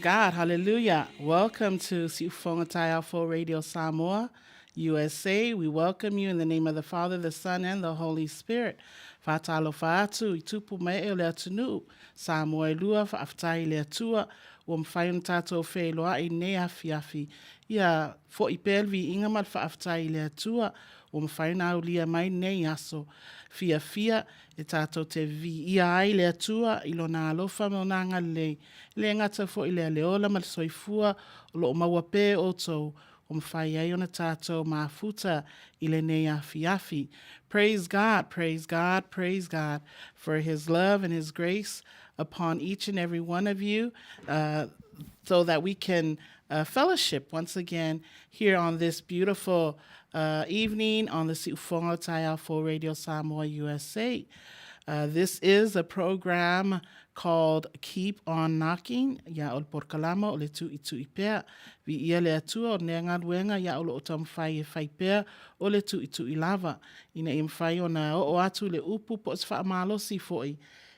God. Hallelujah. Welcome to Siufonga Taiafo Radio Samoa, USA. We welcome you in the name of the Father, the Son, and the Holy Spirit. Whātalo whātu, i tupu mai e o le atunuu, Samoa e lua, whaaftai i le atua, ua mawhai ona tātou whēloa i nei afiafi. Ia, fo'i pea le viiga ma le faafetai i le Atua ua mafai ona aulia mai nei aso fiafia e tātou te viia ai le Atua i Lona alofa ma Lona agalelei, e le gata foi i lea le ola ma le soifua o lo o maua pea e outou ua mafai ai ona tātou mafuta i lenei afiafi. Praise God, praise God, praise God for His love and His grace upon each and every one of you uh, so that we can uh, fellowship once again here on this beautiful uh, evening on the Siufonga Taiafo Radio Samoa USA. Uh, this is a program called Keep on Knocking, ia o le porokalama o le tuitui pea. Viia le Atua o nea galuega ia o loo taumafai e fai pea o le tuitui lava. Ina ia mafai ona oo atu le upu po o se faamalosi foi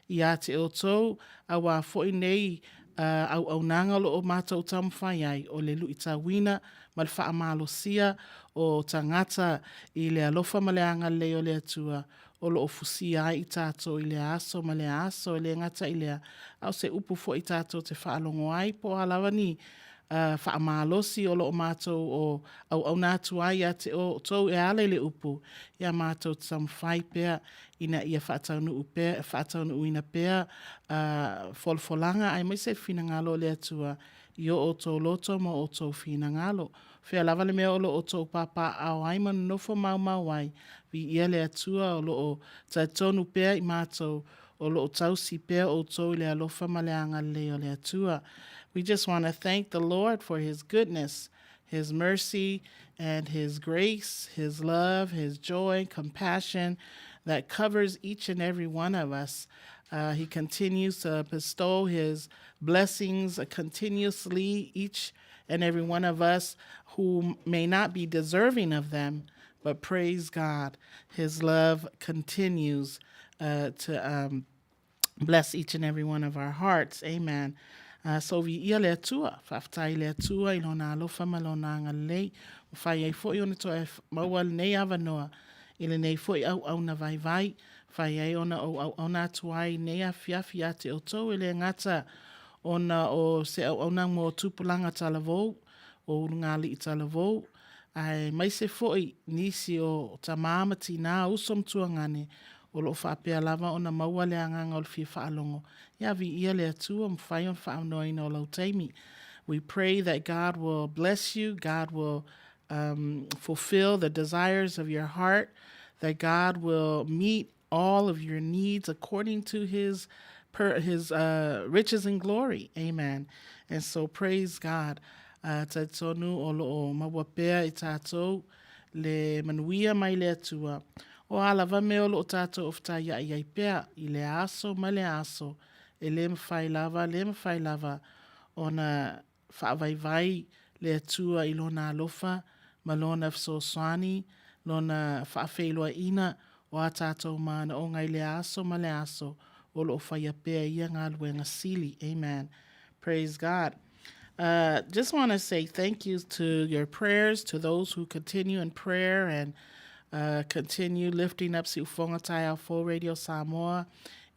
ia te outou auā foi nei auaunaga o lo o matou taumafai ai o le luitauina ma le faamalosia o tagata i le alofa ma le agalelei o le Atua o lo o fusia ai i tatou i lea aso ma lea aso, e le gata i lea, a o se upu foi tatou te faalogo ai po o a lava ni faamalosi o lo o matou o auauna atu ai ia te outou e ala i le upu, ia matou te taumafai pea ina ia faataunuu pea, faataunuuina pea folafolaga aemaise le finagalo o le Atua i o outou loto ma o outou finagalo. Fea lava le mea o lo o outou papaaao ai ma nonofo maumau ai, viia le Atua o lo o talitonu pea i matou, o lo o tausi pea outou i le alofa ma le agalelei o le Atua. We just want to thank the Lord for His goodness, His mercy, and His grace, His love, His joy, compassion that covers each and every one of us. Uh, he continues to bestow His blessings continuously, each and every one of us who may not be deserving of them, but praise God, His love continues uh, to um, bless each and every one of our hearts. Amen. Uh, so viia le Atua, faafetai i le Atua i lona alofa ma lona agalelei, ua fai ai foi ona toe maua lenei avanoa i lenei foi auauna vaivai, fai ai ona ou auauna atu ai nei afiafi ia te outou e le gata ona o se auauna mo tupulaga talavou, o ulugalii talavou, aemaise foi nisi o tamā ma tinā, uso ma tuagane, o lo o faapea lava ona maua le agaga o le fia faalogo, ia viia le Atua mafai ona faamanoaina o lau taimi. We pray that God will bless you, God will um, fulfill the desires of your heart, that God will meet all of your needs according to his per, his uh, riches and glory. Amen. And so praise God. Uh, talitonu o lo o maua pea i tātou le manuia mai le Atua. O a lava mea o lo o tātou ofataia'i ai pea i le aso ma le aso, e le mawhai lava, le mawhai lava, ona faavaivai le Atua i Lona alofa ma Lona fesoasoani, Lona faafeiloaiina o a tātou manaoga i le aso ma le aso o lo o faia pea ia galuega sili. Amen. Praise God. Uh, just want to say thank you to your prayers, to those who continue in prayer and uh, continue lifting up Siufonga Taiao Radio Samoa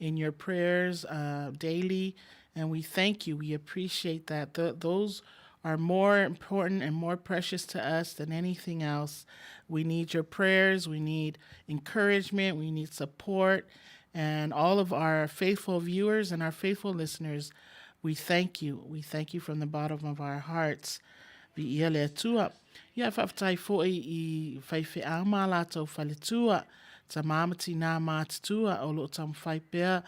in your prayers uh, daily. And we thank you. We appreciate that. those are more important and more precious to us than anything else. We need your prayers. We need encouragement. We need support. And all of our faithful viewers and our faithful listeners, we thank you. We thank you from the bottom of our hearts. Viia le Atua. Ia faafetai foi i faifeau ma latou faletua, tamā ma tinā mātutua o lo o taumafai pea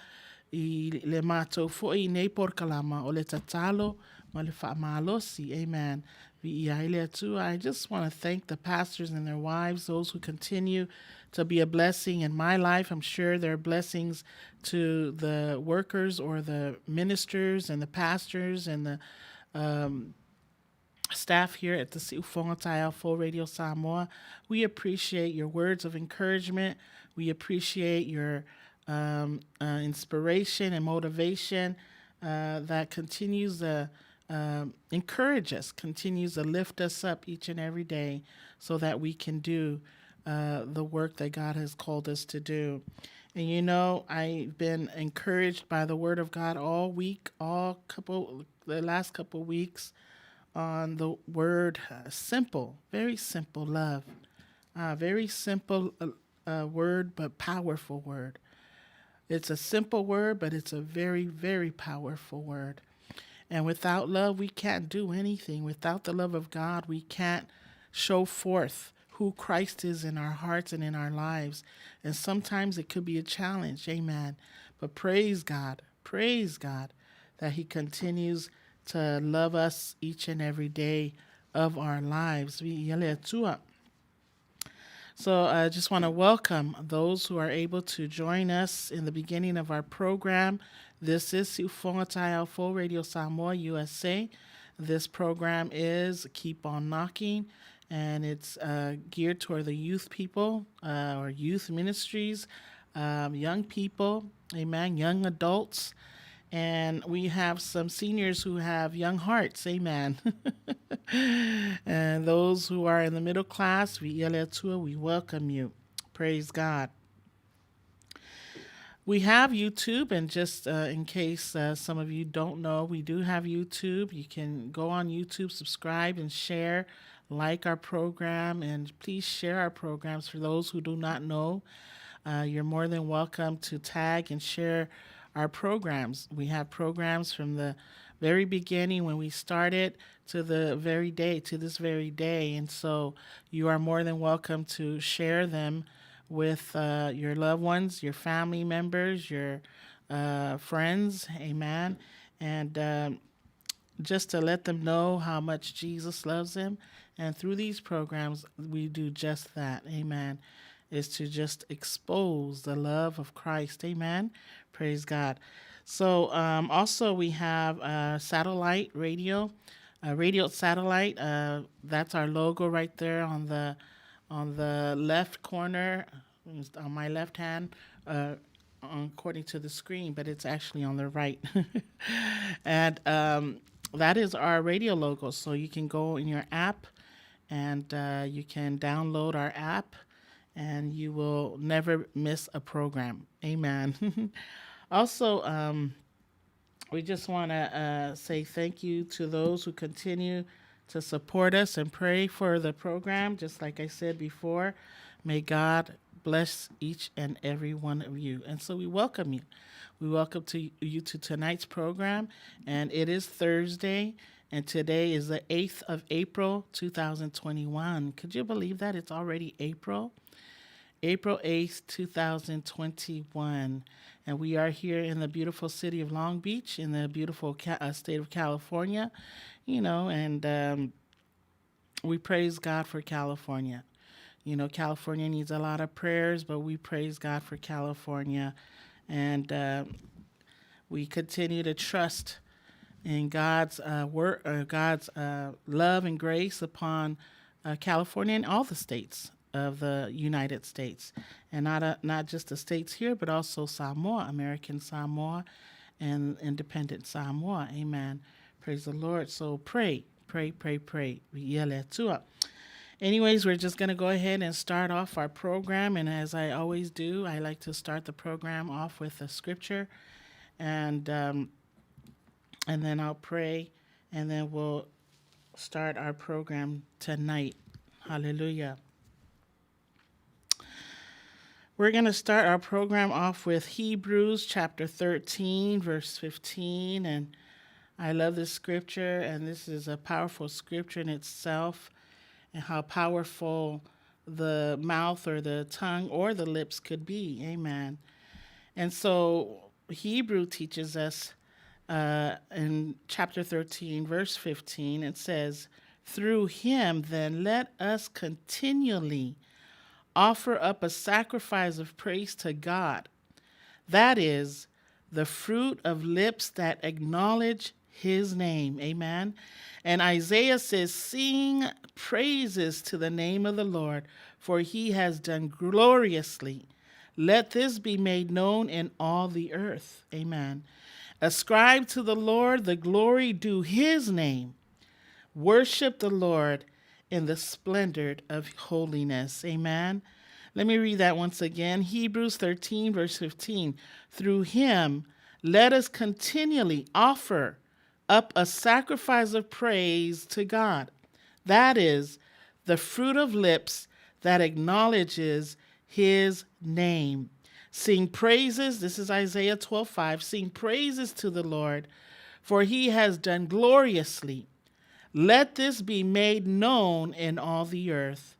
i le matou foi i nei porokalama o le tatalo ma le faamalosi. Amen. Viia ai le Atua. I just want to thank the pastors and their wives, those who continue to be a blessing in my life. I'm sure there are blessings to the workers or the ministers and the pastors and the um, staff here at the Siufonga Taiao Radio Samoa. We appreciate your words of encouragement. We appreciate your um, uh, inspiration and motivation uh, that continues to encourage us, continues to lift us up each and every day so that we can do the work that God has called us to do. And you know, I've been encouraged by the word of God all week, all couple, the last couple weeks on the word simple, very simple love. Very simple word, but powerful word. It's a simple word, but it's a very, very powerful word. And without love, we can't do anything. Without the love of God, we can't show forth who Christ is in our hearts and in our lives. And sometimes it could be a challenge. Amen. But praise God that He continues to love us each and every day of our lives. So I just want to welcome those who are able to join us in the beginning of our program. This is Siufoga Taeao Fou Radio Samoa USA. This program is Keep On Knocking, and it's geared toward the youth people or youth ministries, young people, amen, young adults. And we have some seniors who have young hearts, amen. And those who are in the middle class, we welcome you. Praise God. We have YouTube, and just in case some of you don't know, we do have YouTube. You can go on YouTube, subscribe, and share, like our program, and please share our programs for those who do not know. You're more than welcome to tag and share our programs. We have programs from the very beginning when we started to the very day, to this very day. And so you are more than welcome to share them with your loved ones, your family members, your friends. Amen. And just to let them know how much Jesus loves them. And through these programs, we do just that. Amen. Is to just expose the love of Christ. Amen. Praise God. So also we have satellite radio, radio satellite. That's our logo right there on the left corner, on my left hand, according to the screen, but it's actually on the right. And that is our radio logo. So you can go in your app and you can download our app, and you will never miss a program. Amen. Also, we just want to say thank you to those who continue to support us and pray for the program. Just like I said before, may God bless each and every one of you. And so we welcome you. We welcome to you to tonight's program, and it is Thursday, and today is the 8th of April, 2021. Could you believe that? It's already April. April 8th, 2021. And we are here in the beautiful city of Long Beach, in the beautiful state of California, you know, and we praise God for California. You know, California needs a lot of prayers, but we praise God for California. And we continue to trust in God's work, God's love and grace upon California and all the states of the United States, and not just the states here, but also Samoa, American Samoa, and Independent Samoa. Amen. Praise the Lord. So pray, pray, pray, pray. Anyways, we're just going to go ahead and start off our program. And as I always do, I like to start the program off with a scripture, and then I'll pray, and then we'll start our program tonight. Hallelujah. We're going to start our program off with Hebrews chapter 13, verse 15. And I love this scripture, and this is a powerful scripture in itself, and how powerful the mouth or the tongue or the lips could be. Amen. And so Hebrew teaches us in chapter 13, verse 15, it says, "Through him, then, let us continually offer up a sacrifice of praise to God. That is the fruit of lips that acknowledge his name." Amen. And Isaiah says, "Sing praises to the name of the Lord, for he has done gloriously. Let this be made known in all the earth." Amen. Ascribe to the Lord the glory due his name. Worship the Lord in the splendor of holiness. Amen. Let me read that once again. Hebrews 13, verse 15. Through him, let us continually offer up a sacrifice of praise to God. That is the fruit of lips that acknowledges his name. Sing praises, this is Isaiah 12:5. Sing praises to the Lord, for he has done gloriously. Let this be made known in all the earth.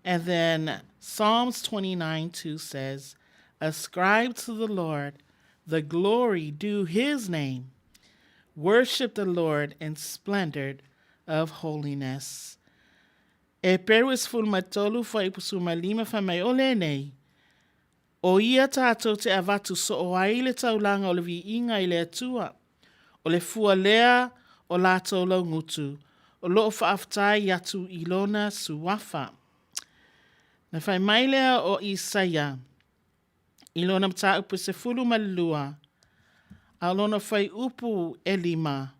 And then Psalms 29:2 says, Ascribe to the Lord the glory due his name. Worship the Lord in splendor of holiness. Eperu e 13 fuaiupu 15 fai mai o lenei, O ia tātou te avatu soo ai le taulaga o le viiga i le Atua, o le fua lea o latou laugutu, o loo faafetai atu i lona suafa. Na fai mai lea o Isaia i lona mataupu e 12, a o lona fuaiupu e lima,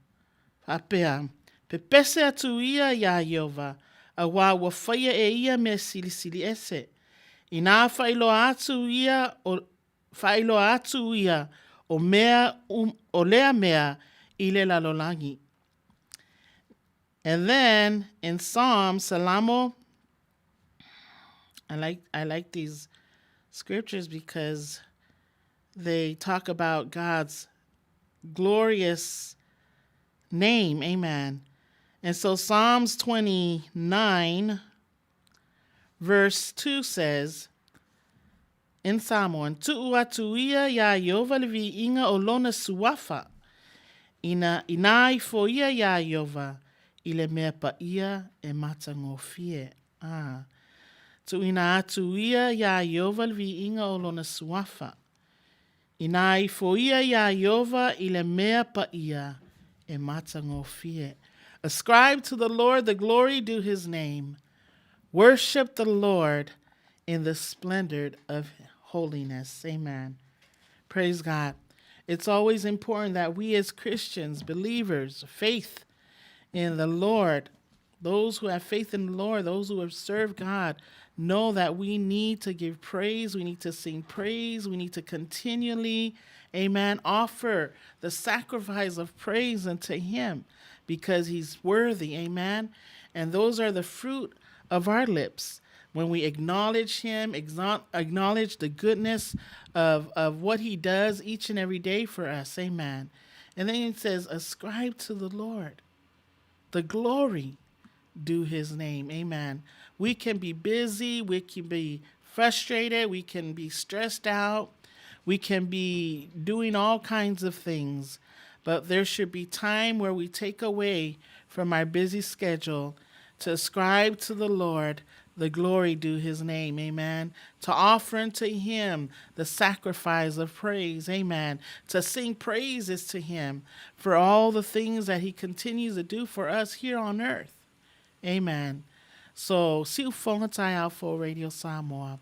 faapea, Pepese atu ia iā Ieova, auā ua faia e ia mea silisili ese. Inā faailoa atu ia o, faailoa atu ia o mea o lea mea i le lalolagi. And then in Psalms, Salamo, I like, I like these scriptures because they talk about God's glorious name. Amen. And so Psalms 29, verse 2 says, In Samoan, Tuu atu ia iā Ieova le viiga o lona suafa, ina, inā ifo ia iā Ieova i le mea paia e matagofie. Ā, tuuina atu ia iā Ieova le viiga o lona suafa, inā ifo ia iā Ieova i le mea paia e matagofie. Ascribe to the Lord the glory due his name. Worship the Lord in the splendor of holiness. Amen. Praise God. It's always important that we as Christians, believers, faith in the Lord, those who have faith in the Lord, those who have served God, know that we need to give praise. We need to sing praise. We need to continually, amen, offer the sacrifice of praise unto Him because He's worthy, amen. And those are the fruit of our lips when we acknowledge Him, acknowledge the goodness of, of what He does each and every day for us, amen. And then it says, ascribe to the Lord the glory due his name. Amen. We can be busy, we can be frustrated, we can be stressed out, we can be doing all kinds of things. But there should be time where we take away from our busy schedule to ascribe to the Lord the glory due his name. Amen. To offer unto him the sacrifice of praise. Amen. To sing praises to him for all the things that he continues to do for us here on earth. Amen. So, Siufoga Taeao Radio Samoa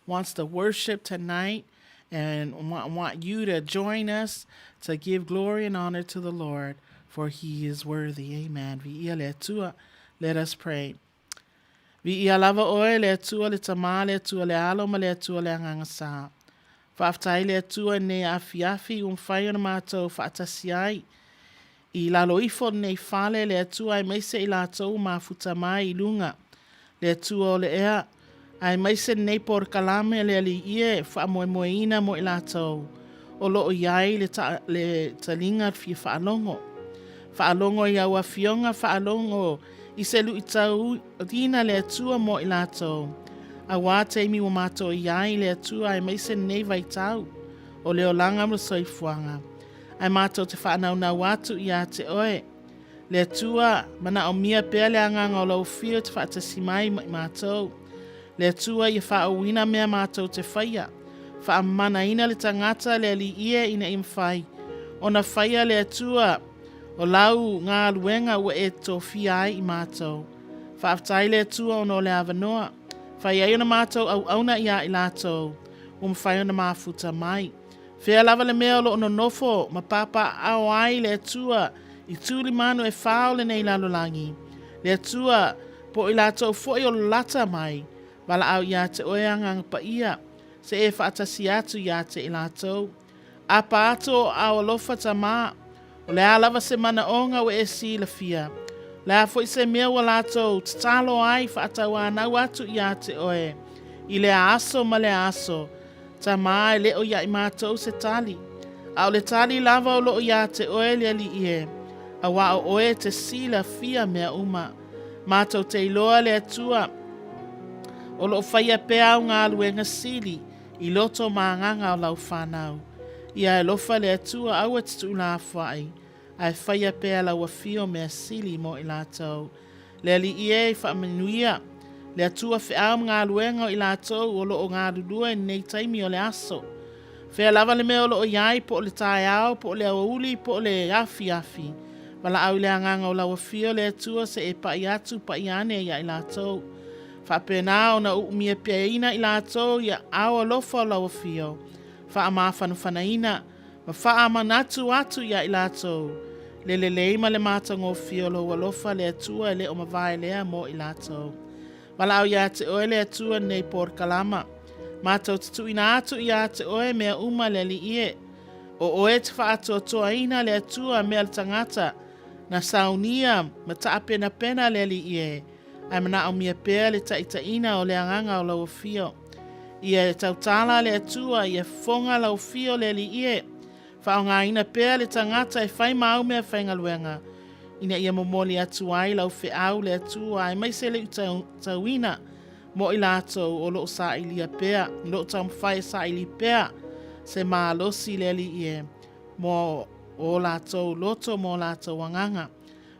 wants to worship tonight and want, want you to join us to give glory and honor to the Lord, for he is worthy. Amen. Let us pray. Viia lava oe le Atua le Tama le Atua le Alo ma le Atua le Agaga Sa. Faafetai le Atua i lenei afiafi ua mafai ona matou faatasi ai i lalo ifo o lenei fale le Atua aemaise i latou ua mafuta mai i luga le Atua o le ea aemaise lenei polokalame a le Alii e faamoemoeina mo i latou o lo o i ai le, ta, le taliga fia faalogo. Faalogo i au afioga, faalogo i se luitauina le Atua mo i latou. Auā taimi ua matou i ai le Atua aemaise lenei vaitau o le olaga ma le soifuaga. Ae matou te faanaunau atu iā te oe, le Atua, manaomia pea le agaga o lau afio te faatasi mai ma i matou. Le Atua ia faaauina mea matou te faia. Faamanaina le tagata le Alii e ina ia mafai ona faia le Atua o lau galuega ua e tofia ai i matou. Faafetai le Atua ona o le avanoa. Fai ai ona matou auauna iā i latou ua mafai ona mafuta mai. Fea lava le mea o lo o nonofo ma papaaao ai le Atua i tulimanu e fā o lenei lalolagi, le Atua, po o i latou foi o lalata mai, valaau ia te oe Agaga Paia, se e faatasi atu ia te i latou. Apa atu o aao alofa Tamā, o le a lava se manaoga ua e silafia, o le a foi se mea ua latou tatalo ai faatauanau atu ia te oe i lea aso ma lea aso, Tamā e le o ia i matou se tali, a o le tali lava o lo o ia te oe le Alii e, auā o oe e te silafia mea uma. Matou te iloa le Atua o lo o faia pea au galuega sili i loto ma agaga o lau fanau. Ia alofa le Atua aua te tuulafoai, ae faia pea lau afio mea sili mo i latou. Le Alii e, faamanuia le Atua feau ma galuega o i latou o lo o galulue i lenei taimi o le aso. Fea lava le mea o lo o i ai, po o le taeao, po o le aoauli, po o le afiafi, valaau i le agaga o lau afio le Atua se e pai atu pai ane ia i latou. Faapena ona uumia peaina i latou i aao alofa o lau afio, faamafanafanaina ma faamanatu atu ia i latou le lelei ma le matagofie o lou alofa le Atua e le o mavae lea mo i latou. Valaau ia te oe le Atua lenei polokalama. Matou te tuuina atu ia te oe mea uma le Alii e. O oe te faatoatoaina le Atua mea le tagata na saunia ma taapenapena le Alii e, ae manaomia pea le taitaiina o le agaga o lau afio. Ia e tautala le Atua, ia fofoga lau afio le Alii e. Faaaogaina pea le tagata e fai ma au meafaigaluega, ina ia momoli atu ai lau feau le Atua aemaise le utauina mo i latou o lo o sailia pea, o lo o taumafai e saili pea se malosi le Alii e mo o latou loto ma o latou agaga.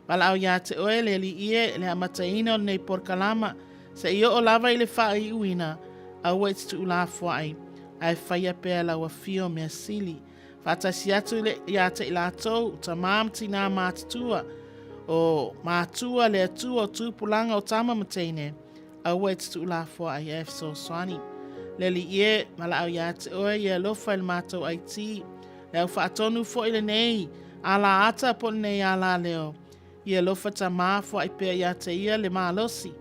Valaau ia te oe le Alii e, le amataina o lenei polokalama, se i oo lava i le faaiuina, aua i te tuulafoai, ae faia pea lau afio mea sili. Faatasi atu le, ia te i latou, o tamā ma tinā matutua, o matua le Atua o tupulaga o tama ma teine, aua i te tuulafoai ae fesoasoani. Le Alii e, valaau ia te oe ia alofa i le matou IT, Le au faatonu foi lenei ala ata po o lenei ala leo, ia alofa Tamā foai pea ia te ia le malosi,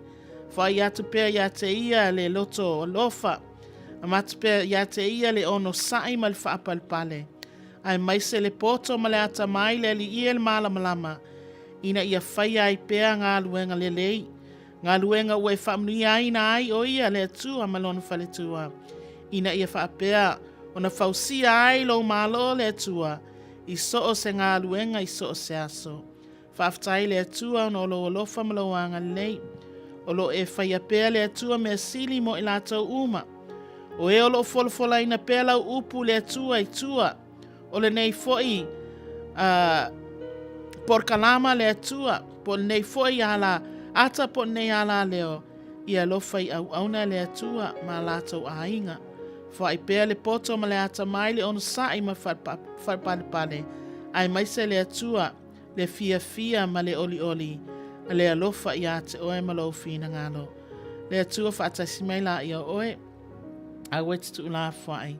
foai atu pea ia te ia le loto alofa, avatu pea ia te ia le onosai ma le faapalepale, aemaise le poto ma le atamai le alii e le malamalama, ina ia faia ai pea galuega lelei, galuega ua e faamanuiaina ai o ia le Atua ma lona faletua, ina ia faapea ona fausia ai lou Malo le Atua i so o se galuega i so o se aso. Faafetai le Atua ona o lou alofa ma lou agalelei. O lo o e faia pea le Atua mea sili mo i latou uma. O e o lo o folafolaina pea lau upu le Atua i tua o lenei foi uh, porokalama le Atua, po o lenei foi ala ata po o lenei ala leo, ia alofa i auauna le Atua ma latou aiga. Foai pea le poto ma le atamai le onosai ma faapalepale, aemaise le Atua, le fiafia ma le olioli, a le alofa ia te oe ma lou finagalo. Le Atua faatasi mai laia o oe, aua e te tuulafoai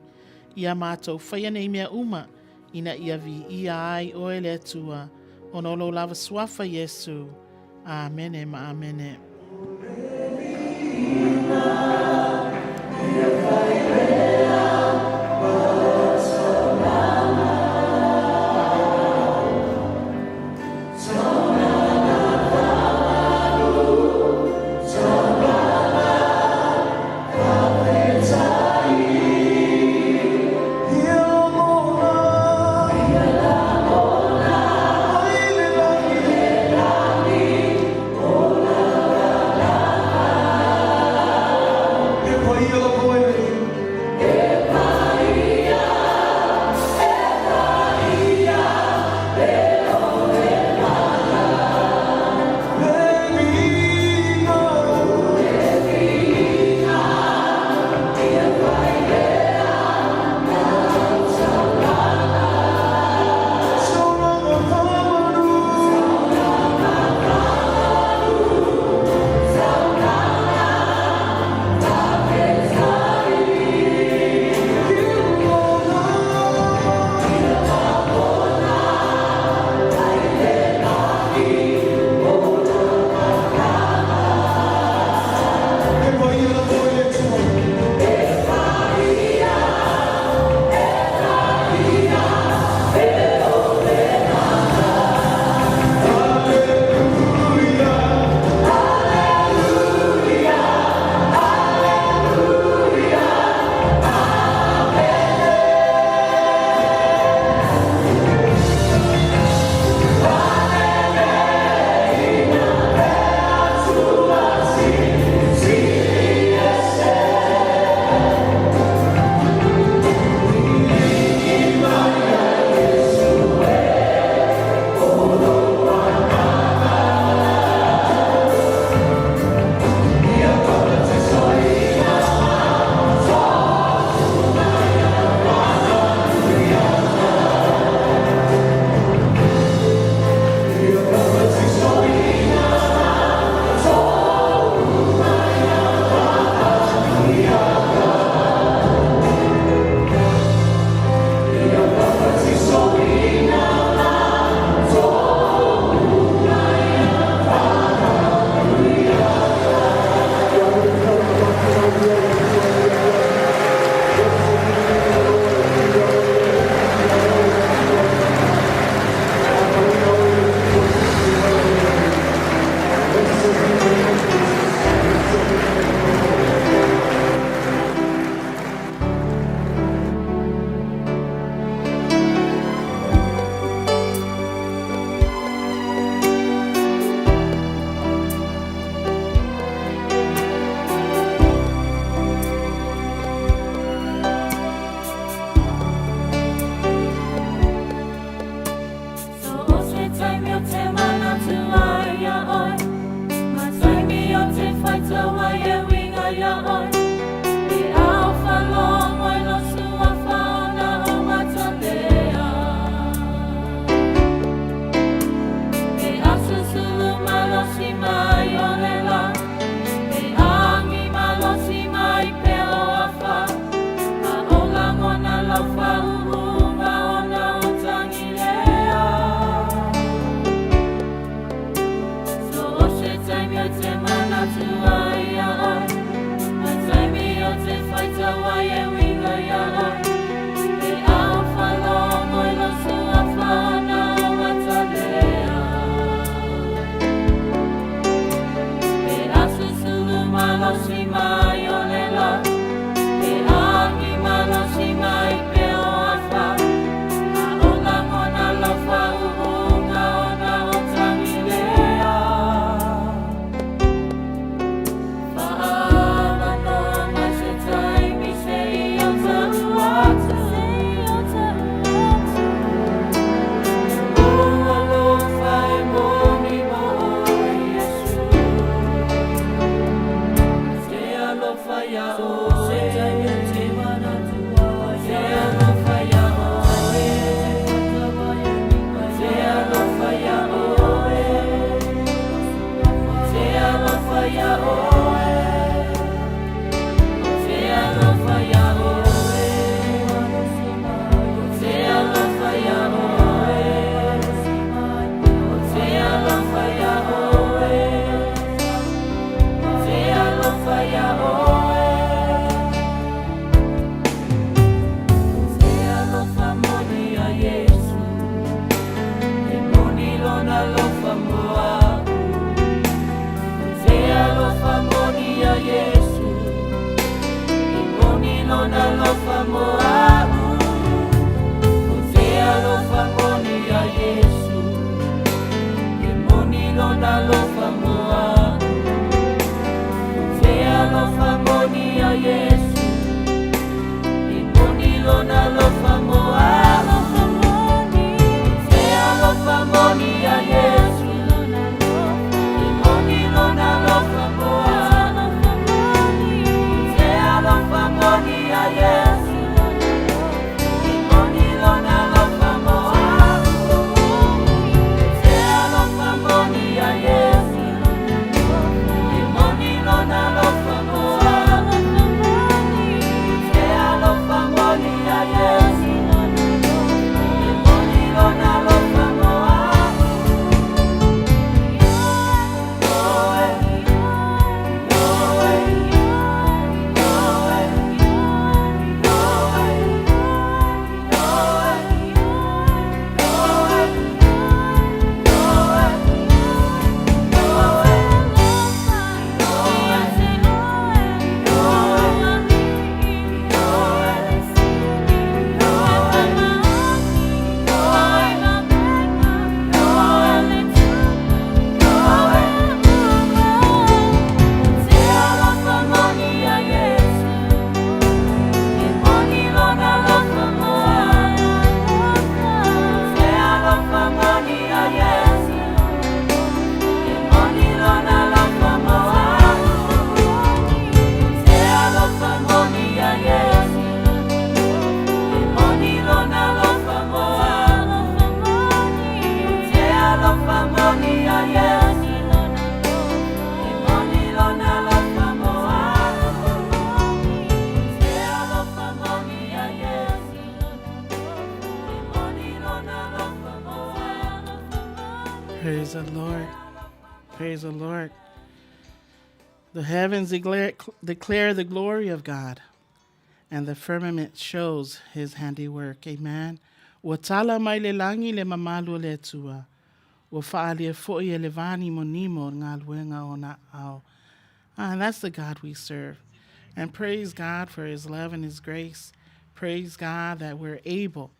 ia matou faia nei mea uma, ina ia viia ai oe le Atua, ona o lou lava suafa Iesu. Amene ma Amene. mo a'u. O te alofa moni a Iesu, E moni lona alofa mo a'u. O te alofa moni a Iesu, E moni lona alofa mo a'u. O te alofa moni a Iesu, E moni lona alofa mo a'u. O te alofa moni a Iesu, E moni lona alofa mo a'u. O te alofa moni a Iesu, E moni lona alofa mo a'u. O te alofa moni a Iesu, E moni lona alofa mo a'u. Oe, oe, oe, oe, oe, oe, oe, Te alofa moni a Iesu, E moni lona alofa mo a'u. Te alofa moni a Iesu, E moni lona alofa mo a'u. Te alofa moni a Iesu, E moni lona alofa mo a'u. Te alofa moni a Iesu, E moni lona alofa mo a'u. Te alofa moni a Iesu, E moni lona alofa mo a'u. Praise the Lord. Praise the Lord. The heavens declare, declare the glory of God, and the firmament shows his handiwork. Amen. Ua tala mai le lagi le mamalu o le Atua. Ua faaalia foi e le vanimonimo galuega o ona aao. Ah, and that's the God we serve. And praise God for his love and his grace. Praise God that we're able,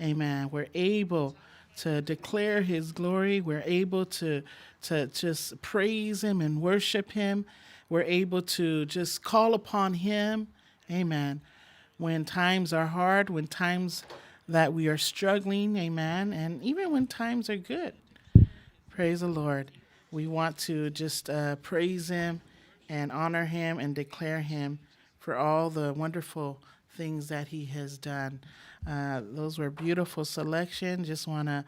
amen, we're able to declare his glory. We're able to, to just praise him and worship him. We're able to just call upon him. Amen. When times are hard, when times that we are struggling, amen, and even when times are good. Praise the Lord. We want to just praise Him and honor Him and declare Him for all the wonderful things that He has done. Those were beautiful selection. Just want to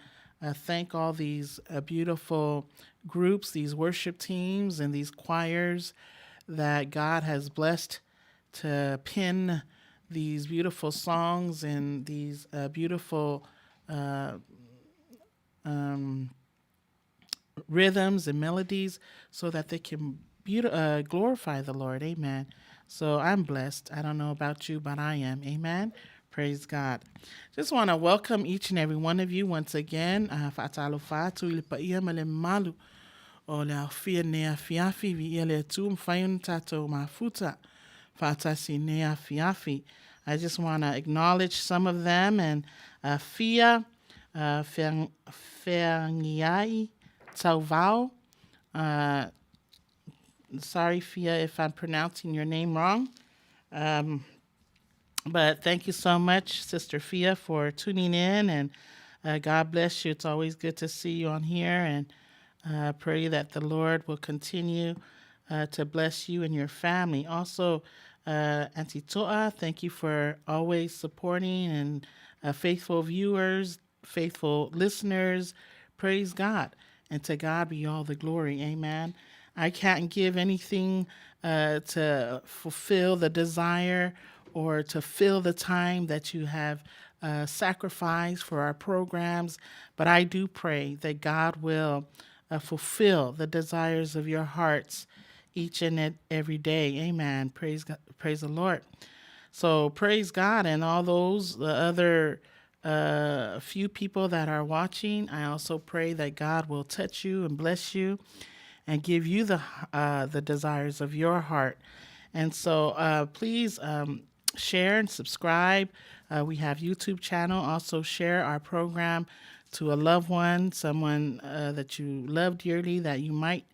thank all these beautiful groups, these worship teams, and these choirs that God has blessed to pin these beautiful songs and these beautiful rhythms and melodies so that they can glorify the Lord. Amen. So I'm blessed. I don't know about you, but I am. Amen. Praise God. Just want to welcome each and every one of you once again. Faatalofa atu i le paia ma le mamalu o le aofia i lenei afiafi, viia le Atua ua mafai ona tatou mafuta faatasi i lenei afiafi. I just want to acknowledge some of them and Fia Feagiai Tauvao. Sorry, Fia, if I'm pronouncing your name wrong. But thank you so much, Sister Fia, for tuning in, and God bless you. It's always good to see you on here, and pray that the Lord will continue to bless you and your family. Also, Auntie To'a, thank you for always supporting and faithful viewers, faithful listeners. Praise God. And to God be all the glory. Amen. I can't give anything to fulfill the desire or to fill the time that you have sacrificed for our programs, but I do pray that God will fulfill the desires of your hearts each and every day. Amen. Praise God, praise the Lord. So praise God and all those the other few people that are watching. I also pray that God will touch you and bless you and give you the desires of your heart. And so please. share and subscribe. We have YouTube channel. Also share our program to a loved one, someone that you love dearly that you might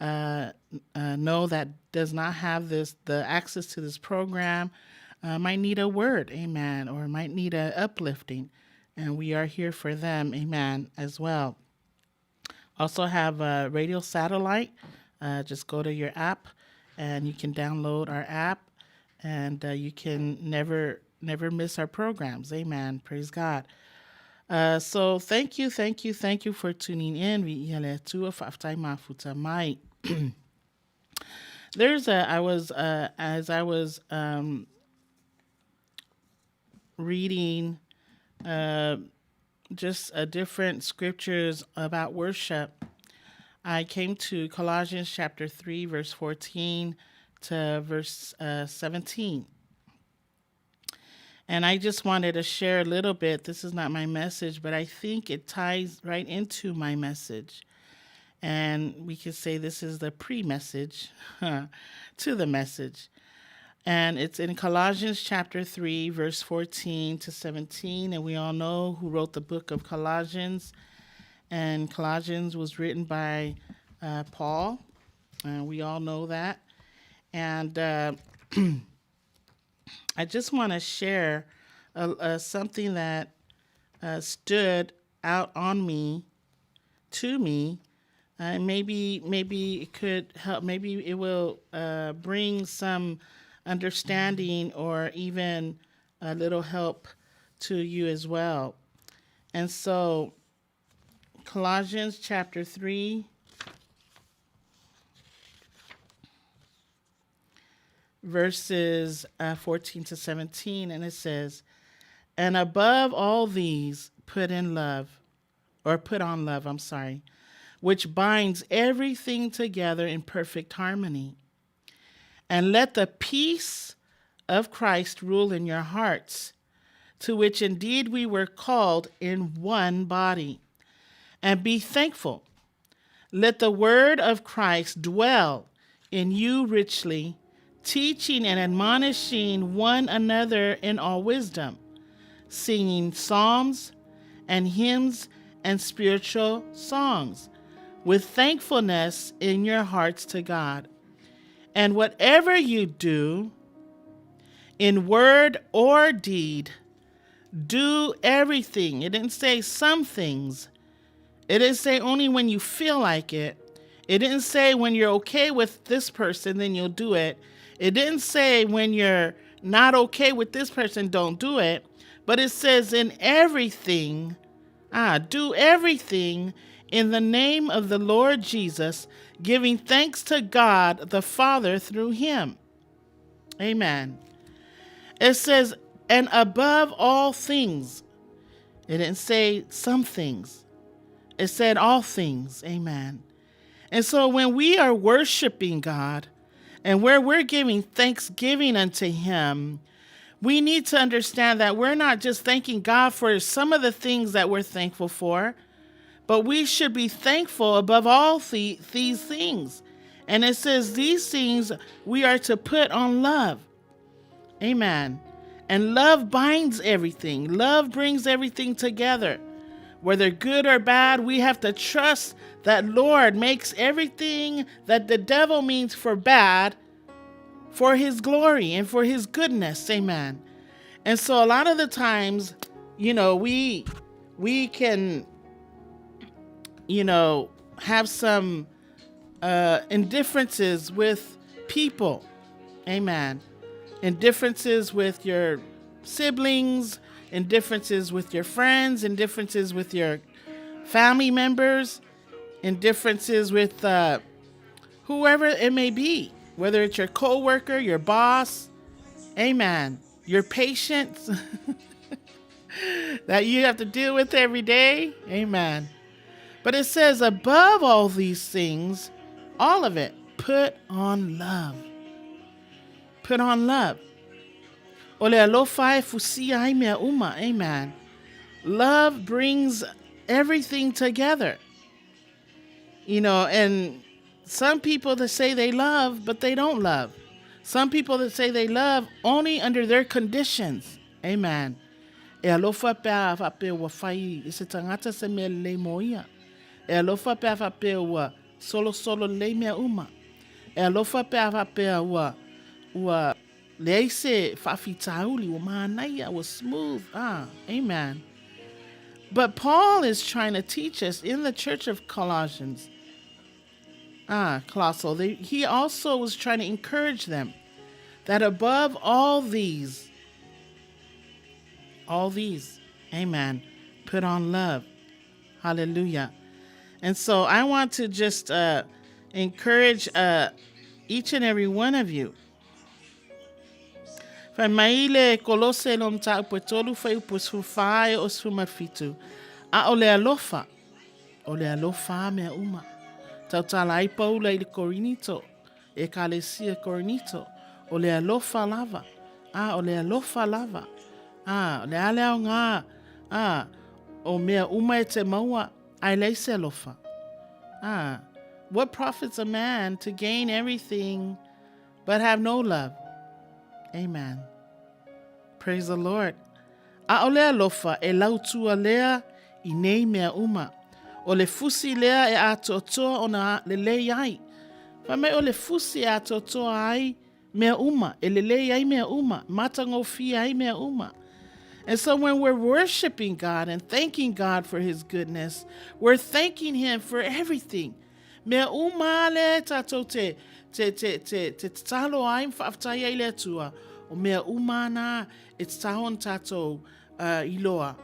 know that does not have this the access to this program, might need a word, amen, or might need a uplifting, and we are here for them, amen, as well. Also have a radio satellite. Just go to your app, and you can download our app, and you can never miss our programs. Amen. Praise God. So thank you, thank you, thank you for tuning in. Viia le Atua, fa'afetai mafuta mai. There's a I was as I was reading just different scriptures about worship. I came to Colossians chapter 3 verse 14 to verse 17. And I just wanted to share a little bit. This is not my message, but I think it ties right into my message. And we could say this is the pre-message to the message. And it's in Colossians chapter 3, verse 14 to 17. And we all know who wrote the book of Colossians. And Colossians was written by Paul. And we all know that. And I just want to share something that stood out on me, to me. Maybe it could help. Maybe it will bring some understanding or even a little help to you as well. And so, Colossians chapter 3, verses 14 to 17, and it says, "And above all these, put in love, or put on love, I'm sorry, which binds everything together in perfect harmony. And let the peace of Christ rule in your hearts, to which indeed we were called in one body. And be thankful. Let the word of Christ dwell in you richly, teaching and admonishing one another in all wisdom, singing psalms and hymns and spiritual songs, with thankfulness in your hearts to God. And whatever you do, in word or deed, do everything." It didn't say some things. It didn't say only when you feel like it. It didn't say when you're okay with this person, then you'll do it. It didn't say when you're not okay with this person, don't do it. But it says in everything, do everything in the name of the Lord Jesus, giving thanks to God the Father through him. Amen. It says, and above all things. It didn't say some things. It said all things. Amen. And so when we are worshiping God and where we're giving thanksgiving unto him, we need to understand that we're not just thanking God for some of the things that we're thankful for, but we should be thankful above all these things. And it says these things we are to put on love. Amen. And love binds everything. Love brings everything together. Whether good or bad, we have to trust that Lord makes everything that the devil means for bad for his glory and for his goodness. Amen. And so a lot of the times, you know, we can, you know, have some indifferences with people. Amen. Indifferences with your siblings, indifferences with your friends, indifferences with your family members, indifferences with whoever it may be, whether it's your coworker, your boss, amen, your patients that you have to deal with every day, amen. But it says above all these things, all of it, put on love. Put on love. O le alofa e fusia ai mea uma. Amen. Love brings everything together. You know, and some people that say they love, but they don't love. Some people that say they love only under their conditions. Amen. E alofa pe a faapea ua fai i se tagata se mea lelei mo ia. E alofa pe a faapea ua solosolo lelei mea uma. E alofa pe a faapea ua, ua leai se faafitauli, ua manaia, ua smooth. Ah, amen. But Paul is trying to teach us in the church of Colossians, ah, Colossal, they, he also was trying to encourage them that above all these, all these, amen, put on love. Hallelujah. And so I want to just uh, encourage uh, each and every one of you. Fai mai le Kolose lo mataupu e tolu fuaiupu 14 e oo 17, A o le alofa, o le alofa a mea uma. Tautala ai Paula i le Korinito, Ekalesia Korinito, o le alofa lava, a o le alofa lava, a o le a le aoga, a o mea uma e te maua, ae leai se alofa. A what profits a man to gain everything but have no love? Amen. Praise the Lord. ʻAʻole alofa e lautua lea i nei mea uma. ʻO le fusi lea e ātoatoa ona lelei ai. Fai mai ʻo le fusi e ātoatoa ai mea uma, e lelei ai mea uma, matagofie ai mea uma. And so when we're worshiping God and thanking God for His goodness, we're thanking Him for everything. Mea uma lea e tātou te, te, te, te, te tatalo ai, whaafetai ai le Atua, o mea uma nā e tatao ona tātou uh, iloa,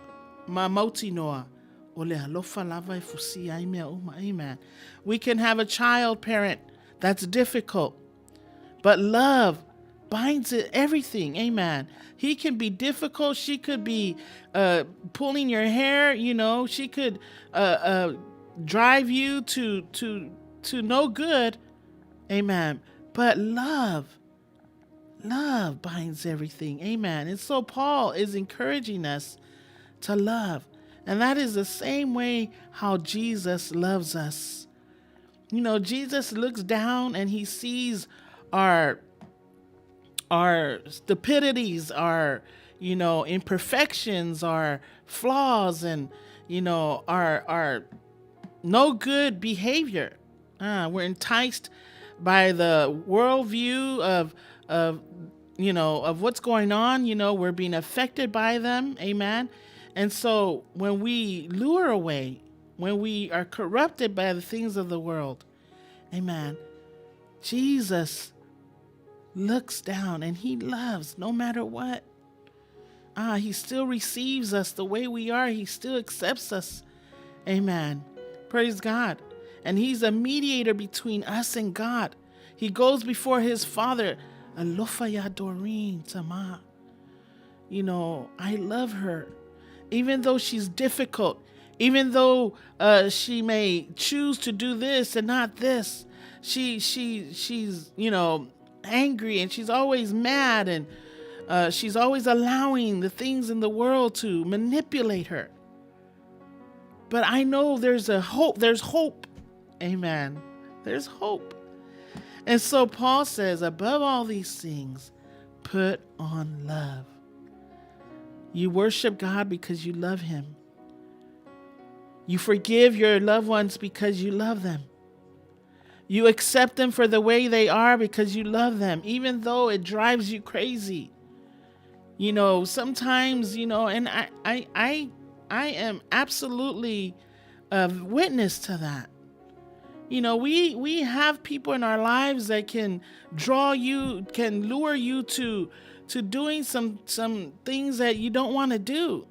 ma mautinoa, o le alofa lava e fusia ai mea uma. Amen. We can have a child parent that's difficult, but love binds it, everything. Amen. He can be difficult. She could be uh, pulling your hair. You know, she could uh, uh, drive you to to to no good. Amen. But love, love binds everything. Amen. And so Paul is encouraging us to love. And that is the same way how Jesus loves us. You know, Jesus looks down and he sees our our stupidities, our you know, imperfections, our flaws and you know, our our no good behavior. Uh, we're enticed by the worldview of of you know of what's going on. You know, we're being affected by them. Amen. And so when we lure away, when we are corrupted by the things of the world, amen. Jesus looks down and he loves no matter what. Ah, he still receives us the way we are. He still accepts us. Amen. Praise God. And he's a mediator between us and God. He goes before his father. Alofa ya Doreen Tama. You know, I love her. Even though she's difficult, even though uh, she may choose to do this and not this, she she she's you know angry and she's always mad and uh, she's always allowing the things in the world to manipulate her. But I know there's a hope. There's hope. Amen. There's hope. And so Paul says, above all these things, put on love. You worship God because you love Him. You forgive your loved ones because you love them. You accept them for the way they are because you love them, even though it drives you crazy. You know, sometimes, you know, and I I I, I am absolutely a witness to that. You know, we we have people in our lives that can draw you, can lure you to to doing some some things that you don't want to do.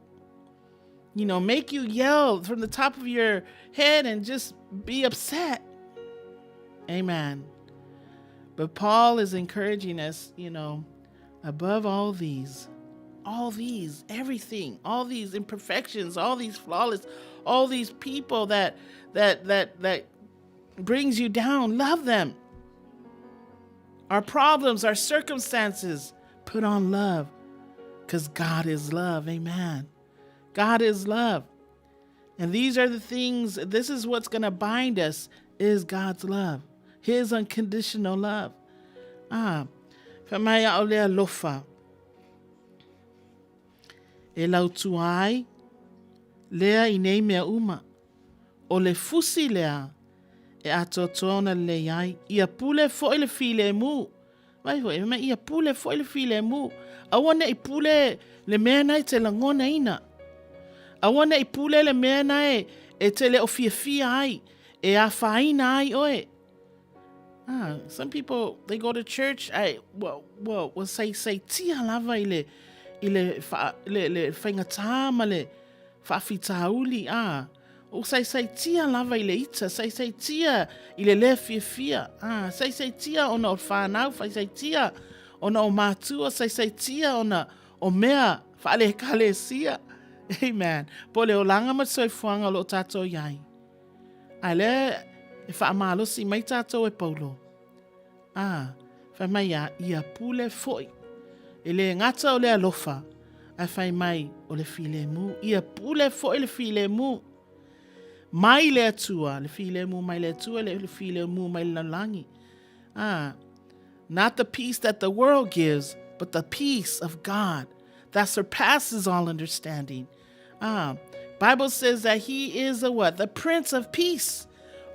You know, make you yell from the top of your head and just be upset. Amen. But Paul is encouraging us, you know, above all these, all these, everything, all these imperfections, all these flawless, all these people that that that that brings you down, love them. Our problems, our circumstances, put on love because God is love. Amen. God is love. And these are the things, this is what's going to bind us is God's love, his unconditional love. Ah. Fai mai a o le alofa e lautua ai lea i nei mea uma, o le fusi lea e atoatoa ona lelei ai, ia pule foi le filemu. Vai foi, mai ia pule foi le filemu. Aua ne i pule le mea na e te lagonaina. Aua ne i pule le mea na e, e te le o fiafia ai, e afaina ai oe. Ah, some people, they go to church, ai, ua, ua, ua saisaitia lava i le, i le, wha, le, le whaingatā ma le whaafitauli, ah, ua saisaitia lava i le ita, saisaitia i le lē fiafia, ah, saisaitia ona o whānau, saisaitia ona o mātua, saisaitia ona o mea whaaleekalesia. Amen. Po le olanga ma te soifuaga o lo o tātou i ai. A lea e faamalosi mai tātou e Paulo. Ā, fai mai a ia pule foi. E le gata o le alofa, ae fai mai o le filemu. Ia pule foi le filemu. Mai le Atua, le filemu mai le Atua, le filemu mai le lalolagi. Ā, not the peace that the world gives, but the peace of God that surpasses all understanding. Ah, Bible says that he is a what? The Prince of Peace.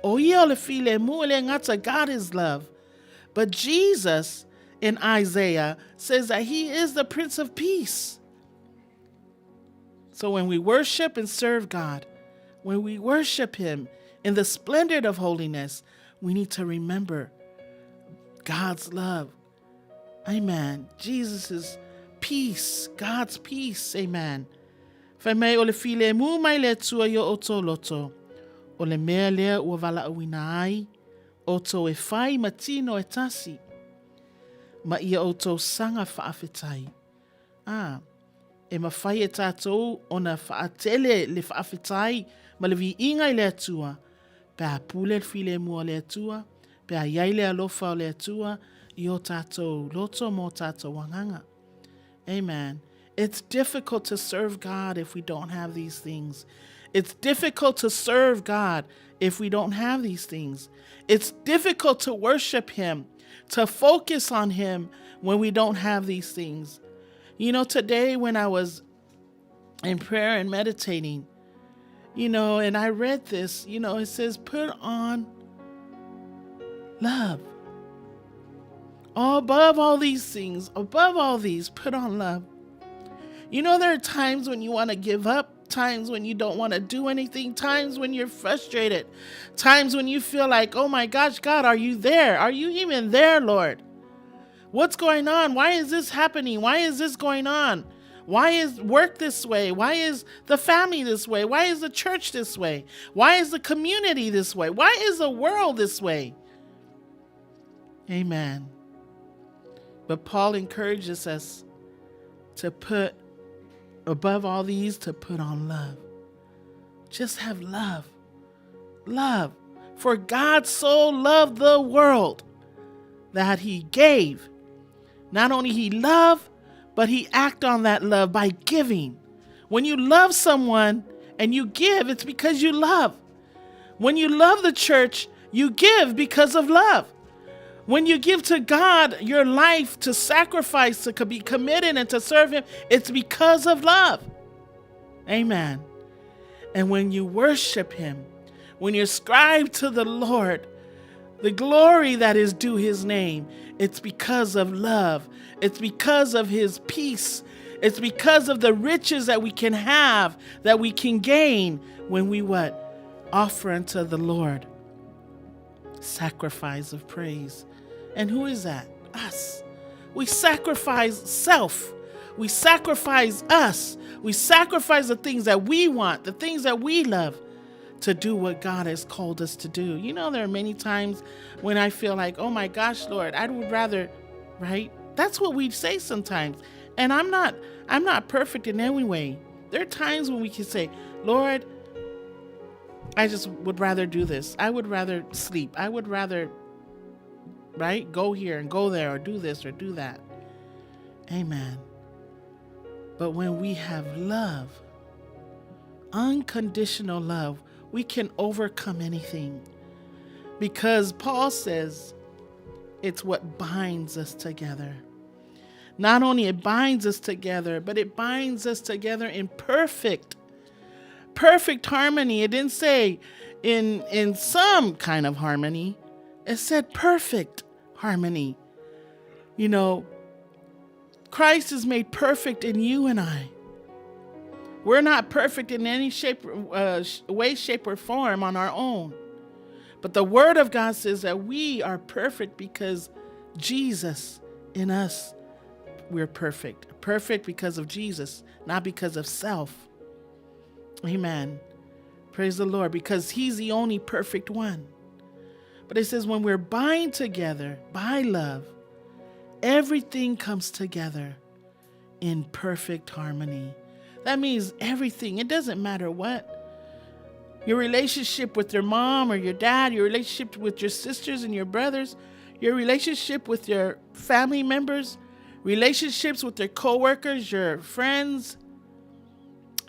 O ia o le filemu e le gata, God is love. But Jesus in Isaiah says that he is the Prince of Peace. So when we worship and serve God, when we worship him in the splendor of holiness, we need to remember God's love. Amen. Jesus' peace, God's peace. Amen. Fai mai o le filemu mai le Atua i o outou loto, o le mea lea ua valaauina ai outou e fai ma tino e tasi, ma ia outou saga faafetai. Ā, e mawhai e tātou ona whaatele le faafetai ma le viiga i le Atua, pe a pule le filemu o le Atua, pe a iai le alofa o le Atua i ō tātou loto mō tātou agaga. Amen. It's difficult to serve God if we don't have these things. It's difficult to serve God if we don't have these things. It's difficult to worship Him, to focus on Him when we don't have these things. You know, today when I was in prayer and meditating, you know, and I read this, you know, it says, put on love. Above all these things, above all these, put on love. You know, there are times when you want to give up, times when you don't want to do anything, times when you're frustrated, times when you feel like, oh my gosh, God, are you there? Are you even there, Lord? What's going on? Why is this happening? Why is this going on? Why is work this way? Why is the family this way? Why is the church this way? Why is the community this way? Why is the world this way? Amen. But Paul encourages us to put, above all these, to put on love. Just have love. Love. For God so loved the world that he gave. Not only he loved, but he act on that love by giving. When you love someone and you give, it's because you love. When you love the church, you give because of love. When you give to God your life to sacrifice, to be committed and to serve him, it's because of love. Amen. And when you worship him, when you ascribe to the Lord the glory that is due his name, it's because of love. It's because of his peace. It's because of the riches that we can have, that we can gain when we what? Offer unto the Lord sacrifice of praise. And who is that? Us. We sacrifice self. We sacrifice us. We sacrifice the things that we want, the things that we love, to do what God has called us to do. You know, there are many times when I feel like, oh my gosh, Lord, I would rather, right? That's what we say sometimes. And I'm not I'm not perfect in any way. There are times when we can say, Lord, I just would rather do this. I would rather sleep. I would rather, right? Go here and go there or do this or do that. Amen. But when we have love, unconditional love, we can overcome anything. Because Paul says it's what binds us together. Not only it binds us together, but it binds us together in perfect, perfect harmony. It didn't say in in some kind of harmony. It said perfect harmony. You know, Christ is made perfect in you and I. We're not perfect in any shape, way, shape, or form on our own. But the Word of God says that we are perfect because Jesus in us, we're perfect. Perfect because of Jesus, not because of self. Amen. Praise the Lord, because He's the only perfect one. But it says when we're bind together by love, everything comes together in perfect harmony. That means everything. It doesn't matter what. Your relationship with your mom or your dad, your relationship with your sisters and your brothers, your relationship with your family members, relationships with your coworkers, your friends.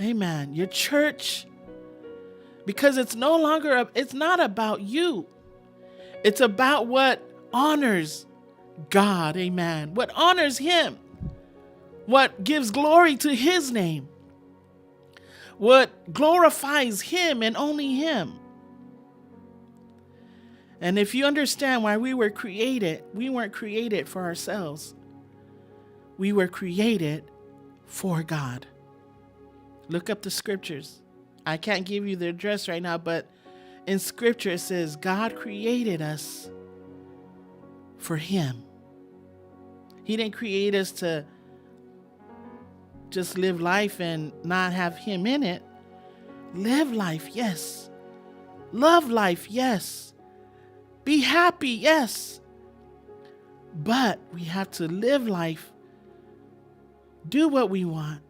Amen. Your church. Because it's no longer, it's not about you. It's about what honors God. Amen. What honors Him. What gives glory to His name. What glorifies Him and only Him. And if you understand why we were created, we weren't created for ourselves. We were created for God. Look up the scriptures. I can't give you the address right now, but in scripture it says God created us for Him. He didn't create us to just live life and not have Him in it. Live life, yes. Love life, yes. Be happy, yes. But we have to live life, do what we want,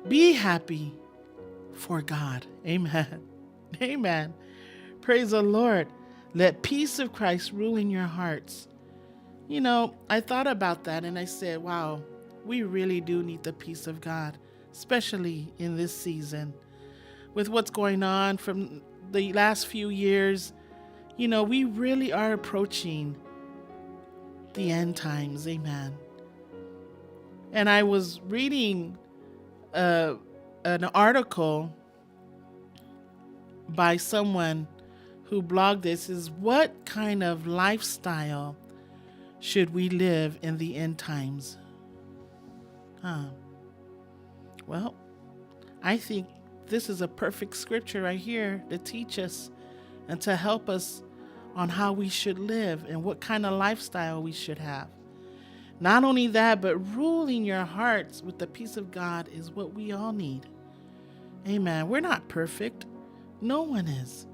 be happy for God. Amen. Amen. Praise the Lord. Let peace of Christ rule in your hearts. You know, I thought about that and I said, wow, we really do need the peace of God, especially in this season. With what's going on from the last few years, you know, we really are approaching the end times. Amen. And I was reading an article by someone who blogged this is what kind of lifestyle should we live in the end times? Huh. Well, I think this is a perfect scripture right here to teach us and to help us on how we should live and what kind of lifestyle we should have. Not only that, but ruling your hearts with the peace of God is what we all need. Amen. We're not perfect. No one is.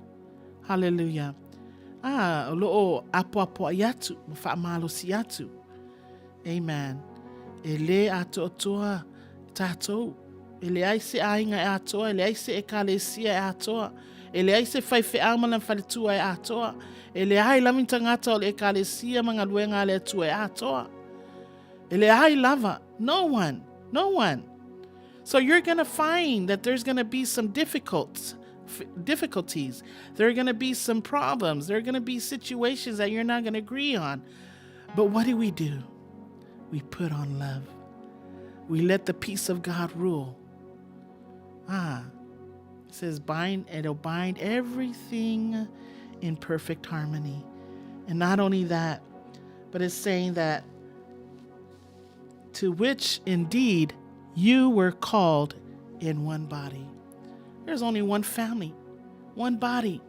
Hallelujah. Ah, o loo apoapoai atu, ma faamalosi atu. Amen. E le atoatoa tātou. E leai se aiga e atoa, e leai se ekalesia e atoa, e leai se faifeau ma lana faletua e atoa, e leai lava ni tagata o le ekalesia ma galuega a le Atua e atoa. E leai lava. No one. No one. So you're going to find that there's going to be some difficult difficulties. There are going to be some problems. There are going to be situations that you're not going to agree on. But what do we do? We put on love. We let the peace of God rule. Ah, it says bind, it'll bind everything in perfect harmony. And not only that, but it's saying that to which indeed you were called in one body. There's only one family, one body,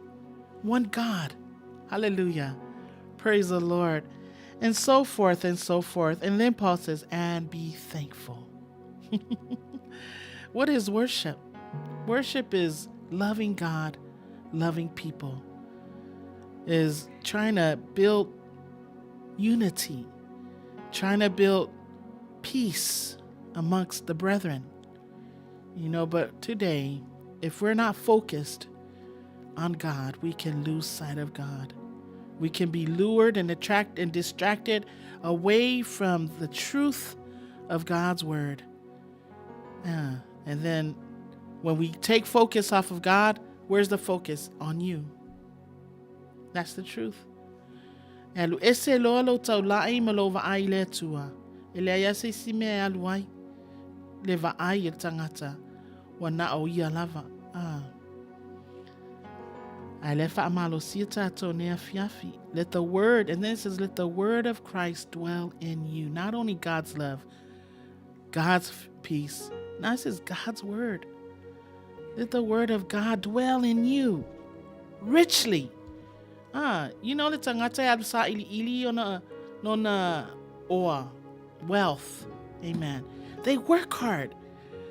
one God. Hallelujah. Praise the Lord. And so forth and so forth. And then Paul says, and be thankful. What is worship? Worship is loving God, loving people, is trying to build unity, trying to build peace amongst the brethren. You know, but today, if we're not focused on God, we can lose sight of God. We can be lured and attracted and distracted away from the truth of God's word. Yeah. And then when we take focus off of God, where's the focus? On you. That's the truth. E alu ese loa lou taulai ma lou vaai i le Atua. E leai lava se isi mea e alu ai le vaai i le tagata ua na o ia lava. Ah. Ae lea faamalosia tatou nei afiafi. Let the word, and then it says, let the word of Christ dwell in you. Not only God's love, God's peace. Now it says God's word. Let the word of God dwell in you richly. Ah, you know le tagata e alu sailiili ona nona oa, wealth. Amen. They work hard.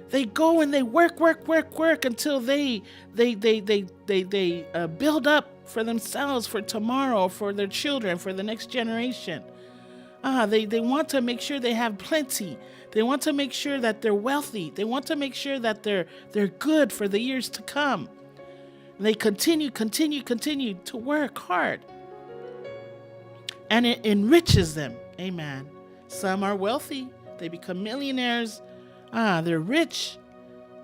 They go and they work, work, work, work until they they they they they they uh, build up for themselves for tomorrow, for their children, for the next generation. Ah, they, they want to make sure they have plenty. They want to make sure that they're wealthy. They want to make sure that they're they're good for the years to come. And they continue, continue, continue to work hard. And it enriches them. Amen. Some are wealthy. They become millionaires. Ah, they're rich.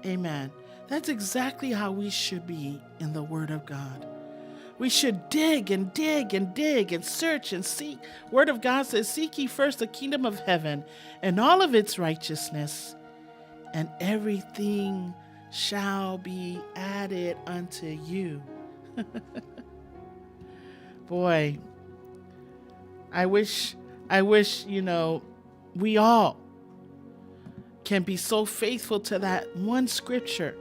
Amen. That's exactly how we should be in the Word of God. We should dig and dig and dig and search and seek. Word of God says, Seek ye first the kingdom of heaven and all of its righteousness, and everything shall be added unto you. Boy, I wish, I wish, you know, we all can be so faithful to that one scripture.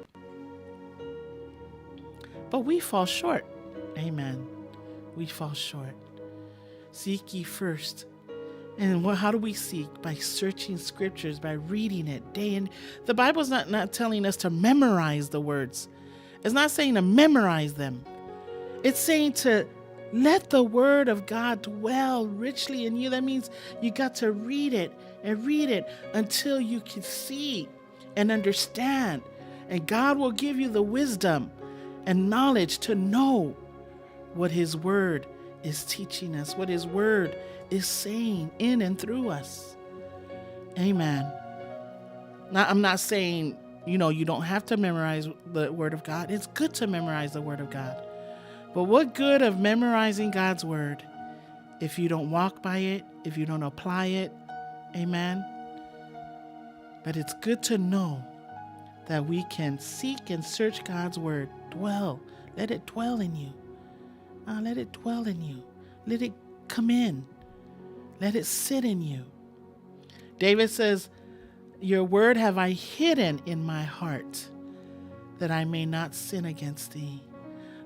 But we fall short. Amen. We fall short. Seek ye first. And what, how do we seek? By searching scriptures, by reading it day and the Bible's not, not telling us to memorize the words. It's not saying to memorize them. It's saying to let the word of God dwell richly in you. That means you got to read it and read it until you can see and understand. And God will give you the wisdom and knowledge to know what His Word is teaching us, what His Word is saying in and through us. Amen. Now, I'm not saying, you know, you don't have to memorize the Word of God. It's good to memorize the Word of God. But what good of memorizing God's Word if you don't walk by it, if you don't apply it? Amen. But it's good to know that we can seek and search God's word. Dwell. Let it dwell in you. Uh, let it dwell in you. Let it come in. Let it sit in you. David says, Your word have I hidden in my heart, that I may not sin against thee.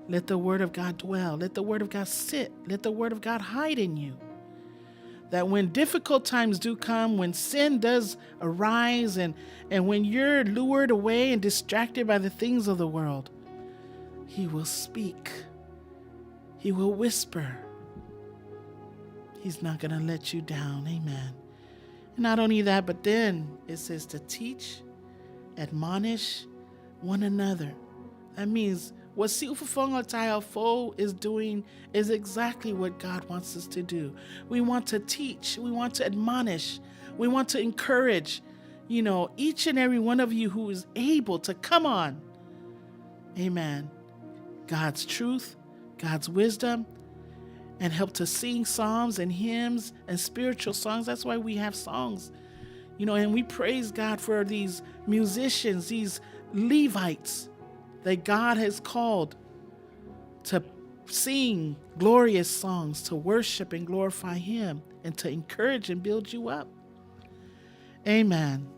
Let the word of God dwell. Let the word of God sit. Let the word of God hide in you that when difficult times do come, when sin does arise, and, and when you're lured away and distracted by the things of the world, He will speak, He will whisper. He's not going to let you down. Amen. And not only that, but then it says to teach, admonish one another. That means what Siufafonga Fo is doing is exactly what God wants us to do. We want to teach, we want to admonish, we want to encourage, you know, each and every one of you who is able to come on. Amen. God's truth, God's wisdom, and help to sing psalms and hymns and spiritual songs. That's why we have songs, you know, and we praise God for these musicians, these Levites that God has called to sing glorious songs, to worship and glorify Him, and to encourage and build you up. Amen.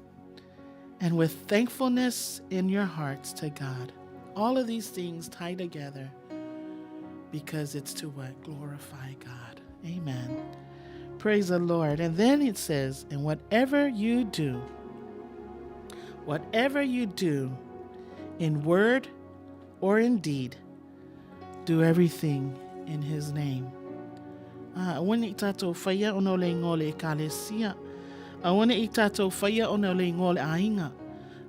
And with thankfulness in your hearts to God. All of these things tie together because it's to what? Glorify God. Amen. Praise the Lord. And then it says, and whatever you do, whatever you do in word or in deed, do everything in his name. Ah, aua ne i tātou whaia ona o le ingoa o le ekalesia. Aua ne i tātou whaia ona o le ingoa o le āinga.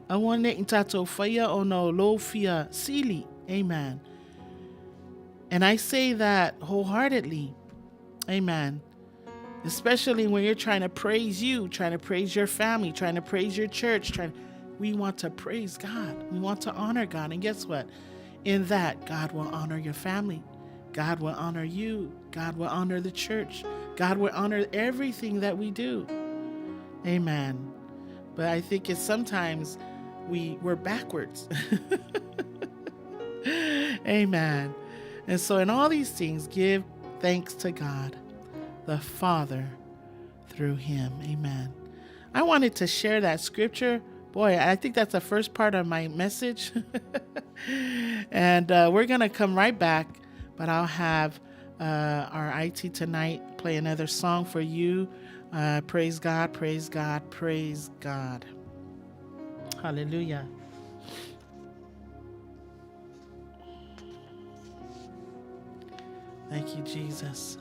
Aua ne i tātou whaia ona o lou fia sili. Amen. And I say that wholeheartedly. Amen. Especially when you're trying to praise you, trying to praise your family, trying to praise your church, trying we want to praise God. We want to honor God. And guess what? In that, God will honor your family. God will honor you. God will honor the church. God will honor everything that we do. Amen. But I think it's sometimes we, we're backwards. Amen. And so, in all these things, give thanks to God, the Father, through him. Amen. I wanted to share that scripture. Boy, I think that's the first part of my message. and we're going to come right back, but I'll have our IT tonight play another song for you. Praise God, praise God, praise God. Hallelujah. Thank you, Jesus.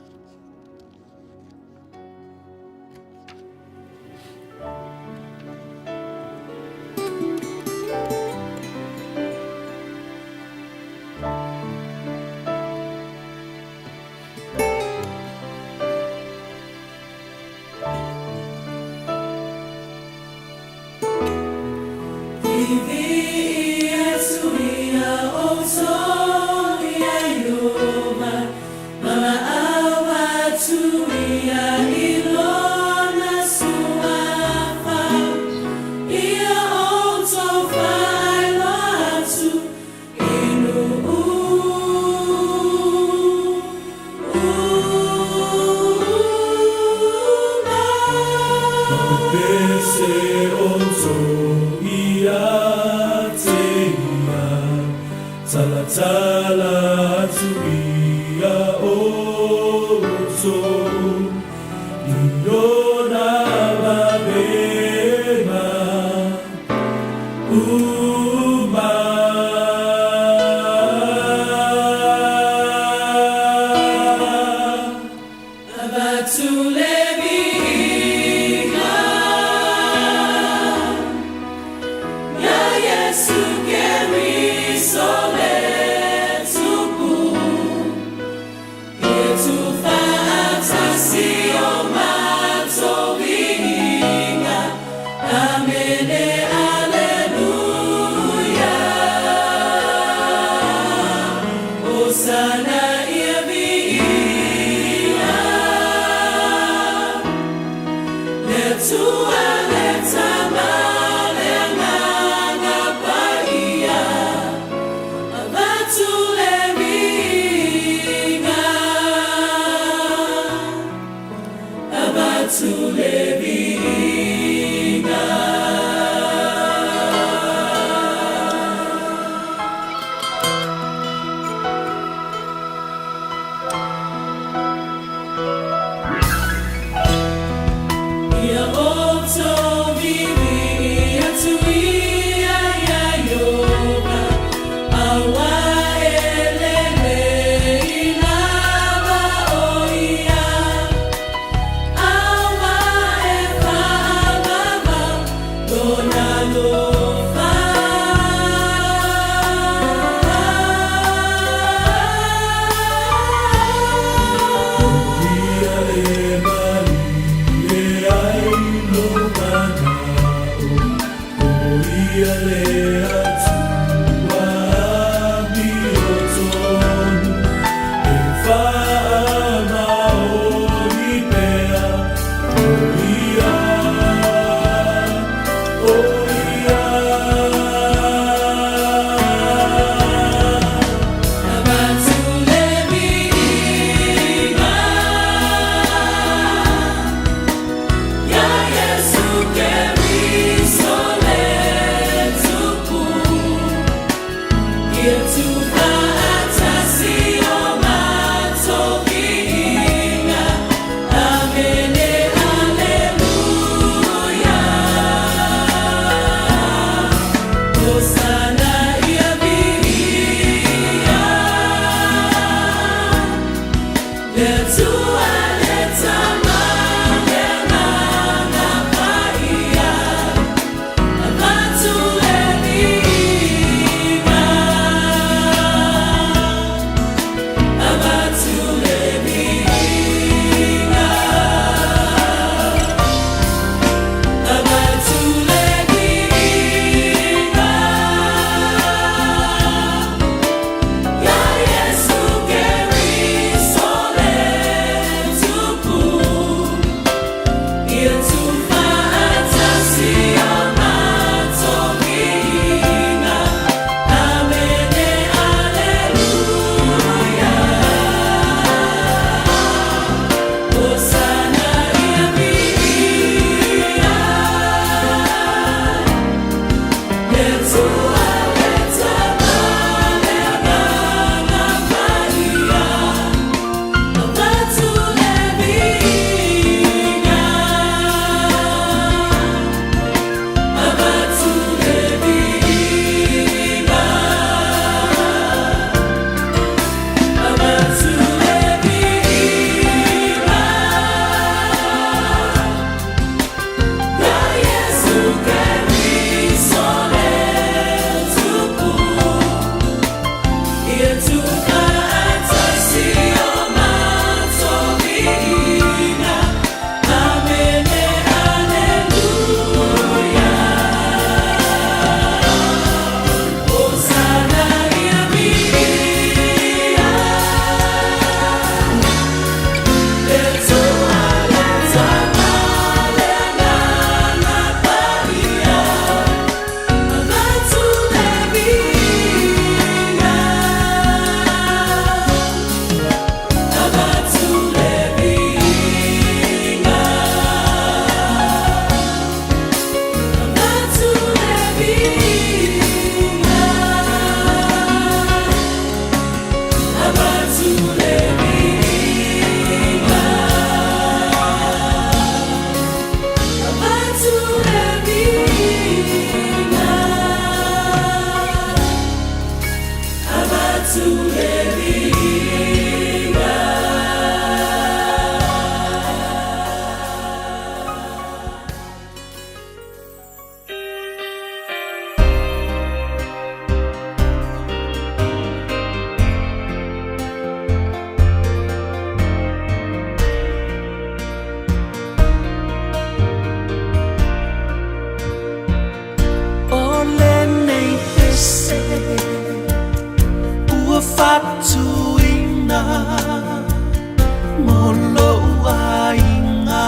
Mo lou aiga.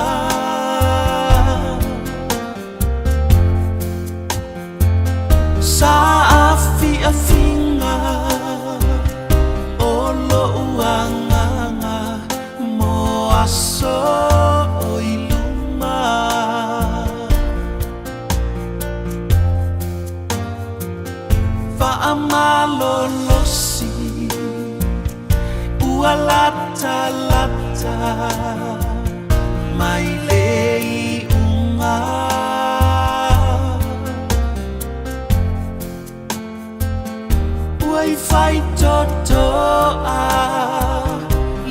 Sa afiafiga o lou agaga mo aso o i luma. Faamalolosi ua latalata mai le iuga. Ua i faitotoa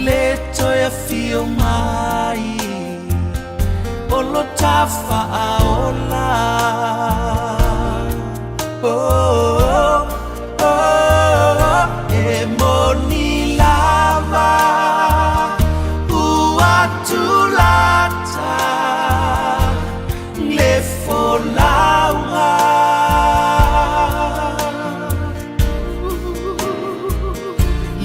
le toe afio mai o lo Tafaaola. Oh, oh, e moni lava ua tulata le folauga.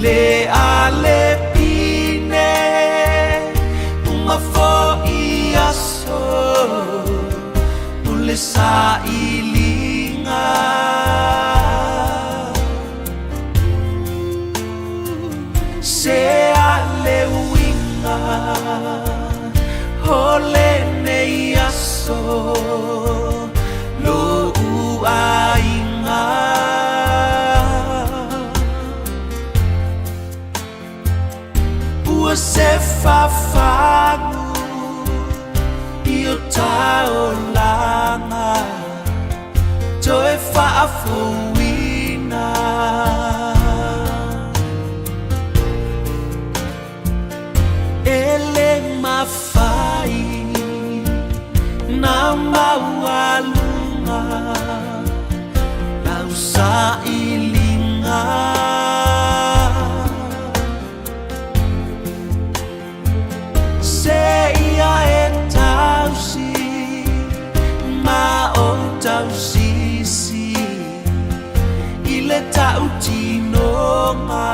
Le alepine uma foʻi aso o le sailiga. Se a le uiga o lenei aso loʻu aiga. Ua se fafagu i o taolaga toe faafouina. E le mafai na maualuga lau sailiga. Seia e tausi ma ou tausisi i le tautinoga.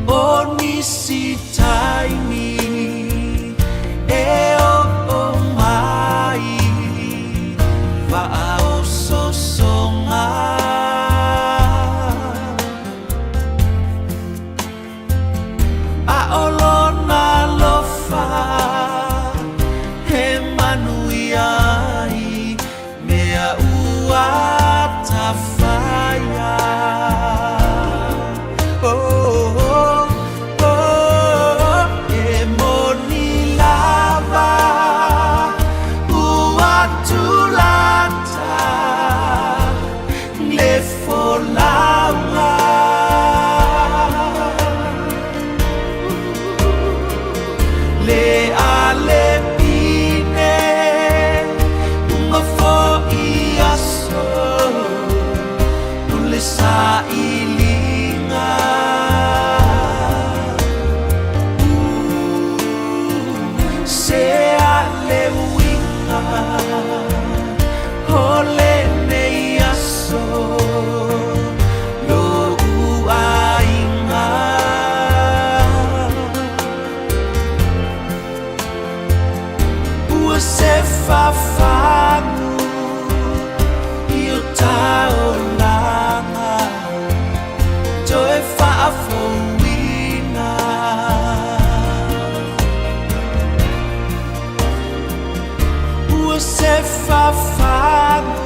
O nisi taimi e oo mai faaososoga. A o lona alofa e manuia ai mea ua tafaia. Oh, oh, oh, e moni lava ua tulata le folauga. Le alepine uma foʻi aso o le sailiga. Se a le uiga o lenei aso loʻu aiga. Ua se fafagu i o taolaga toe faafouina. Ua se fafagu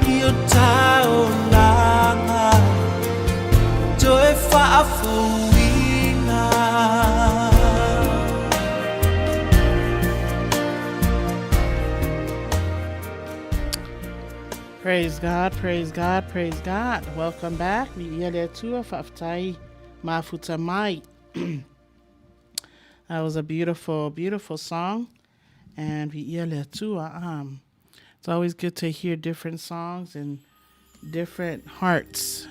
i o taolaga toe faafouina. Praise God, praise God, praise God. Welcome back. Viia le Atua, faafetai mafuta mai. That was a beautiful, beautiful song. And viia le Atua. It's always good to hear different songs and different hearts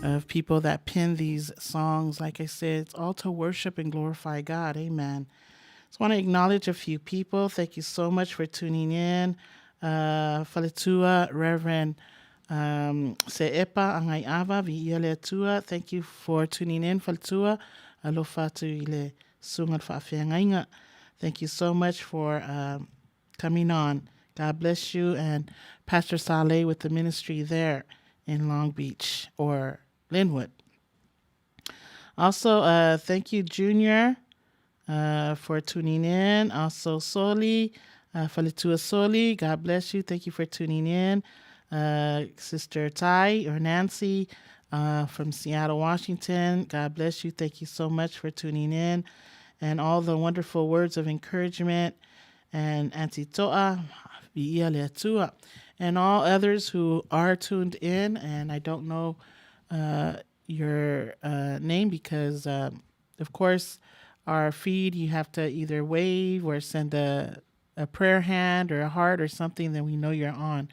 of people that pen these songs. Like I said, it's all to worship and glorify God. Amen. Just want to acknowledge a few people. Thank you so much for tuning in. Faletua, Reverend Um, Se'epa Agaiava, Viia le Atua, thank you for tuning in, faletua, alofa atu i le susuga le faafeagaiga. Thank you so much for um, coming on. God bless you and Pastor Saleh with the ministry there in Long Beach or Linwood. Also, uh, thank you, Junior, uh, for tuning in. Also, Soli, uh, Faletua Soli, God bless you. Thank you for tuning in. Uh, Sister Tai or Nancy uh, from Seattle, Washington, God bless you. Thank you so much for tuning in and all the wonderful words of encouragement. And Auntie Toa, Viia le Atua, and all others who are tuned in. And I don't know uh, your uh, name because, um, of course, our feed, you have to either wave or send a, a prayer hand or a heart or something, then we know you're on.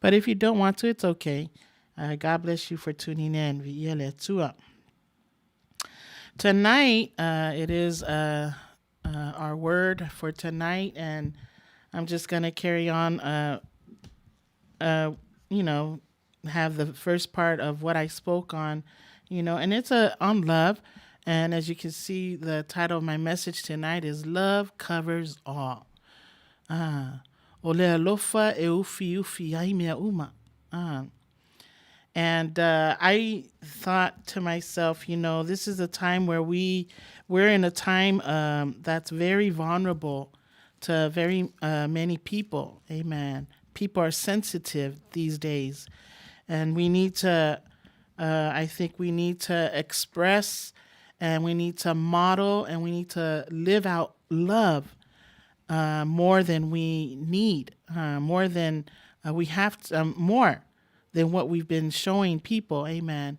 But if you don't want to, it's okay. Uh, God bless you for tuning in. Viia le Atua. Tonight, uh, it is uh, uh, our word for tonight, and I'm just going to carry on, uh, uh, you know, have the first part of what I spoke on, you know, and it's a on love. And as you can see, the title of my message tonight is Love Covers All. Ah, o le alofa e ufi ufi ai mea uma. Ah. And uh, I thought to myself, you know, this is a time where we we're in a time um, that's very vulnerable to very uh, many people. Amen. People are sensitive these days, and we need to. Uh, I think we need to express, and we need to model, and we need to live out love uh, more than we need, uh, more than uh, we have to, um, more than what we've been showing people. Amen.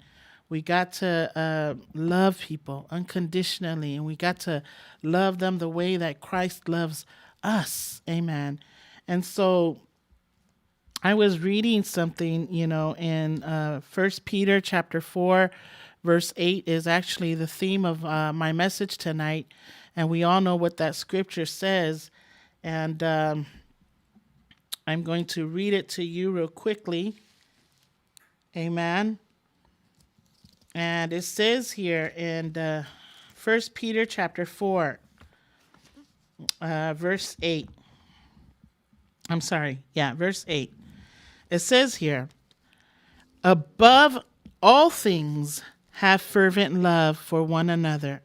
We got to uh, love people unconditionally, and we got to love them the way that Christ loves us. Amen. And so I was reading something, you know, in uh, First Peter chapter 4, verse 8 is actually the theme of uh, my message tonight. And we all know what that scripture says. And um, I'm going to read it to you real quickly. Amen. And it says here in uh, 1 Peter chapter 4, uh, verse 8. I'm sorry. Yeah, verse 8. It says here, above all things, have fervent love for one another,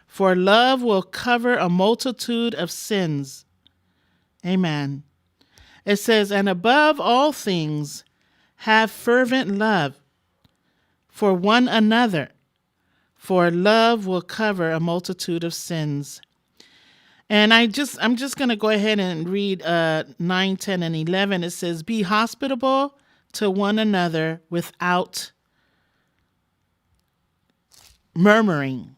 for love will cover a multitude of sins. Amen. It says, and above all things, have fervent love for one another, for love will cover a multitude of sins. And I just I'm just going to go ahead and read uh 9, 10 and 11. It says be hospitable to one another without murmuring.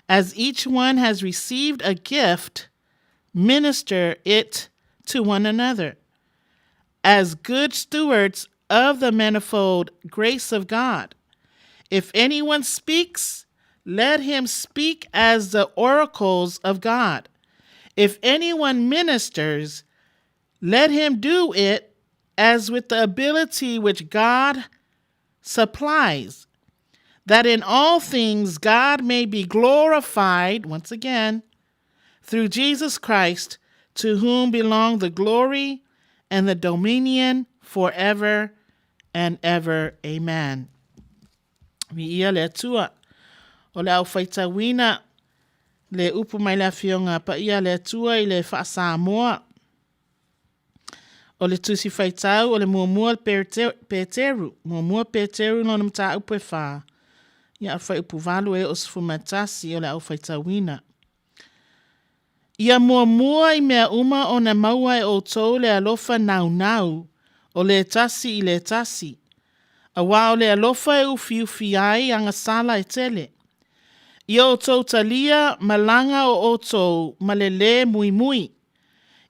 As each one has received a gift, minister it to one another as good stewards of the manifold grace of God. If anyone speaks, let him speak as the oracles of God. If anyone ministers, let him do it as with the ability which God supplies, that in all things God may be glorified, once again, through Jesus Christ, to whom belong the glory and the dominion forever and ever. Amen. Viia le Atua. O le au faitauina le upu mai le afioga paia le Atua i le Faa-Samoa. O le tusi faitau o le muamua Peteru, muamua Peteru lona mataupu e whā. Ia a whai upu valu e o 11 o le au faitauina. Ia muamua i mea uma ona maua e outou le alofa naunau, o le tasi i le tasi. Auā o le alofa e ufiufi ai agasala e tele. Ia outou talia malaga o outou ma le lē muimui.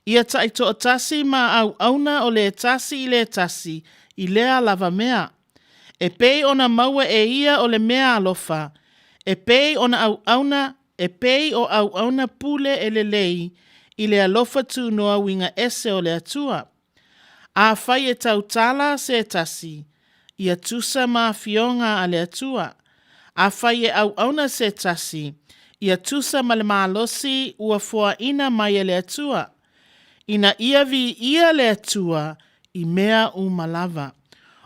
Ia taitoatasi ma auauna o le tasi i le tasi i lea lava mea. E pei ona maua e ia o le mea alofa, e pei ona auauna E pei o auauna pule e lelei i le alofa tunoa uiga ese o le Atua. Afai e tautala se tasi, ia tusa ma afioga a le Atua. Afai e auauna se tasi, ia tusa ma le malosi ua foaina mai e le Atua, ina ia viia le Atua i mea uma lava.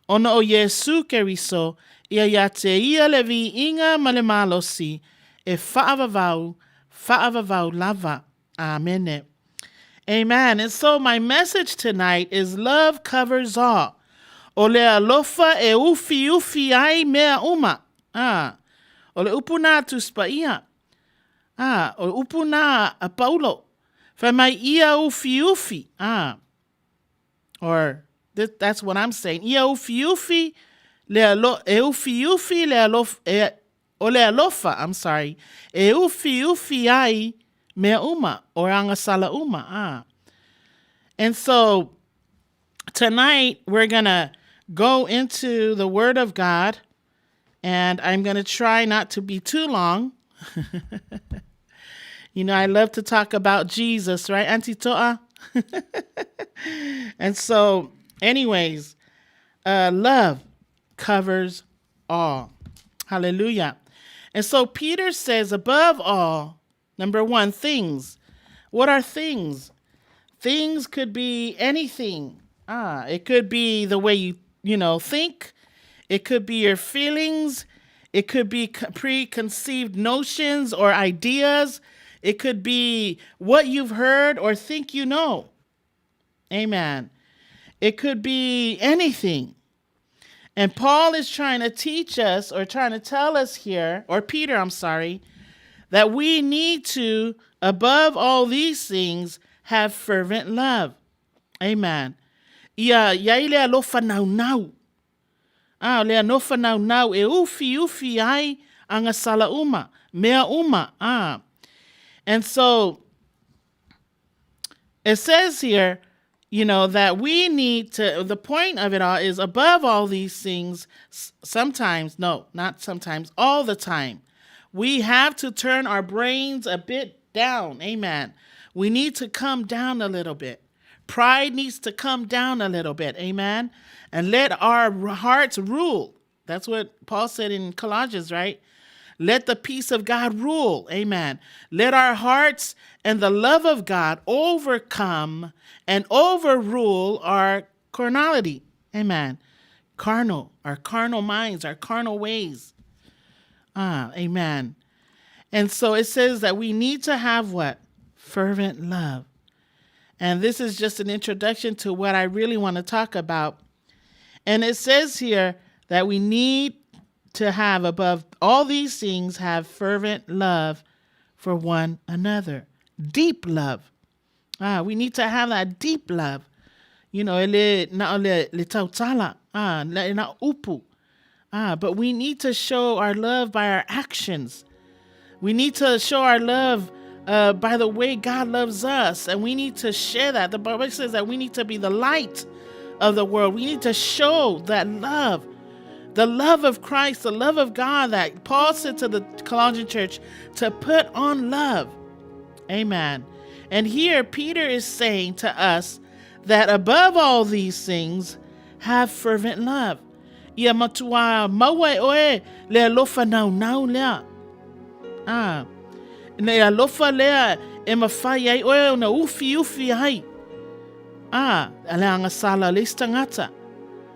Ona o Iesū Keriso, ia iā te ia le viiga ma le malosi e faavavau, faavavau lava. Amene. Amen. And so my message tonight is love covers all. O le alofa e ufiufi ai mea uma. Ah, o le upu nā Tusi Paia. Ah, o le upu nā a Paulo. Fai mai ia ufiufi. Ah, or th that's what I'm saying. Ia ufiufi le alo, e ufiufi le alofa, e, o le alofa, I'm sorry, e ufiufi ai mea uma, or agasala uma. Ah. And so tonight we're going to go into the Word of God, and I'm going to try not to be too long. you know, I love to talk about Jesus, right, Auntie Toa? and so, anyways, uh, love covers all. Hallelujah. And so Peter says, above all, number one, things. What are things? Things could be anything. Ah, it could be the way you, you know, think. It could be your feelings. It could be preconceived notions or ideas. It could be what you've heard or think you know. Amen. It could be anything. And Paul is trying to teach us or trying to tell us here, or Peter, I'm sorry, that we need to, above all these things, have fervent love. Amen. Ia, ia i le alofa naunau. Ah, le alofa naunau e ufi ufi ai agasala uma, mea uma. Ah. And so it says here, you know, that we need to, the point of it all is above all these things, sometimes, no, not sometimes, all the time, we have to turn our brains a bit down. Amen. We need to come down a little bit. Pride needs to come down a little bit. Amen. And let our hearts rule. That's what Paul said in Colossians, right? Let the peace of God rule. Amen. Let our hearts and the love of God overcome and overrule our carnality. Amen. Carnal, our carnal minds, our carnal ways. Ah, amen. And so it says that we need to have what? Fervent love. And this is just an introduction to what I really want to talk about. And it says here that we need to have, above all these things, have fervent love for one another. Deep love. Ah, we need to have that deep love. You know, ele na le, le tautala, ah, le na upu. Ah, but we need to show our love by our actions. We need to show our love uh, by the way God loves us, and we need to share that. The Bible says that we need to be the light of the world. We need to show that love, the love of Christ, the love of God that Paul said to the Colossian church to put on love. Amen. And here Peter is saying to us that above all these things, have fervent love. Ia matua maua e oe le alofa naunau lea. Ah, le alofa lea e mawhai ai oe ona ufiufi ai. Ah, le agasala le isi tagata.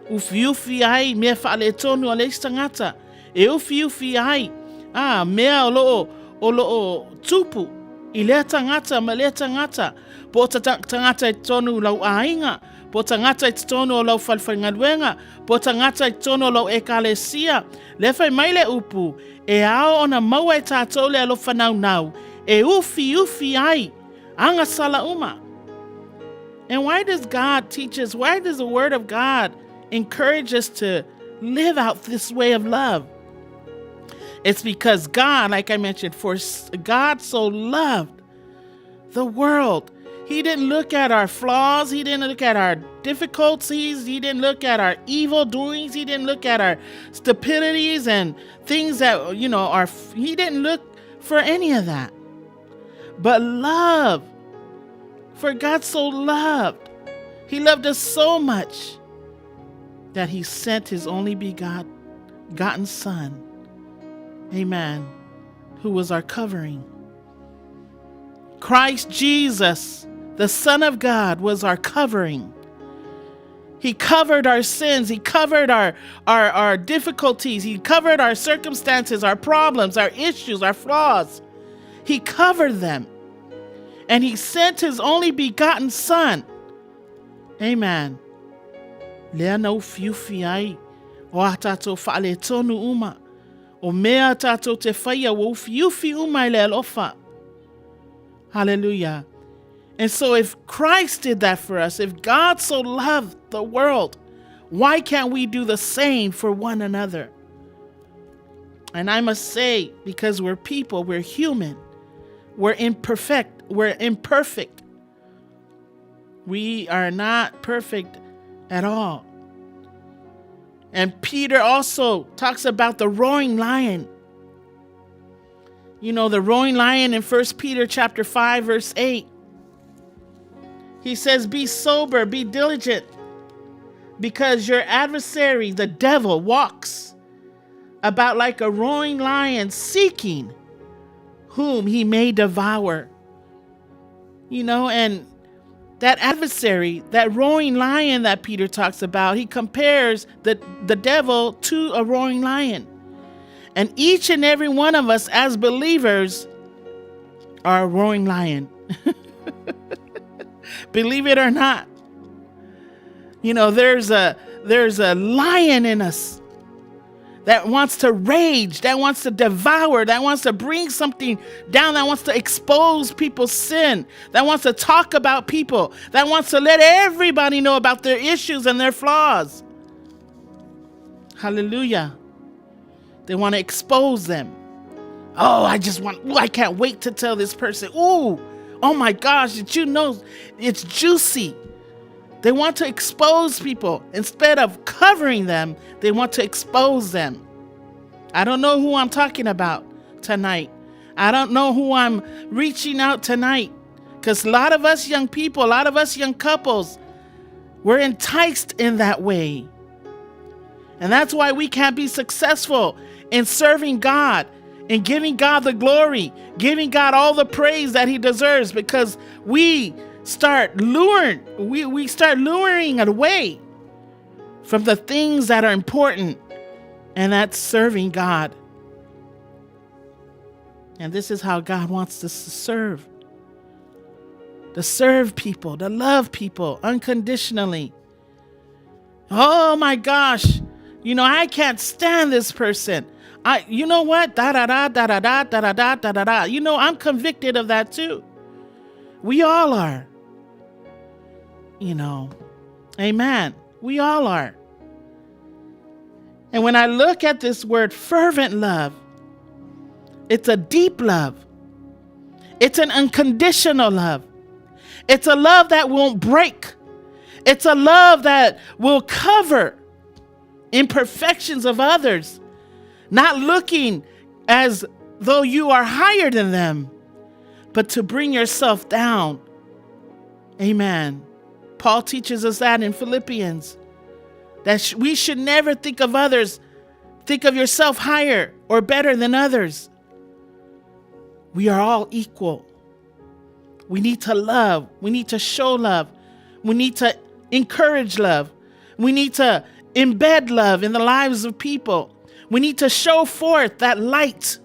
Ufiufi ai mea faaletonu a le isi tagata. E ufiufi ai, ah, mea o loo, o loo tupu i lea tagata ma lea tagata. Po o tagata i totonu lau aiga, po o tagata i totonu o lau falefaigaluega, po o tagata i totonu o lau ekalesia. Lea fai mai le upu, e ao ona maua e tātou le alofa naunau, e ufiufi ai, agasala uma. And why does God teach us, why does the Word of God encourage us to live out this way of love? It's because God, like I mentioned, for God so loved the world. He didn't look at our flaws. He didn't look at our difficulties. He didn't look at our evil doings. He didn't look at our stupidities and things that, you know, are. He didn't look for any of that. But love, for God so loved. He loved us so much that he sent his only begotten Son, amen, who was our covering. Christ Jesus, the Son of God, was our covering. He covered our sins. He covered our, our, our difficulties. He covered our circumstances, our problems, our issues, our flaws. He covered them. And he sent his only begotten Son. Amen. Lea na ufiufi ai o a tātou faaletonu uma. O mea tātou te whaia ua ufiufi uma i le alofa. Hallelujah. And so if Christ did that for us, if God so loved the world, why can't we do the same for one another? And I must say, because we're people, we're human, we're imperfect, we're imperfect. We are not perfect at all. And Peter also talks about the roaring lion. You know, the roaring lion in 1 Peter chapter 5 verse 8. He says, "Be sober, be diligent, because your adversary, the devil, walks about like a roaring lion seeking whom he may devour." You know, and that adversary, that roaring lion that Peter talks about, he compares the, the devil to a roaring lion. And each and every one of us as believers are a roaring lion. Believe it or not. You know, there's a there's a lion in us that wants to rage, that wants to devour, that wants to bring something down, that wants to expose people's sin, that wants to talk about people, that wants to let everybody know about their issues and their flaws. Hallelujah. They want to expose them. Oh, I just want, ooh, I can't wait to tell this person. Ooh, oh my gosh, did you know it's juicy? They want to expose people. Instead of covering them, they want to expose them. I don't know who I'm talking about tonight. I don't know who I'm reaching out tonight. Because a lot of us young people, a lot of us young couples, we're enticed in that way. And that's why we can't be successful in serving God and giving God the glory, giving God all the praise that he deserves because we start luring we, we start luring away from the things that are important and that's serving God. And this is how God wants us to serve. To serve people, to love people unconditionally. Oh my gosh. You know, I can't stand this person. I you know what? Da da da da da da da da da da da da. You know, I'm convicted of that too. We all are. You know. Amen. We all are. And when I look at this word fervent love, it's a deep love. It's an unconditional love. It's a love that won't break. It's a love that will cover imperfections of others, not looking as though you are higher than them, but to bring yourself down. Amen. Paul teaches us that in Philippians that we should never think of others, think of yourself higher or better than others. We are all equal. We need to love. We need to show love. We need to encourage love. We need to embed love in the lives of people. We need to show forth that light.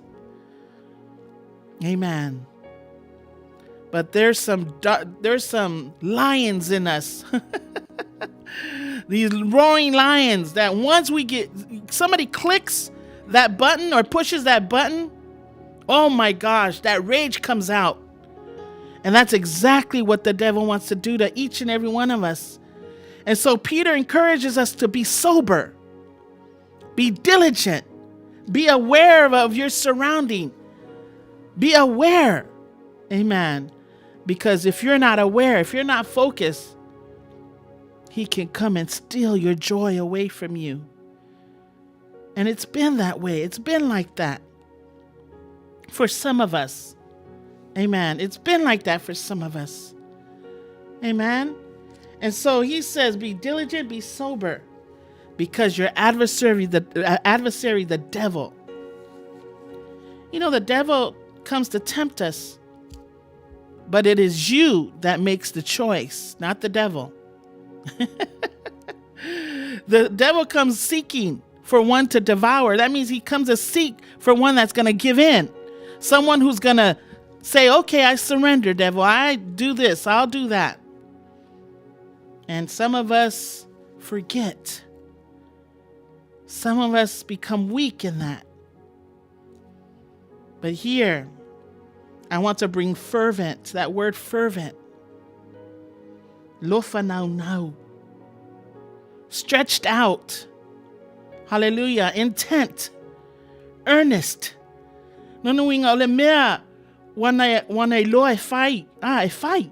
Amen. But there's some there's some lions in us. These roaring lions that once we get somebody clicks that button or pushes that button, oh my gosh, that rage comes out. And that's exactly what the devil wants to do to each and every one of us. And so Peter encourages us to be sober, be diligent, be aware of your surrounding. Be aware. Amen. Because if you're not aware, if you're not focused, he can come and steal your joy away from you. And it's been that way. It's been like that for some of us. Amen. It's been like that for some of us. Amen. And so he says, Be diligent, be sober, because your adversary, the adversary, the devil. You know, the devil comes to tempt us, but it is you that makes the choice, not the devil. The devil comes seeking for one to devour. That means he comes to seek for one that's going to give in. Someone who's going to say, okay, I surrender, devil. I do this, I'll do that. And some of us forget. Some of us become weak in that. But here, I want to bring fervent, that word fervent. Lofa nau nau. Stretched out. Hallelujah. Intent. Earnest. Lona uiga o le mea ua na iloa e fai, ah, e fai.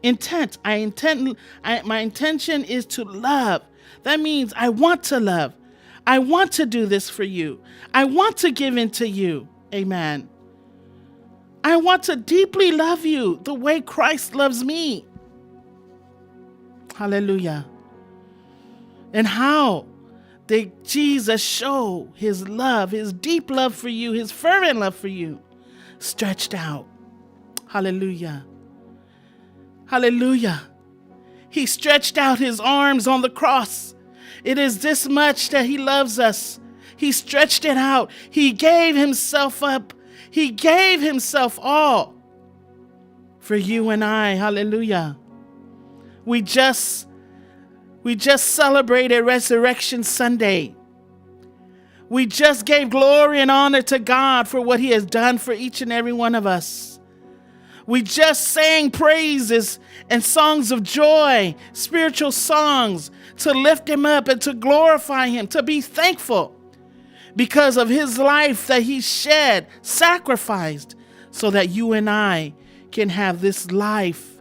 Intent. I intend, I, my intention is to love. That means I want to love. I want to do this for you. I want to give in to you. Amen. I want to deeply love you the way Christ loves me. Hallelujah. And how did Jesus show his love, his deep love for you, his fervent love for you, stretched out? Hallelujah. Hallelujah. He stretched out his arms on the cross. It is this much that he loves us. He stretched it out. He gave himself up. He gave himself all for you and I. Hallelujah. We just we just celebrated Resurrection Sunday. We just gave glory and honor to God for what he has done for each and every one of us. We just sang praises and songs of joy, spiritual songs to lift him up and to glorify him, to be thankful because of his life that he shed, sacrificed, so that you and I can have this life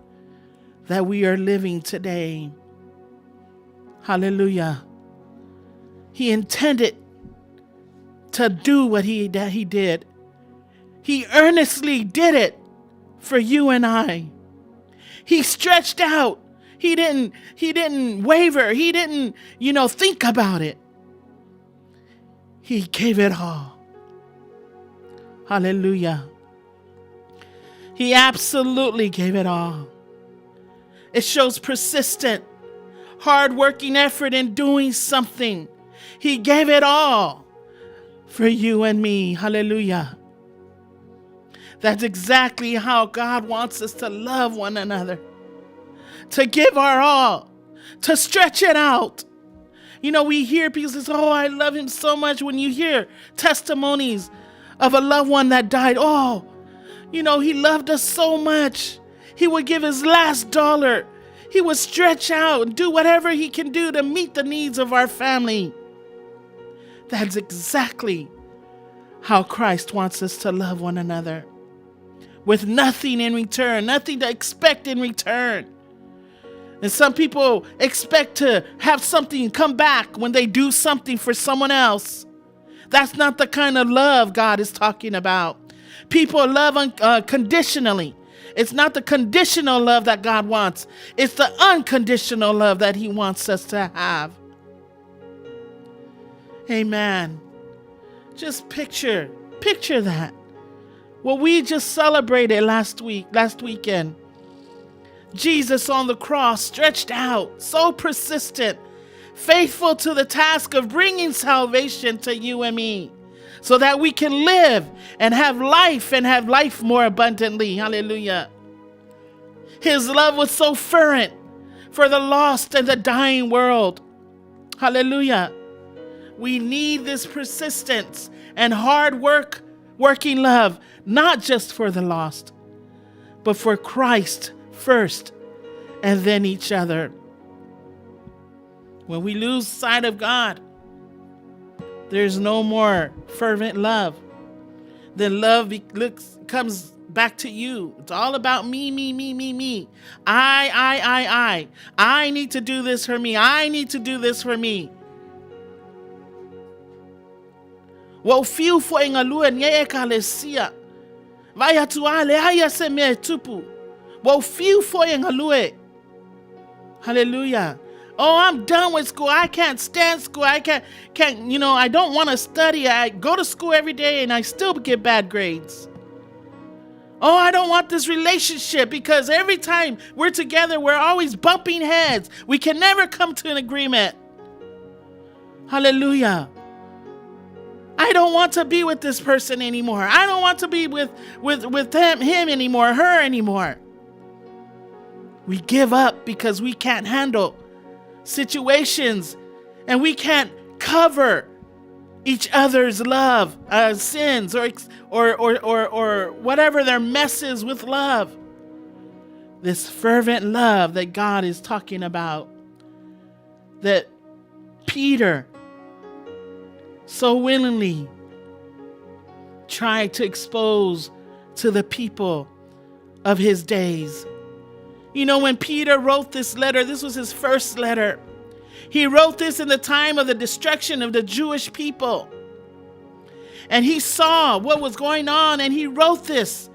that we are living today. Hallelujah. He intended to do what he, that he did. He earnestly did it for you and I. He stretched out. He didn't he didn't waver. He didn't, you know, think about it. He gave it all. Hallelujah. He absolutely gave it all. It shows persistent, hard-working effort in doing something. He gave it all for you and me. Hallelujah. That's exactly how God wants us to love one another, to give our all, to stretch it out. You know, we hear people say, Oh, I love him so much. When you hear testimonies of a loved one that died, oh, you know, he loved us so much. He would give his last dollar. He would stretch out and do whatever he can do to meet the needs of our family. That's exactly how Christ wants us to love one another with nothing in return, nothing to expect in return. And some people expect to have something come back when they do something for someone else. That's not the kind of love God is talking about. People love conditionally. It's not the conditional love that God wants, it's the unconditional love that He wants us to have. Amen. Just picture, picture that. What we just celebrated last week, last weekend. Jesus on the cross, stretched out, so persistent, faithful to the task of bringing salvation to you and me, so that we can live and have life and have life more abundantly. Hallelujah. His love was so fervent for the lost and the dying world. Hallelujah. We need this persistence and hard work, working love, not just for the lost, but for Christ first and then each other. When we lose sight of God, there's no more fervent love. Then love looks comes back to you. It's all about me, me, me, me, me. I, I, I, I. I need to do this for me. I need to do this for me. Ua ou fiu foi e galue nei ekalesia. Vai atu a leai a se mea e tupu. Ua ou fiu foi e galue. Hallelujah. Oh, I'm done with school. I can't stand school. I can't, can't, you know, I don't want to study. I go to school every day and I still get bad grades. Oh, I don't want this relationship because every time we're together, we're always bumping heads. We can never come to an agreement. Hallelujah. I don't want to be with this person anymore. I don't want to be with with with him, him anymore, her anymore. We give up because we can't handle situations and we can't cover each other's love, sins, or, or, or, or, or whatever their mess is with love. This fervent love that God is talking about, that Peter so willingly tried to expose to the people of his days. You know, when Peter wrote this letter, this was his first letter. He wrote this in the time of the destruction of the Jewish people. And he saw what was going on and he wrote this.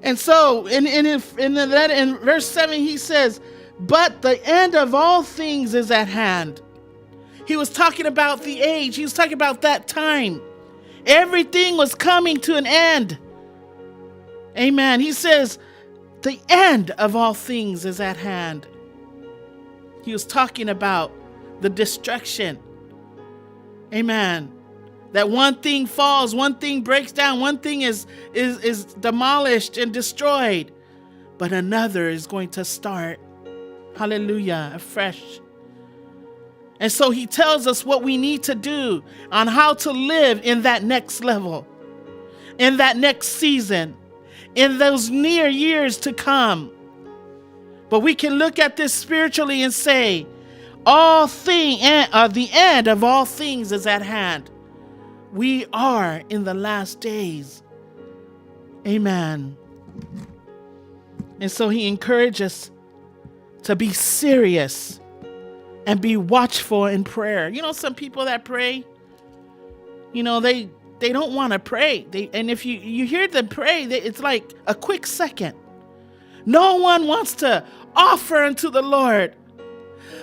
And so in, in, in the letter, in verse 7, he says, But the end of all things is at hand. He was talking about the age, he was talking about that time. Everything was coming to an end. Amen. He says, The end of all things is at hand. He was talking about the destruction. Amen. That one thing falls, one thing breaks down, one thing is, is, is demolished and destroyed, but another is going to start. Hallelujah, afresh. And so he tells us what we need to do on how to live in that next level, in that next season, in those near years to come. But we can look at this spiritually and say, all thing the end of all things is at hand. We are in the last days. Amen. And so he encourages us to be serious and be watchful in prayer. You know, some people that pray, you know, they they don't want to pray. They and if you you hear them pray, they, it's like a quick second. No one wants to offer unto the Lord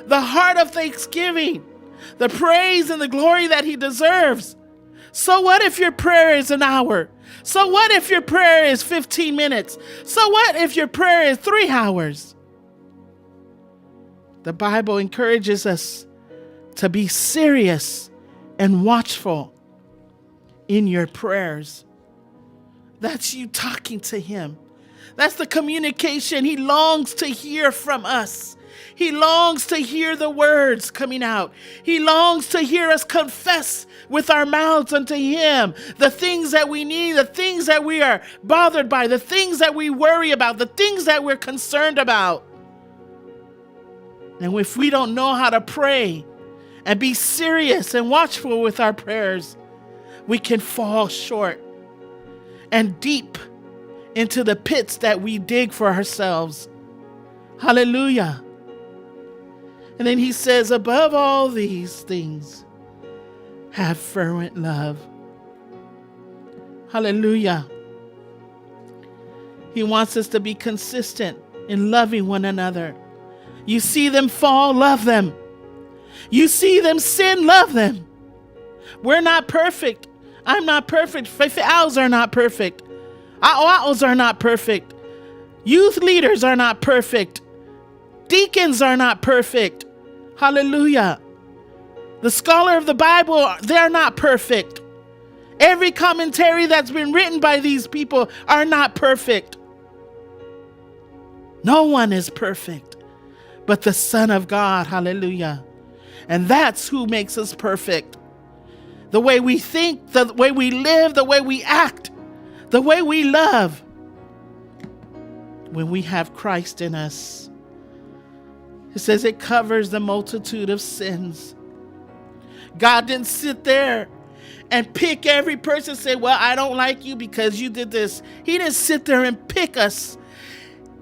the heart of thanksgiving, the praise and the glory that he deserves. So what if your prayer is an hour? So what if your prayer is 15 minutes? So what if your prayer is 3 hours? The Bible encourages us to be serious and watchful in your prayers. That's you talking to him. That's the communication. He longs to hear from us. He longs to hear the words coming out. He longs to hear us confess with our mouths unto him the things that we need, the things that we are bothered by, the things that we worry about, the things that we're concerned about. And if we don't know how to pray and be serious and watchful with our prayers, we can fall short and deep into the pits that we dig for ourselves. Hallelujah. And then he says, above all these things, have fervent love. Hallelujah. He wants us to be consistent in loving one another. You see them fall, love them. You see them sin, love them. We're not perfect. I'm not perfect. Owls are not perfect. Owls are not perfect. Youth leaders are not perfect. Deacons are not perfect. Hallelujah. The scholar of the Bible, they're not perfect. Every commentary that's been written by these people are not perfect. No one is perfect but the Son of God. Hallelujah. And that's who makes us perfect. The way we think, the way we live, the way we act, the way we love. When we have Christ in us, it says it covers the multitude of sins. God didn't sit there and pick every person, say, well, I don't like you because you did this. He didn't sit there and pick us.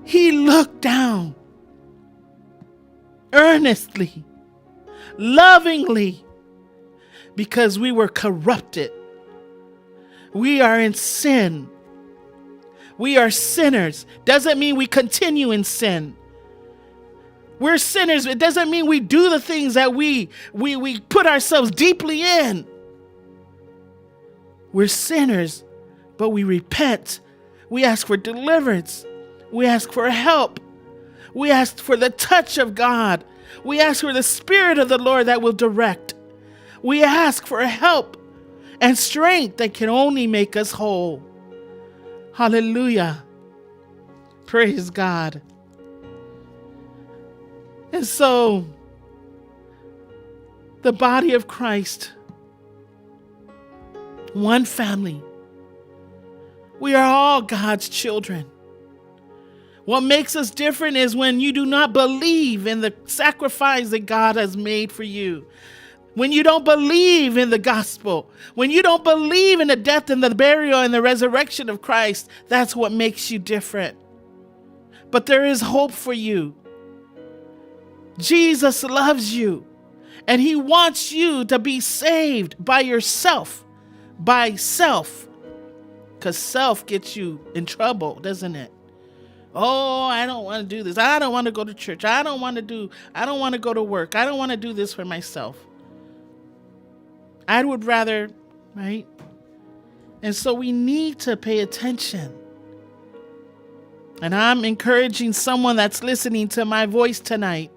He looked down earnestly, lovingly, because we were corrupted. We are in sin. We are sinners. Doesn't mean we continue in sin. We're sinners. It doesn't mean we do the things that we we we put ourselves deeply in. We're sinners, but we repent. We ask for deliverance. We ask for help. We ask for the touch of God. We ask for the Spirit of the Lord that will direct. We ask for help and strength that can only make us whole. Hallelujah. Praise God. And so, the body of Christ, one family, we are all God's children. What makes us different is when you do not believe in the sacrifice that God has made for you. When you don't believe in the gospel, when you don't believe in the death and the burial and the resurrection of Christ, that's what makes you different. But there is hope for you. Jesus loves you and he wants you to be saved by yourself, by self. Because self gets you in trouble, doesn't it? Oh, I don't want to do this. I don't want to go to church. I don't want to do, I don't want to go to work. I don't want to do this for myself. I would rather, right? And so we need to pay attention. And I'm encouraging someone that's listening to my voice tonight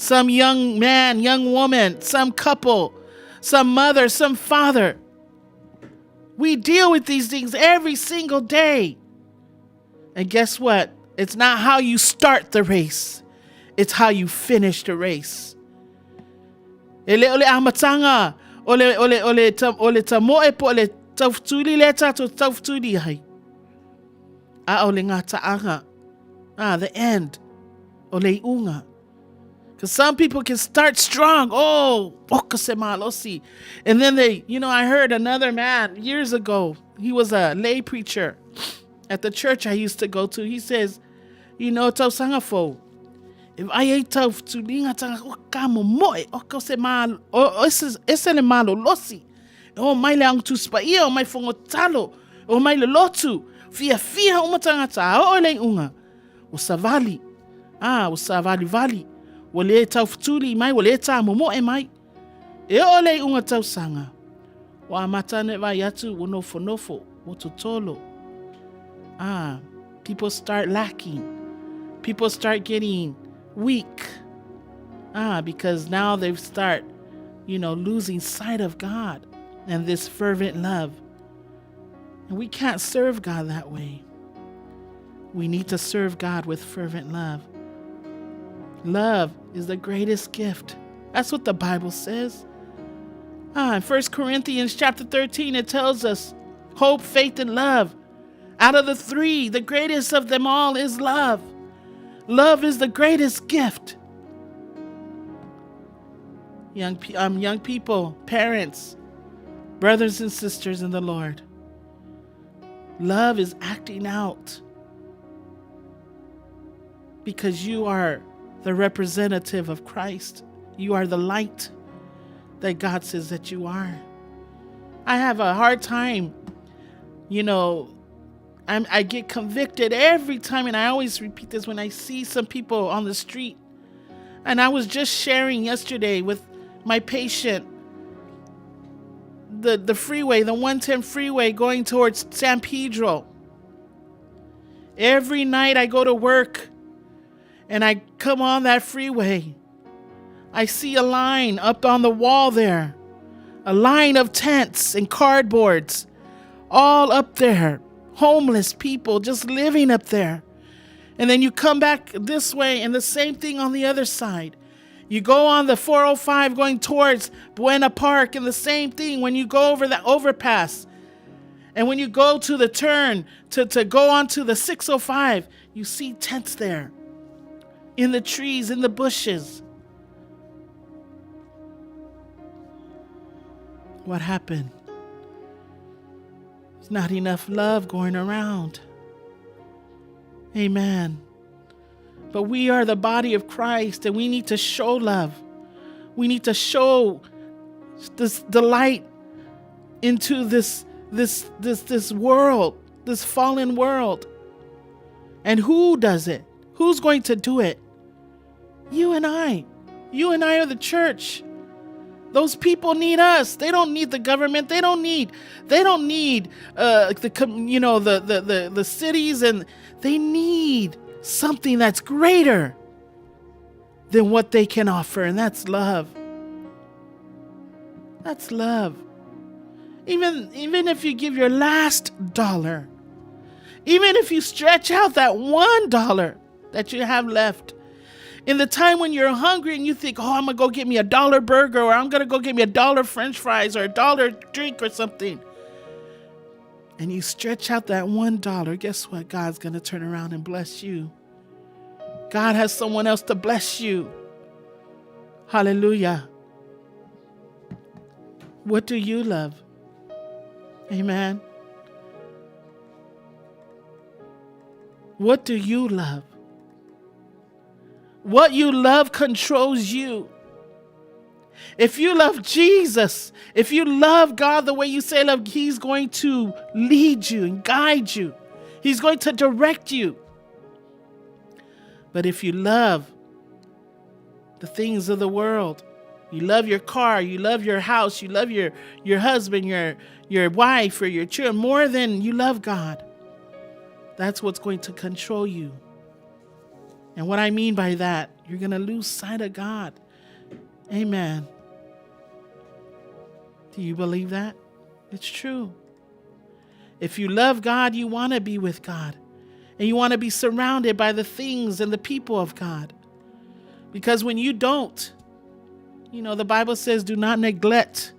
some young man, young woman, some couple, some mother, some father. We deal with these things every single day. And guess what? It's not how you start the race, it's how you finish the race. E le o le amatanga o le, o le, o le, ta, o le tamoe po o le taufutuli le tatou taufutuli ai. A o le ngā ta'anga. Ah, the end. O le iunga. Because some people can start strong. Oh, oka se malosi. And then they, you know, I heard another man years ago. He was a lay preacher at the church I used to go to. He says, you know, tausaga fou. If I ate tau tulinga tanga o ka mo moe o ka se ma o ese le malo losi. O mai le ang tuspa ia o mai fongo talo o mai le lotu fia fia uma tangata o le unga o savali ah o savali vali ua le taufetuli mai ua le tāmomoe mai. E oo le iuga tausaga, ua amata ana e vaai atu ua nofonofo, ua totolo. Ah, people start lacking. People start getting weak. Ah, because now they start, you know, losing sight of God and this fervent love. And we can't serve God that way. We need to serve God with fervent love. Love is the greatest gift. That's what the Bible says. Ah, in 1 Corinthians chapter 13, it tells us hope, faith, and love. Out of the three, the greatest of them all is love. Love is the greatest gift. Young, young people, parents, brothers and sisters in the Lord, love is acting out because you are the representative of Christ. You are the light that God says that you are. I have a hard time, you know, I get convicted every time, and I always repeat this when I see some people on the street. And I was just sharing yesterday with my patient the freeway, the 110 freeway going towards San Pedro. Every night I go to work and I come on that freeway. I see a line up on the wall there, a line of tents and cardboards all up there, homeless people just living up there. And then you come back this way and the same thing on the other side. You go on the 405 going towards Buena Park and the same thing when you go over the overpass. And when you go to the turn to, to go onto the 605, you see tents there in the trees, in the bushes. What happened? There's not enough love going around. Amen. But we are the body of Christ and we need to show love. We need to show this the light into this this this this world, this fallen world. And who does it? Who's going to do it? You and I. You and I are the church. Those people need us. They don't need the government. They don't need they don't need uh, the you know the, the the the cities and they need something that's greater than what they can offer and that's love. That's love. Even even if you give your last dollar, even if you stretch out that $1 that you have left, in the time when you're hungry and you think, oh, I'm going to go get me a dollar burger or I'm going to go get me a dollar french fries or a dollar drink or something. And you stretch out that $1, guess what? God's going to turn around and bless you. God has someone else to bless you. Hallelujah. What do you love? Amen. What do you love? What you love controls you. If you love Jesus, if you love God the way you say love, He's going to lead you and guide you. He's going to direct you. But if you love the things of the world, you love your car, you love your house, you love your, your husband, your, your wife, or your children more than you love God, that's what's going to control you. And what I mean by that, you're going to lose sight of God. Amen. Do you believe that? It's true. If you love God, you want to be with God. And you want to be surrounded by the things and the people of God. Because when you don't, you know, the Bible says, do not neglect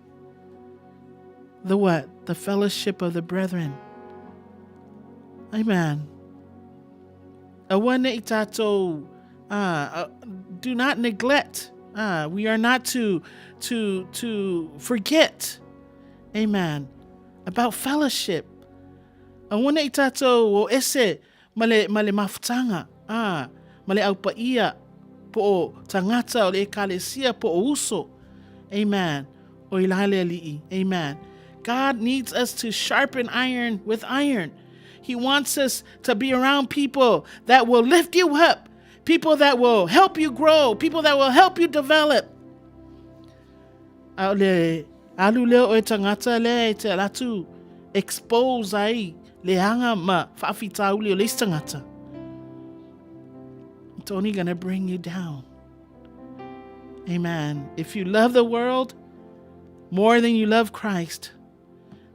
the what? The fellowship of the brethren. Amen. Aua ne i tātou, uh, do not neglect. Uh, we are not to to to forget, amen, about fellowship. Aua ne i tātou o ese ma le, ma le mafutaga, ā, ma le aupaia, po o tagata o le ekalesia, po o uso, amen, o i la le ali'i, amen. God needs us to sharpen iron with iron. He wants us to be around people that will lift you up, people that will help you grow, people that will help you develop. A o le alu lea o e tagata lea e te ala atu expose ai le anga ma faafitauli o le isi tagata. It's only going to bring you down. Amen. If you love the world more than you love Christ,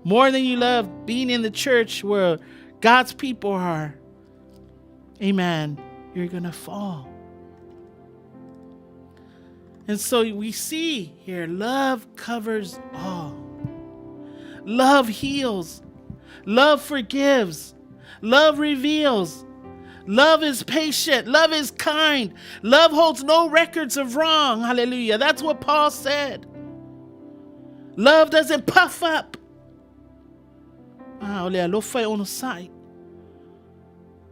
more than you love being in the church where God's people are, amen, you're going to fall. And so we see here love covers all. Love heals. Love forgives. Love reveals. Love is patient. Love is kind. Love holds no records of wrong. Hallelujah. That's what Paul said. Love doesn't puff up. Ah, o le alofa e onosai.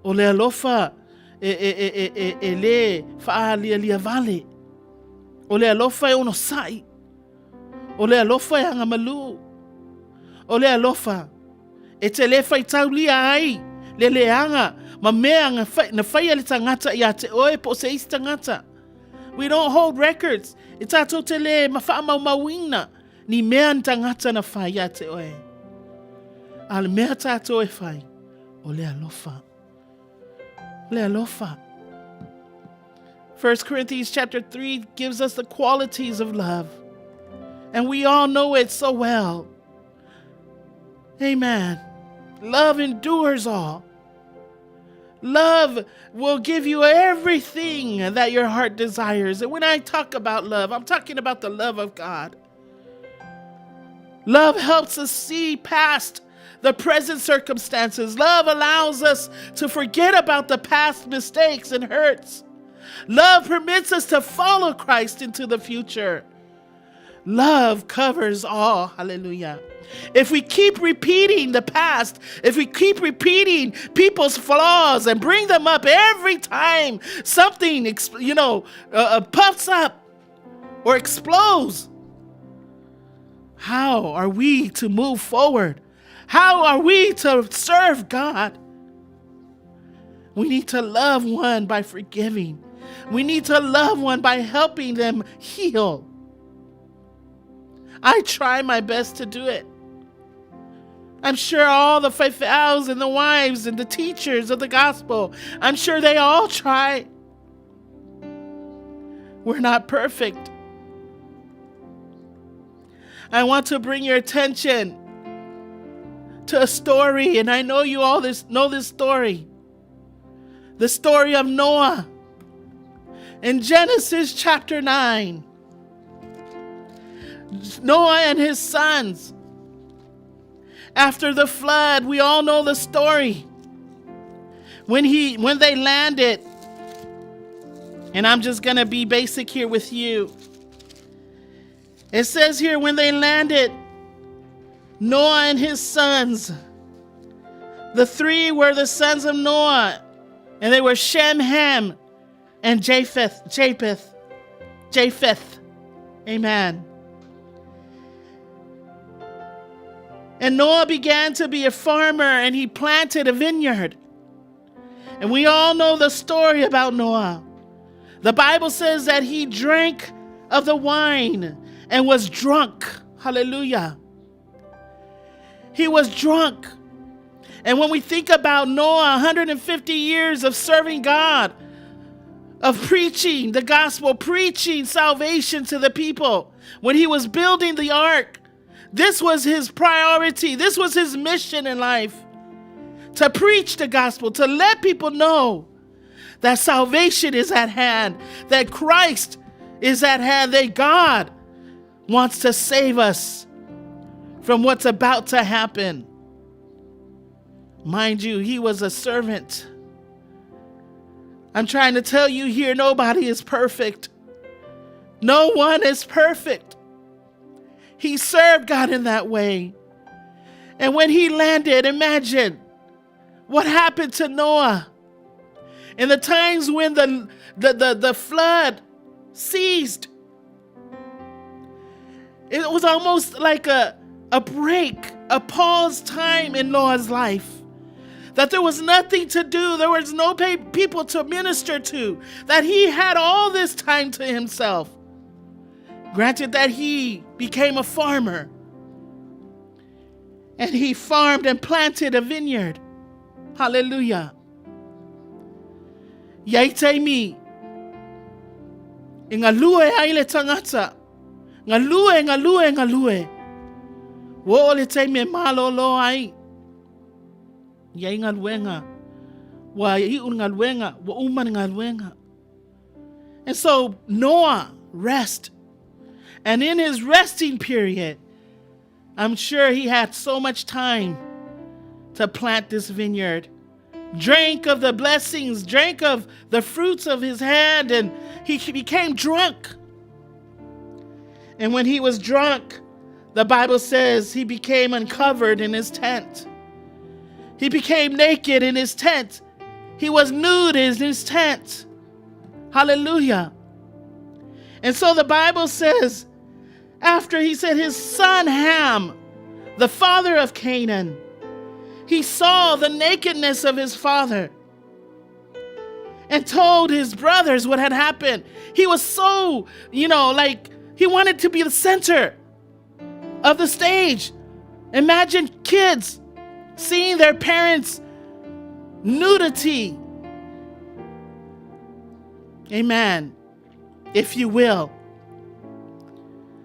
O le alofa e, e, e, e, e, e le whaalialia vale. O le alofa e onosai. O le alofa e agamalu. O le alofa e te le faitaulia ai le leaga ma mea na faia le tagata ia te oe po o se isi tagata. We don't hold records. E tātou te le ma whaamaumauina ni mea ni tagata na whai ia te oe. A le mea tātou e whai, o le alofa. Le alofa. 1 Corinthians chapter 3 gives us the qualities of love. And we all know it so well. Amen. Love endures all. Love will give you everything that your heart desires. And when I talk about love, I'm talking about the love of God. Love helps us see past the present circumstances. Love allows us to forget about the past mistakes and hurts. Love permits us to follow Christ into the future. Love covers all. Hallelujah. If we keep repeating the past, if we keep repeating people's flaws and bring them up every time something, you know, uh, uh, puffs up or explodes, how are we to move forward? How are we to serve God? We need to love one by forgiving. We need to love one by helping them heal. I try my best to do it. I'm sure all the faifeaus and the wives and the teachers of the gospel, I'm sure they all try. We're not perfect. I want to bring your attention to a story, and I know you all this know this story. The story of Noah. In Genesis chapter 9, Noah and his sons. After the flood, we all know the story. When he when they landed, and I'm just going to be basic here with you. It says here when they landed, Noah and his sons, the three were the sons of Noah, and they were Shem, Ham, and Japheth. Japheth. Japheth. Amen. And Noah began to be a farmer and he planted a vineyard. And we all know the story about Noah. The Bible says that he drank of the wine and was drunk. Hallelujah. He was drunk. And when we think about Noah, 150 years of serving God, of preaching the gospel, preaching salvation to the people, when he was building the ark, this was his priority. This was his mission in life to preach the gospel, to let people know that salvation is at hand, that Christ is at hand, that God wants to save us from what's about to happen. Mind you, he was a servant. I'm trying to tell you here nobody is perfect. No one is perfect. He served God in that way. And when he landed, imagine what happened to Noah. In the times when the, the, the, the flood ceased, it was almost like a, a break, a pause time in Noah's life. That there was nothing to do, there was no people to minister to, that he had all this time to himself. Granted that he became a farmer and he farmed and planted a vineyard. Hallelujah. Iai taimi, e galue ai le tangata. Galue, galue, galue. Ua oo le taimi e malōlō ai. Iai galuega. Ua iu le galuega, ua uma le galuega. And so Noah rest. And in his resting period, I'm sure he had so much time to plant this vineyard. Drank of the blessings, drank of the fruits of his hand, and he became drunk. And when he was drunk, the Bible says he became uncovered in his tent. He became naked in his tent. He was nude in his tent. Hallelujah. And so the Bible says, after he said his son Ham, the father of Canaan, he saw the nakedness of his father and told his brothers what had happened. He was so, you know, like he wanted to be the center of the stage. Imagine kids seeing their parents' nudity. Amen. If you will.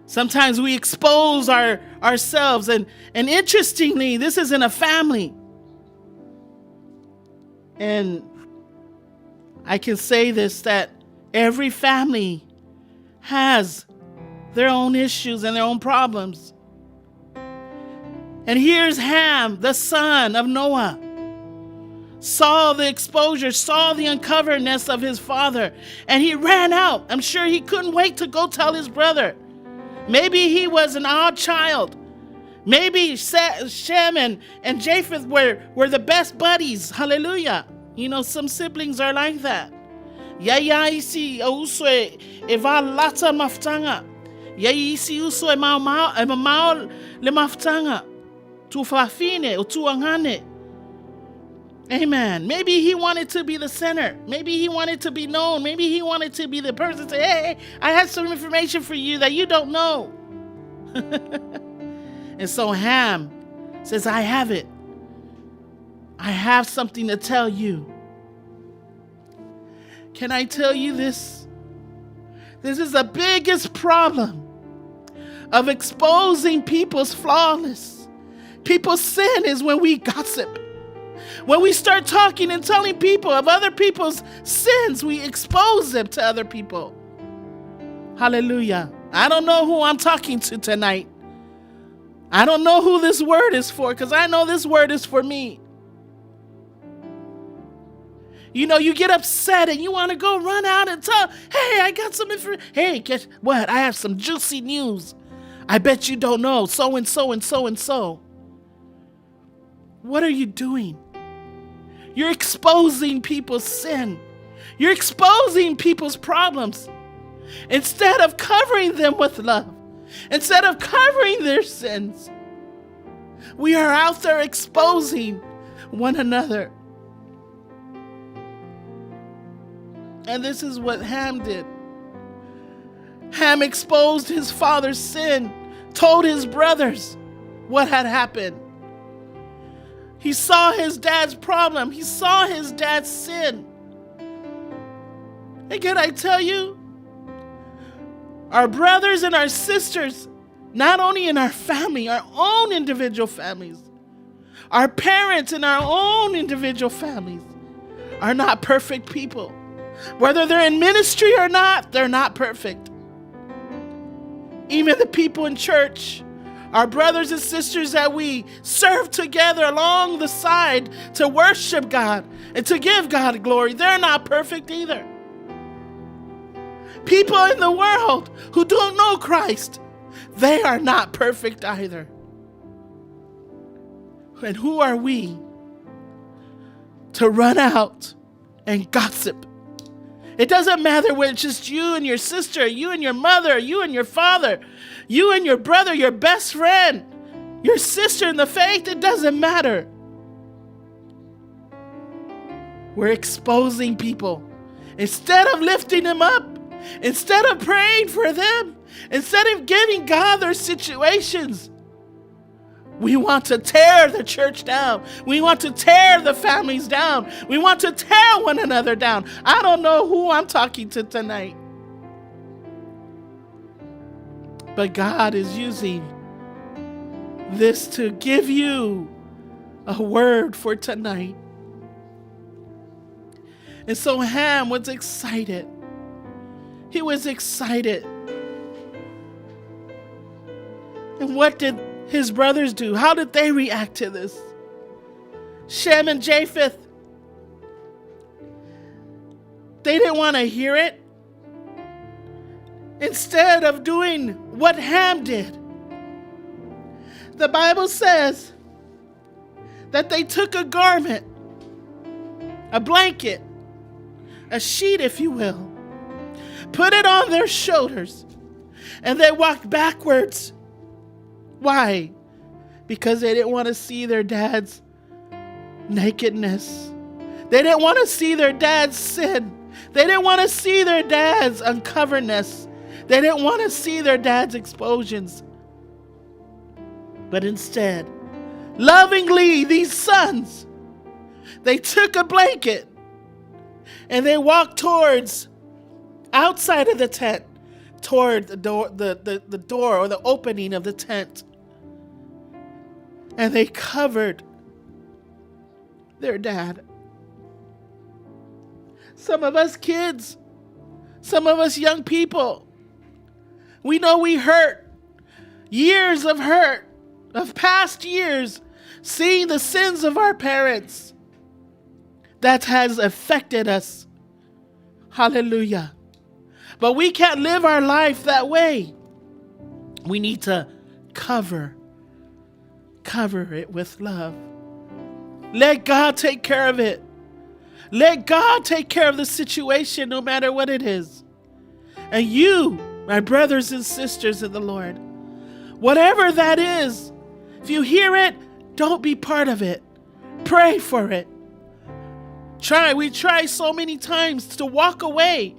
Sometimes we expose our ourselves and and interestingly, this is in a family. And I can say this that every family has their own issues and their own problems. And here's Ham, the son of Noah, saw the exposure, saw the uncoveredness of his father, and he ran out. I'm sure he couldn't wait to go tell his brother. Maybe he was an odd child. Maybe Shem and, and Japheth were, were the best buddies. Hallelujah. You know, some siblings are like that. Ia ia isi o uso e, e vā lata mafutaga. Ia isi uso e mamao, e mamao le mafutaga. Tuafafine o tuagane. Amen. Maybe he wanted to be the center. Maybe he wanted to be known. Maybe he wanted to be the person to say, hey, I have some information for you that you don't know. And so Ham says, I have it. I have something to tell you. Can I tell you this? This is the biggest problem of exposing people's flawless. People's sin is when we gossip. When we start talking and telling people of other people's sins, we expose them to other people. Hallelujah. I don't know who I'm talking to tonight. I don't know who this word is for, because I know this word is for me. You know, you get upset and you want to go run out and tell, hey, I got some information. Hey, guess what? I have some juicy news. I bet you don't know. So and so and so and so. What are you doing? You're exposing people's sin. You're exposing people's problems. Instead of covering them with love, instead of covering their sins, we are out there exposing one another. And this is what Ham did. Ham exposed his father's sin, told his brothers what had happened. He saw his dad's problem. He saw his dad's sin. And can I tell you, our brothers and our sisters, not only in our family, our own individual families, our parents in our own individual families are not perfect people. Whether they're in ministry or not, they're not perfect. Even the people in church, our brothers and sisters that we serve together along the side to worship God and to give God glory, they're not perfect either. People in the world who don't know Christ, they are not perfect either. And who are we to run out and gossip? It doesn't matter whether it's just you and your sister, you and your mother, you and your father, you and your brother, your best friend, your sister in the faith. It doesn't matter. We're exposing people. Instead of lifting them up, instead of praying for them, instead of giving God their situations, we want to tear the church down. We want to tear the families down. We want to tear one another down. I don't know who I'm talking to tonight. But God is using this to give you a word for tonight. And so Ham was excited. He was excited. And what did his brothers do? How did they react to this? Shem and Japheth, they didn't want to hear it. Instead of doing what Ham did, the Bible says that they took a garment, a blanket, a sheet, if you will, put it on their shoulders, and they walked backwards. Why? Because they didn't want to see their dad's nakedness. They didn't want to see their dad's sin. They didn't want to see their dad's uncoveredness. They didn't want to see their dad's exposures. But instead, lovingly, these sons, they took a blanket and they walked towards outside of the tent, toward the door, the door or the opening of the tent. And they covered their dad. Some of us kids, some of us young people, we know we hurt. Years of hurt, of past years, seeing the sins of our parents. That has affected us. Hallelujah. But we can't live our life that way. We need to cover it with love. Let God take care of it. Let God take care of the situation, no matter what it is. And you, my brothers and sisters in the Lord, whatever that is, if you hear it, don't be part of it. Pray for it. Try, we try so many times to walk away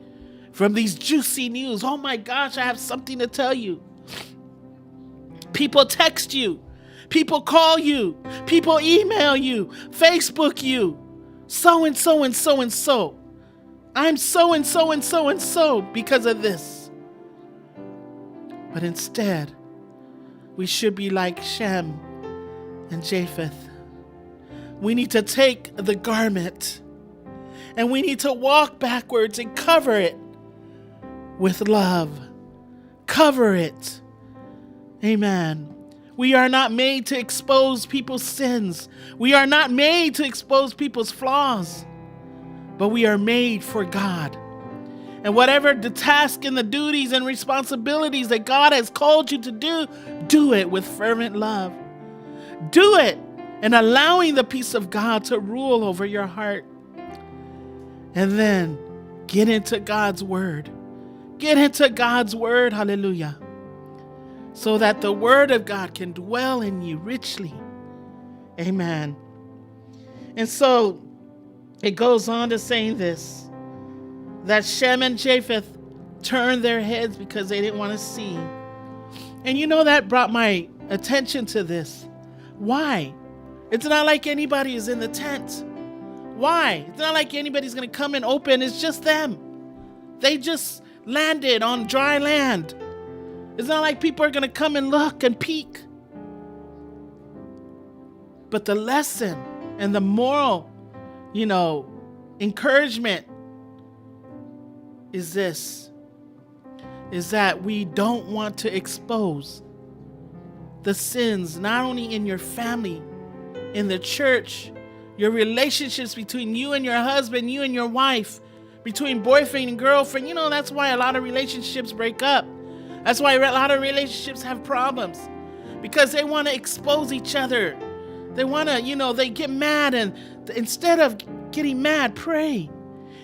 from these juicy news. Oh my gosh, I have something to tell you. People text you, people call you, people email you, Facebook you, so and so and so and so. I'm so and so and so and so because of this. But instead, we should be like Shem and Japheth. We need to take the garment and we need to walk backwards and cover it with love. Cover it. Amen. We are not made to expose people's sins. We are not made to expose people's flaws, but we are made for God. And whatever the task and the duties and responsibilities that God has called you to do, do it with fervent love. Do it and allowing the peace of God to rule over your heart. And then get into God's word. Get into God's word, hallelujah, so that the word of God can dwell in you richly. Amen. And so it goes on to saying this, that Shem and Japheth turned their heads because they didn't want to see. And you know, that brought my attention to this. Why? It's not like anybody is in the tent. Why? It's not like anybody's going to come and open. It's just them. They just landed on dry land. It's not like people are going to come and look and peek. But the lesson and the moral, you know, encouragement is this, is that we don't want to expose the sins, not only in your family, in the church, your relationships between you and your husband, you and your wife, between boyfriend and girlfriend. You know, that's why a lot of relationships break up. That's why a lot of relationships have problems, because they want to expose each other. They want to, you know, they get mad, and instead of getting mad, pray.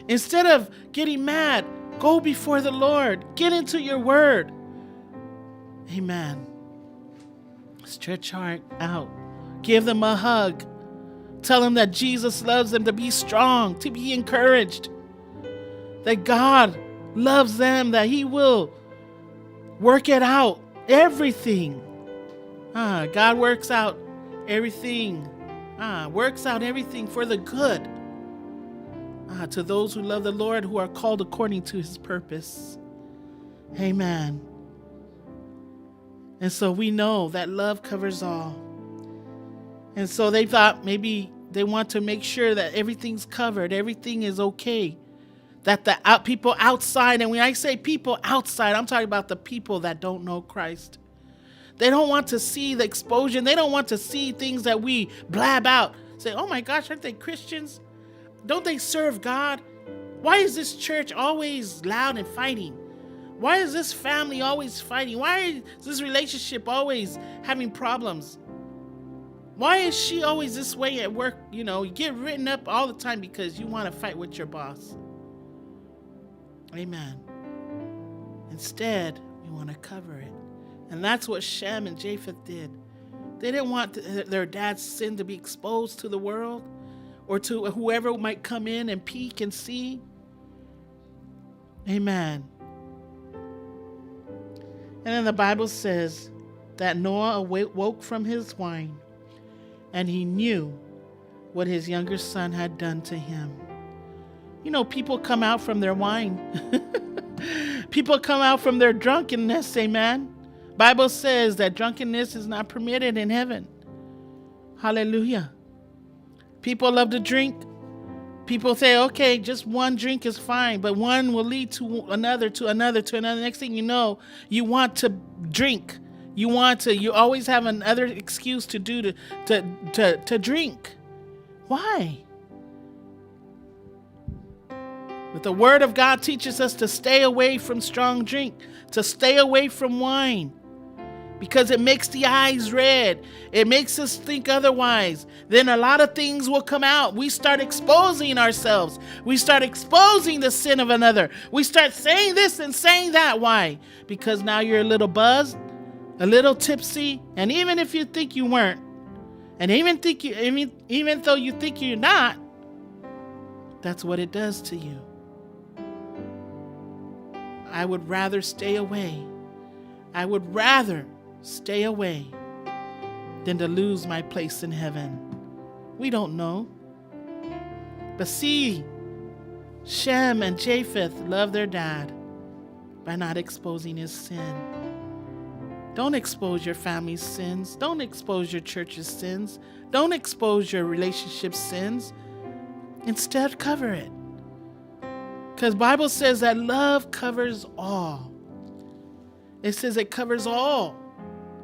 Instead of getting mad, go before the Lord. Get into your word. Amen. Stretch heart out. Give them a hug. Tell them that Jesus loves them, to be strong, to be encouraged, that God loves them, that he will work it out, everything. God works out everything. Works out everything for the good. To those who love the Lord, who are called according to his purpose. Amen. And so we know that love covers all. And so they thought maybe they want to make sure that everything's covered, everything is okay, that the people outside, and when I say people outside, I'm talking about the people that don't know Christ. They don't want to see the exposure. They don't want to see things that we blab out. Say, oh my gosh, aren't they Christians? Don't they serve God? Why is this church always loud and fighting? Why is this family always fighting? Why is this relationship always having problems? Why is she always this way at work? You get written up all the time because you want to fight with your boss. Amen. Instead, we want to cover it. And that's what Shem and Japheth did. They didn't want their dad's sin to be exposed to the world or to whoever might come in and peek and see. Amen. And then the Bible says that Noah woke from his wine, and he knew what his younger son had done to him. You know, people come out from their wine. People come out from their drunkenness, amen. Bible says that drunkenness is not permitted in heaven. Hallelujah. People love to drink. People say, okay, just one drink is fine, but one will lead to another, to another, to another. Next thing you know, you want to drink. You always have another excuse to do to drink. Why? But the Word of God teaches us to stay away from strong drink, to stay away from wine, because it makes the eyes red. It makes us think otherwise. Then a lot of things will come out. We start exposing ourselves. We start exposing the sin of another. We start saying this and saying that. Why? Because now you're a little buzzed, a little tipsy, and even if you think you weren't, and even think you, even, even though you think you're not, That's what it does to you. I would rather stay away. I would rather stay away than to lose my place in heaven. We don't know. But see, Shem and Japheth love their dad by not exposing his sin. Don't expose your family's sins. Don't expose your church's sins. Don't expose your relationship sins. Instead, cover it. Because Bible says that love covers all. It says it covers all.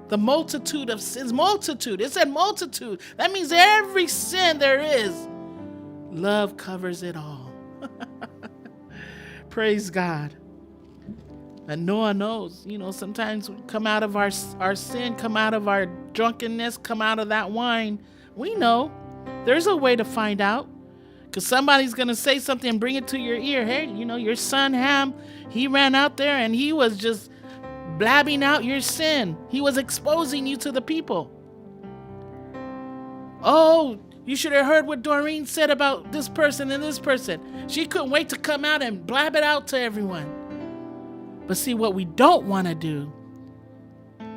The multitude of sins. Multitude. It said multitude. That means every sin there is. Love covers it all. Praise God. And Noah knows, you know, sometimes we come out of our, our sin, come out of our drunkenness, come out of that wine. We know there's a way to find out. Because somebody's going to say something and bring it to your ear. Hey, you know, your son Ham, he ran out there and he was just blabbing out your sin. He was exposing you to the people. Oh, you should have heard what Dorene said about this person and this person. She couldn't wait to come out and blab it out to everyone. But see, what we don't want to do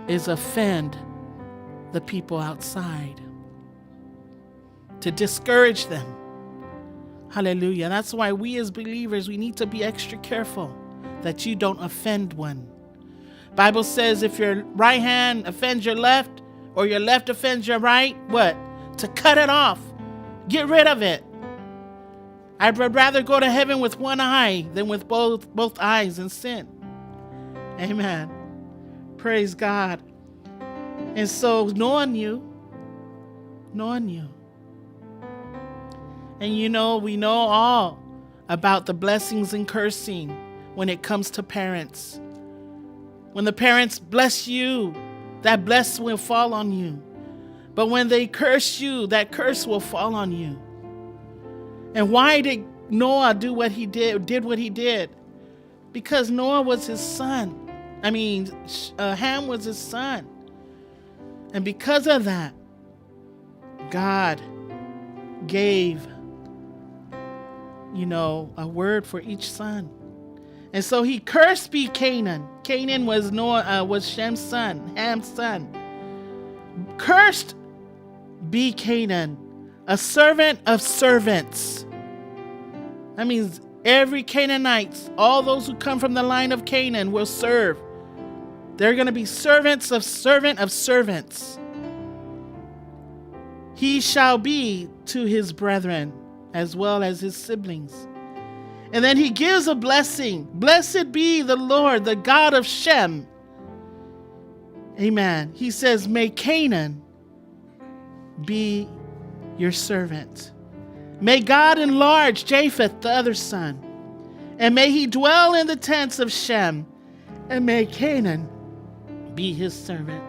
is offend the people outside, to discourage them. Hallelujah. That's why we as believers, we need to be extra careful that you don't offend one. Bible says if your right hand offends your left or your left offends your right, what? To cut it off. Get rid of it. I'd rather go to heaven with one eye than with both both eyes in sin. Amen. Praise God. And so Noah knew. Noah knew. And you know, we know all about the blessings and cursing when it comes to parents. When the parents bless you, that bless will fall on you. But when they curse you, that curse will fall on you. And why did Noah do what he did? Did what he did? Because Noah was his son. I mean, Ham was his son. And because of that, God gave, you know, a word for each son. And so he cursed be Canaan. Canaan was Noah was Shem's son, Ham's son. Cursed be Canaan, a servant of servants. That means every Canaanites, all those who come from the line of Canaan will serve. They're going to be servants of servant of servants. He shall be to his brethren as well as his siblings. And then he gives a blessing. Blessed be the Lord, the God of Shem. Amen. He says, May Canaan be your servant. May God enlarge Japheth, the other son, and may he dwell in the tents of Shem, and may Canaan be his servant.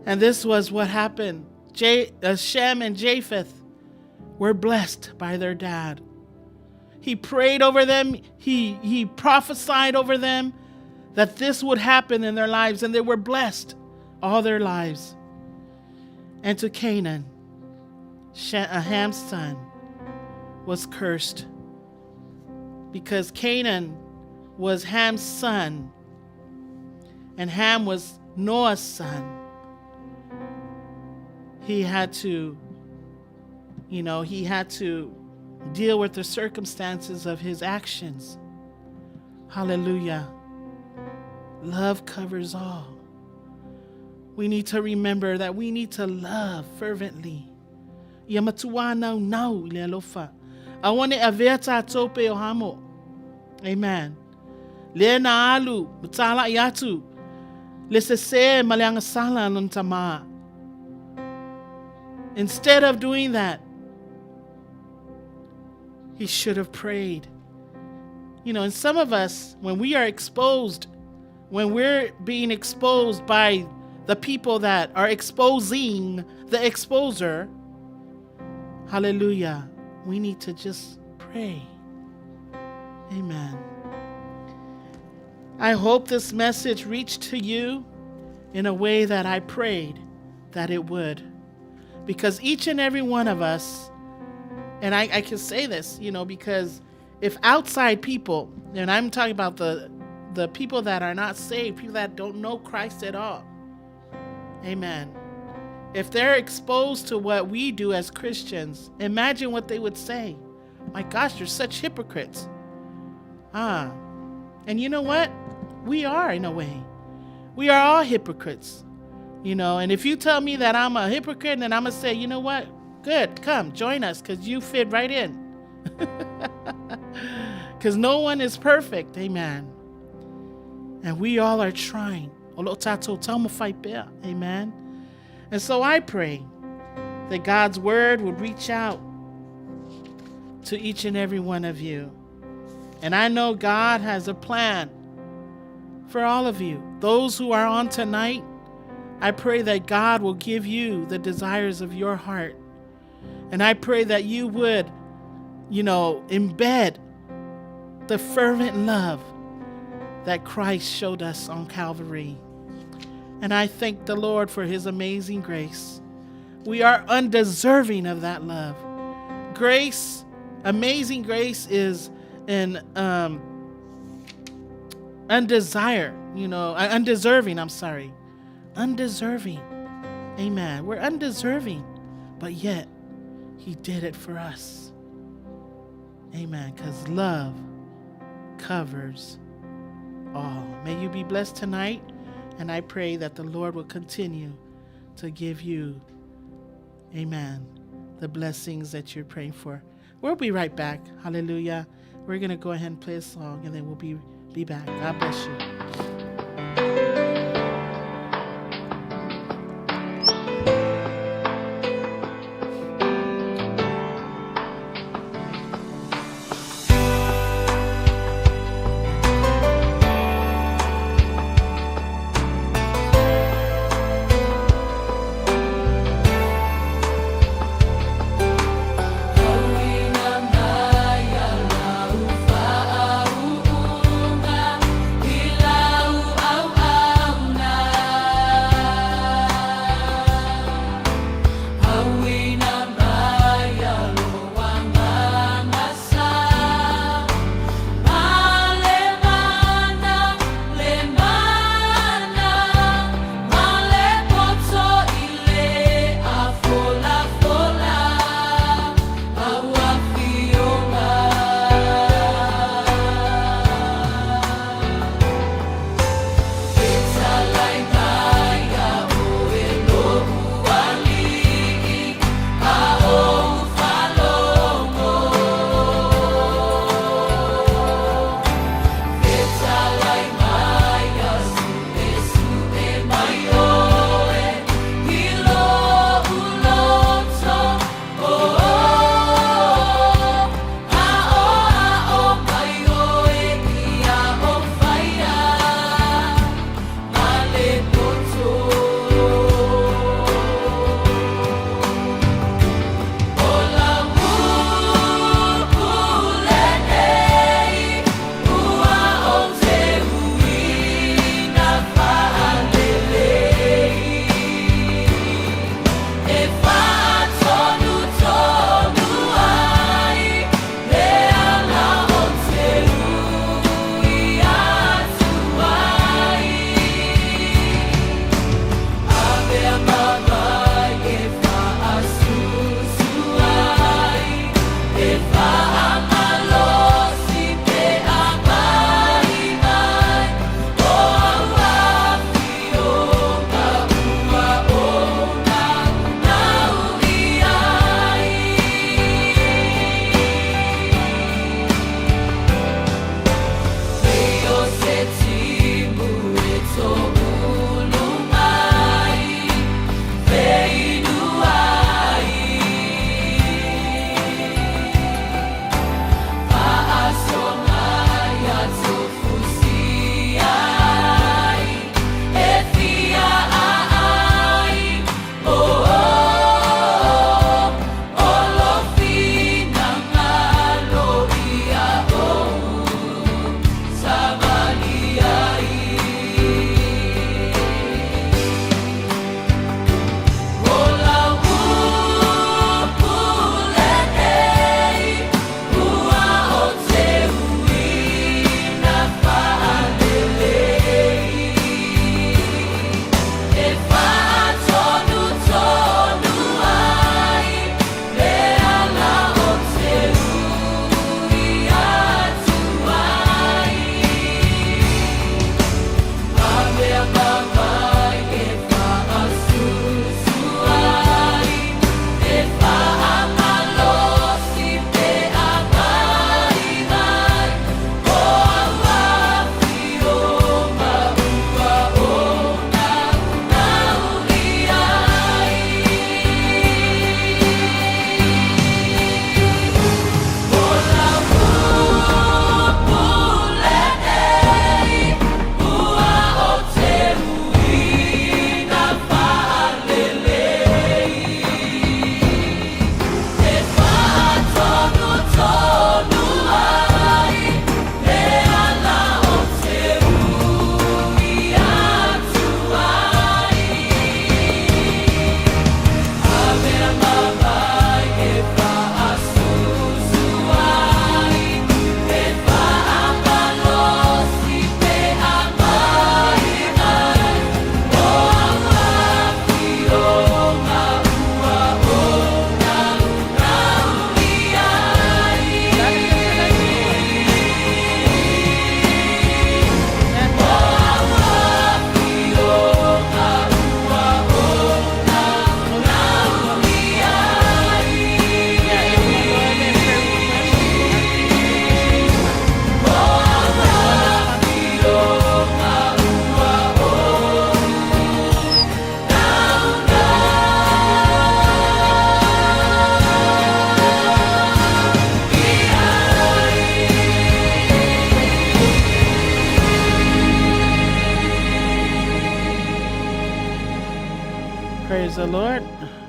And this was what happened. Shem and Japheth were blessed by their dad. He prayed over them, he prophesied over them that this would happen in their lives, and they were blessed all their lives. And to Canaan, Ham's son, was cursed because Canaan was Ham's son and Ham was Noah's son. He had to, you know, he had to deal with the circumstances of his actions. Hallelujah. Love covers all. We need to remember that we need to love fervently. Ia matua nau nau i le alofa. Aua ne i avea tātou pe o hamo. Amen. Le na alu, ma tāla'i atu, le sesē ma le agasala lona tamā. Instead of doing that, he should have prayed. You know, and some of us, when we are exposed, when we're being exposed by the people that are exposing the exposer, hallelujah, we need to just pray. Amen. I hope this message reached to you in a way that I prayed that it would. Because each and every one of us And I can say this, you know, because if outside people, and I'm talking about the people that are not saved, people that don't know Christ at all, amen. If they're exposed to what we do as Christians, imagine what they would say. My gosh, you're such hypocrites. And you know what? We are, in a way. We are all hypocrites. You know, and if you tell me that I'm a hypocrite, then I'm going to say, you know what? Good, come, join us, because you fit right in. Because no one is perfect, amen. And we all are trying. Amen. And so I pray that God's word would reach out to each and every one of you. And I know God has a plan for all of you. Those who are on tonight, I pray that God will give you the desires of your heart. And I pray that you would, you know, embed the fervent love that Christ showed us on Calvary. And I thank the Lord for his amazing grace. We are undeserving of that love. Grace, amazing grace is an undesire, you know, undeserving, I'm sorry. Undeserving. Amen. We're undeserving, but yet he did it for us. Amen. Because love covers all. May you be blessed tonight, and I pray that the Lord will continue to give you, amen, the blessings that you're praying for. We'll be right back. Hallelujah. We're going to go ahead and play a song, and then we'll be back. God bless you. Ila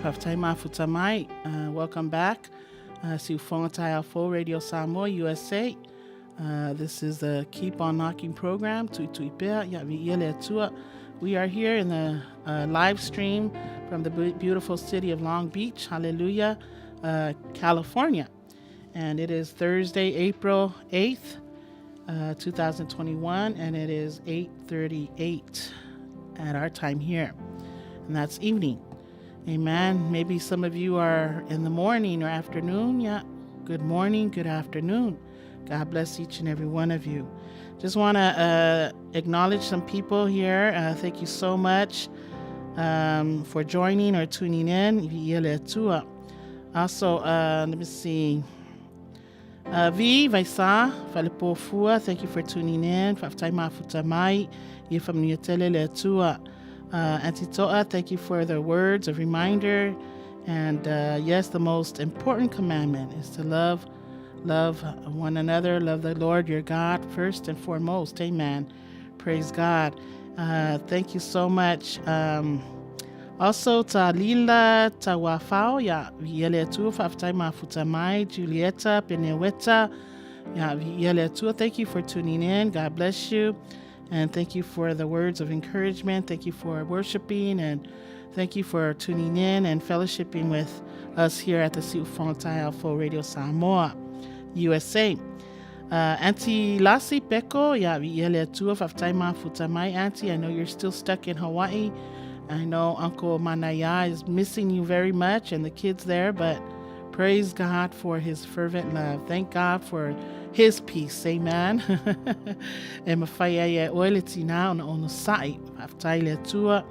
Faafetai mafuta mai. Welcome back. Siufoga Taeao Fou Radio Samoa USA. This is the Keep On Knocking program. Tui Tui Pea, Ia Viia Le Atua. We are here in the live stream from the beautiful city of Long Beach, hallelujah, California. And it is Thursday, April 8th, 2021, and it is 8:38 at our time here. And that's evening. Amen. Maybe some of you are in the morning or afternoon. Yeah. Good morning, good afternoon. God bless each and every one of you. Just want to acknowledge some people here. Thank you so much for joining or tuning in. Also, let me see. V, Vaisa, Falepofua, thank you for tuning in. Faafetai mafuta mai, ia faamanuia tele le Atua. Auntie Toa, thank you for the words of reminder. And yes, the most important commandment is to love one another, love the Lord your God first and foremost. Amen. Praise God. Thank you so much. Also, ta Lila Tawafao, ia viia le Atua, faafetai mafuta mai, Julieta Peneweta, ia viia le Atua. Thank you for tuning in. God bless you. And thank you for the words of encouragement. Thank you for worshiping and thank you for tuning in and fellowshipping with us here at the Siufoga Taeao Fou Radio Samoa, USA. Auntie Lasi Peko, ia viia le Atua, faafetai mafuta mai, Auntie. I know you're still stuck in Hawaii. I know Uncle Manaya is missing you very much and the kids there, but praise God for his fervent love. Thank God for his peace. Amen. E mawhai ai e oe le tina ona ono sa'i. Faafetai le Atua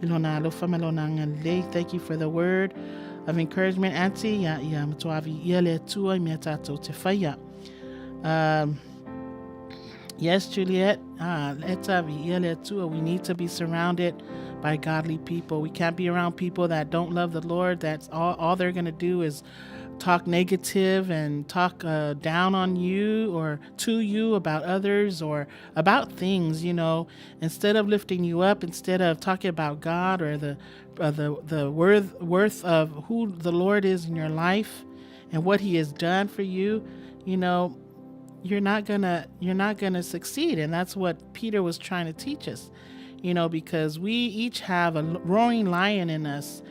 i lona alofa ma lona agalelei. Thank you for the word of encouragement, Auntie. Ia, ia matua viia le Atua i mea tātou te whaia. Yes, Juliet. Eta viia le Atua. We need to be surrounded by godly people. We can't be around people that don't love the Lord. That's all they're going to do is talk negative and talk down on you or to you about others or about things, you know, instead of lifting you up, instead of talking about God or the worth of who the Lord is in your life and what he has done for you, you know, you're not gonna succeed. And that's what Peter was trying to teach us, because we each have a roaring lion in us.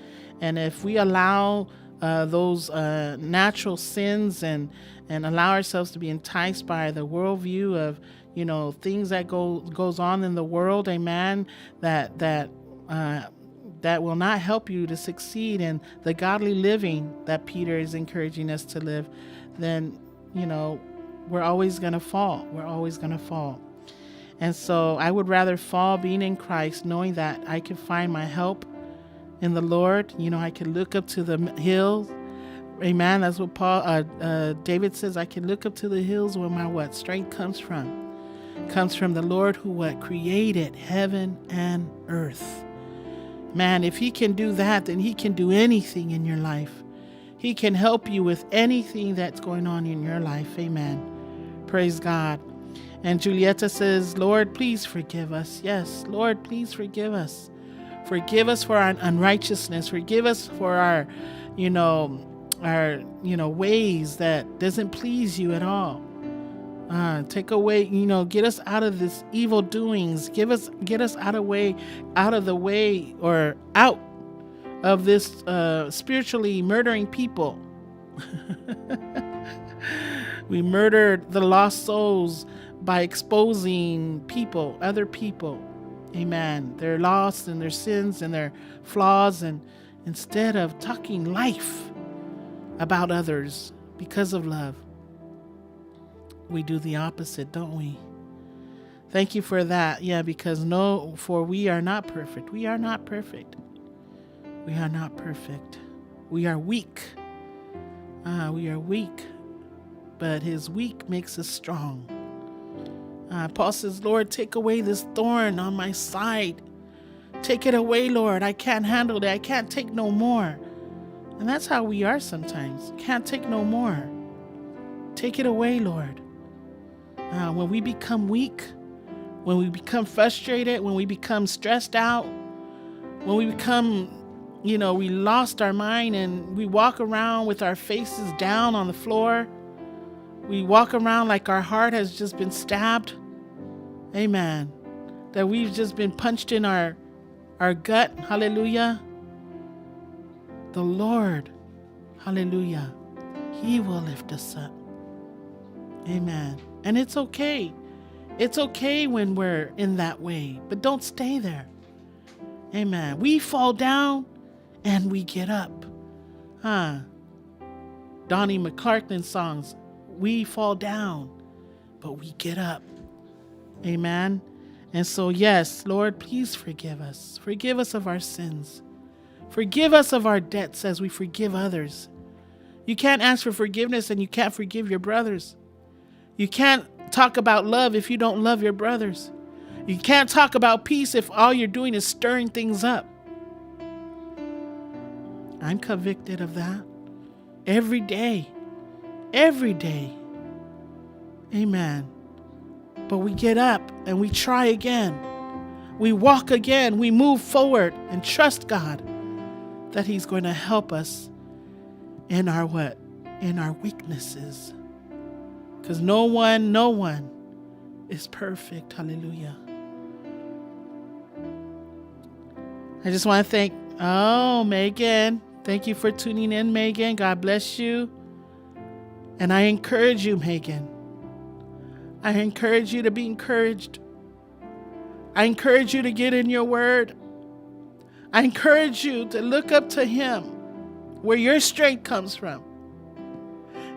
And if we allow those natural sins and allow ourselves to be enticed by the worldview of things that go goes on in the world, amen, that will not help you to succeed in the godly living that Peter is encouraging us to live, then we're always going to fall. We're always going to fall. And so I would rather fall being in Christ, knowing that I can find my help in the Lord. I can look up to the hills. Amen. That's what David says. I can look up to the hills where my what strength comes from. Comes from the Lord who what created heaven and earth. Man, if he can do that, then he can do anything in your life. He can help you with anything that's going on in your life. Amen. Praise God. And Julieta says, Lord, please forgive us. Yes, Lord, please forgive us. Forgive us for our unrighteousness. Forgive us for our ways that doesn't please you at all. Take away, get us out of this evil doings. Get us out of the way, or out of this spiritually murdering people. We murdered the lost souls by exposing people, other people. Amen. They're lost in their sins and their flaws, and instead of talking life about others because of love, we do the opposite, don't we? Thank you for that. Yeah, because no, for we are not perfect. We are not perfect. We are not perfect. We are weak. We are weak. But his weak makes us strong. Paul says, Lord, take away this thorn on my side. Take it away, Lord. I can't handle it. I can't take no more. And that's how we are sometimes. Can't take no more. Take it away, Lord. When we become weak, when we become frustrated, when we become stressed out, when we become you know, we lost our mind and we walk around with our faces down on the floor. We walk around like our heart has just been stabbed. Amen. That we've just been punched in our our gut. Hallelujah. The Lord, hallelujah, He will lift us up. Amen. And it's okay. It's okay when we're in that way, but don't stay there. Amen. We fall down and we get up. Huh? Donnie McClurkin songs. We fall down, but we get up. Amen. And so, yes, Lord, please forgive us. Forgive us of our sins. Forgive us of our debts as we forgive others. You can't ask for forgiveness and you can't forgive your brothers. You can't talk about love if you don't love your brothers. You can't talk about peace if all you're doing is stirring things up. I'm convicted of that every day. Every day. Amen. But we get up and we try again. We walk again. We move forward and trust God that He's going to help us in our what? In our weaknesses. Because no one, no one is perfect. Hallelujah. I just want to thank, oh, Megan. Thank you for tuning in, Megan. God bless you. And I encourage you, Megan. I encourage you to be encouraged. I encourage you to get in your word. I encourage you to look up to Him where your strength comes from.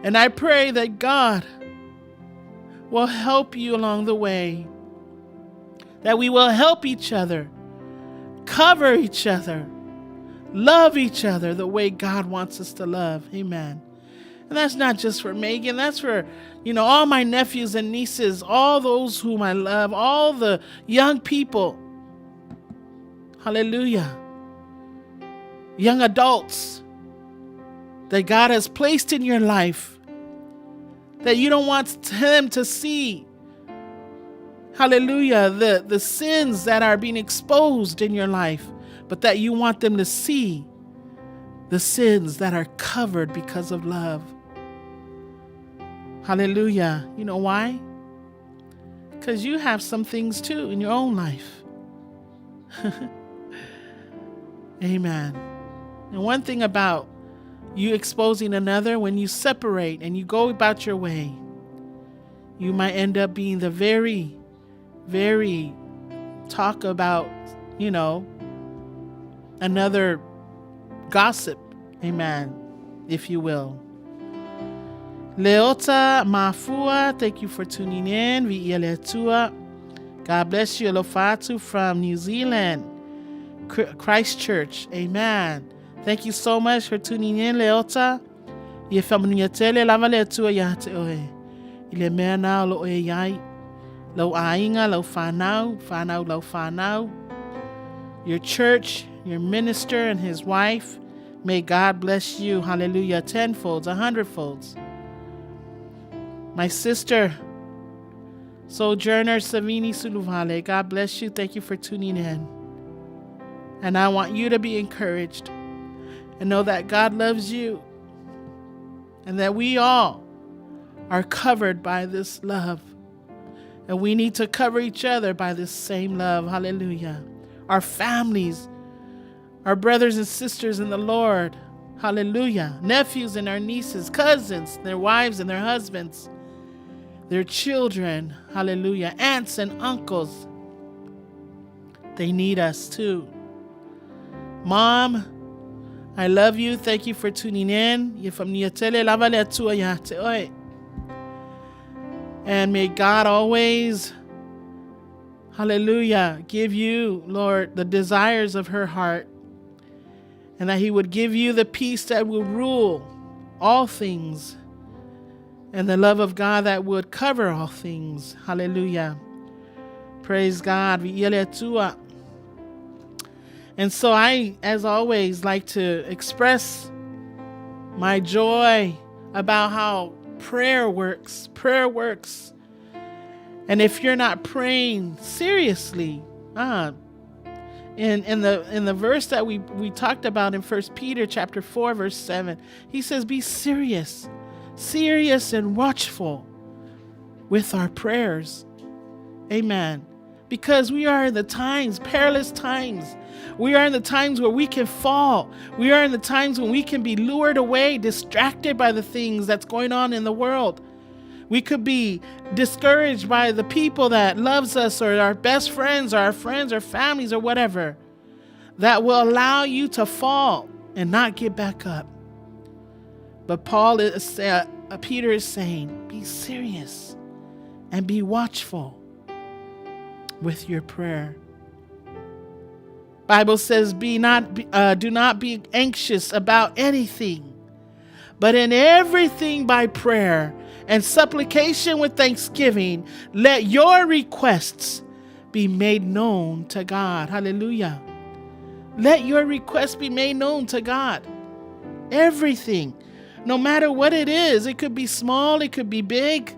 And I pray that God will help you along the way, that we will help each other, cover each other, love each other the way God wants us to love. Amen. And that's not just for Megan, that's for, you know, all my nephews and nieces, all those whom I love, all the young people. Hallelujah. Young adults that God has placed in your life that you don't want them to see. Hallelujah. The, the sins that are being exposed in your life, but that you want them to see the sins that are covered because of love. Hallelujah. You know why? Because you have some things too in your own life. Amen. And one thing about you exposing another, when you separate and you go about your way, you might end up being the very, very talk about, you know, another gossip. Amen, if you will. Leota Mafua, thank you for tuning in. Vi'ialetua. God bless you. Alofatu from New Zealand, Christchurch. Amen. Thank you so much for tuning in, Leota. Ia whamanuia tele lava le atua ia te oe. I le mea nā o lo e iai. Lau āinga, lau whānau, whānau lau whānau. Your church, your minister and his wife. May God bless you, hallelujah, tenfolds, a hundredfolds. My sister, Sojourner Savini Suluvale, God bless you. Thank you for tuning in. And I want you to be encouraged and know that God loves you and that we all are covered by this love. And we need to cover each other by this same love. Hallelujah. Our families, our brothers and sisters in the Lord. Hallelujah. Nephews and our nieces, cousins, their wives and their husbands, their children. Hallelujah. Aunts and uncles. They need us too. Mom, I love you. Thank you for tuning in. And may God always, hallelujah, give you, Lord, the desires of her heart. And that He would give you the peace that will rule all things and the love of God that would cover all things. Hallelujah. Praise God. And so I, as always, like to express my joy about how prayer works. Prayer works. And if you're not praying seriously, uh, In, in the in the verse that we, we talked about in 1 Peter chapter 4 verse 7, he says, be serious, serious and watchful with our prayers. Amen. Because we are in the times, perilous times. We are in the times where we can fall. We are in the times when we can be lured away, distracted by the things that's going on in the world. We could be discouraged by the people that loves us or our best friends or our friends or families or whatever that will allow you to fall and not get back up. But Paul is Peter is saying, be serious and be watchful with your prayer. Bible says, "Be not, do not be anxious about anything, but in everything by prayer and supplication with thanksgiving, let your requests be made known to God." Hallelujah. Let your requests be made known to God. Everything, no matter what it is, it could be small, it could be big.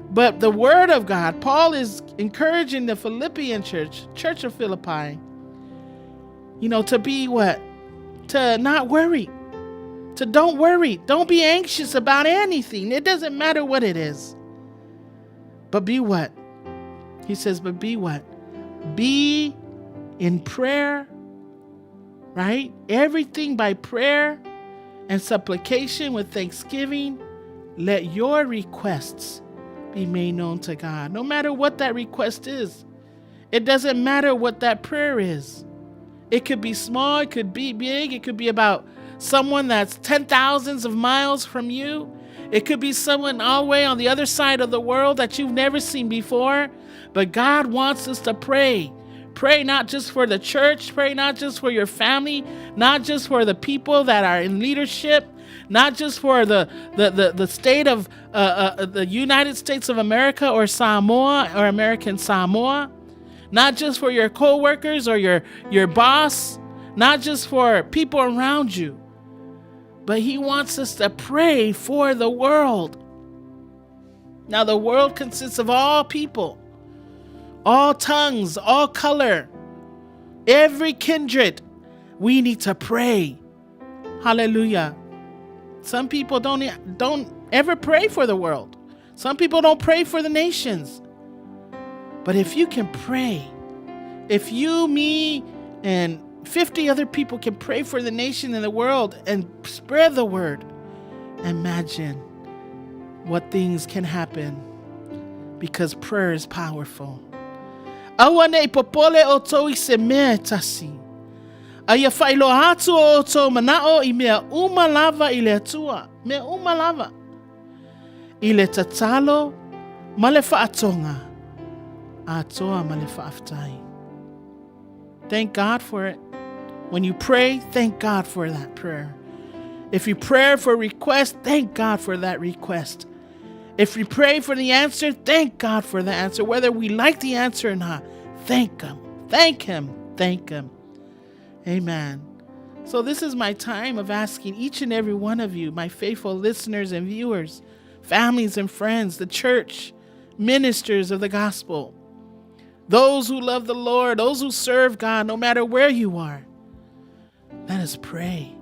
But the word of God, Paul is encouraging the Philippian church, Church of Philippi, you know, to be what? To not worry. To don't worry. Don't be anxious about anything. It doesn't matter what it is. But be what? He says, but be what? Be in prayer, right? Everything by prayer and supplication with thanksgiving. Let your requests be made known to God. No matter what that request is, it doesn't matter what that prayer is. It could be small, it could be big, it could be about someone that's 10,000s of miles from you. It could be someone all the way on the other side of the world that you've never seen before. But God wants us to pray. Pray not just for the church, pray not just for your family, not just for the people that are in leadership, not just for the, the, the, the state of the United States of America or Samoa or American Samoa, not just for your coworkers or your, your boss, not just for people around you, but he wants us to pray for the world. Now, the world consists of all people, all tongues, all color, every kindred. We need to pray. Hallelujah. Some people don't, don't ever pray for the world. Some people don't pray for the nations. But if you can pray, if you, me, and 50 other people can pray for the nation and the world and spread the word, imagine what things can happen because prayer is powerful. Aua nei popole outou i se mea e tasi. A ia faailoa atu o outou manao i mea uma lava i le Atua, mea uma lava. I le tatalo ma le faatoga, atoa ma le faafetai. Thank God for it. When you pray, thank God for that prayer. If you pray for a request, thank God for that request. If you pray for the answer, thank God for the answer. Whether we like the answer or not, thank Him. Thank Him. Thank Him. Amen. So, this is my time of asking each and every one of you, my faithful listeners and viewers, families and friends, the church, ministers of the gospel, those who love the Lord, those who serve God, no matter where you are, let us pray.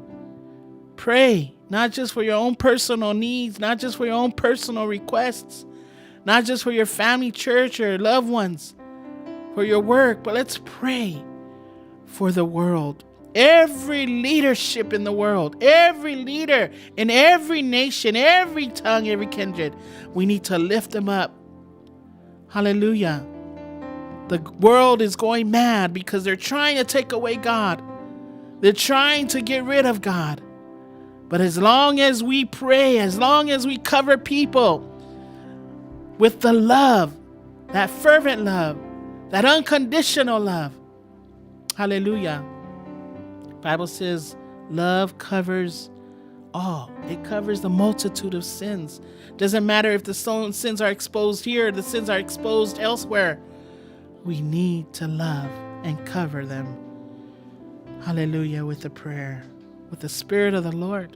Pray, not just for your own personal needs, not just for your own personal requests, not just for your family, church, or loved ones, for your work, but let's pray for the world. Every leadership in the world, every leader in every nation, every tongue, every kindred, we need to lift them up. Hallelujah. The world is going mad because they're trying to take away God. They're trying to get rid of God. But as long as we pray, as long as we cover people with the love, that fervent love, that unconditional love, hallelujah. Bible says love covers all. It covers the multitude of sins. Doesn't matter if the sins are exposed here, the sins are exposed elsewhere. We need to love and cover them. Hallelujah, with the prayer, with the Spirit of the Lord.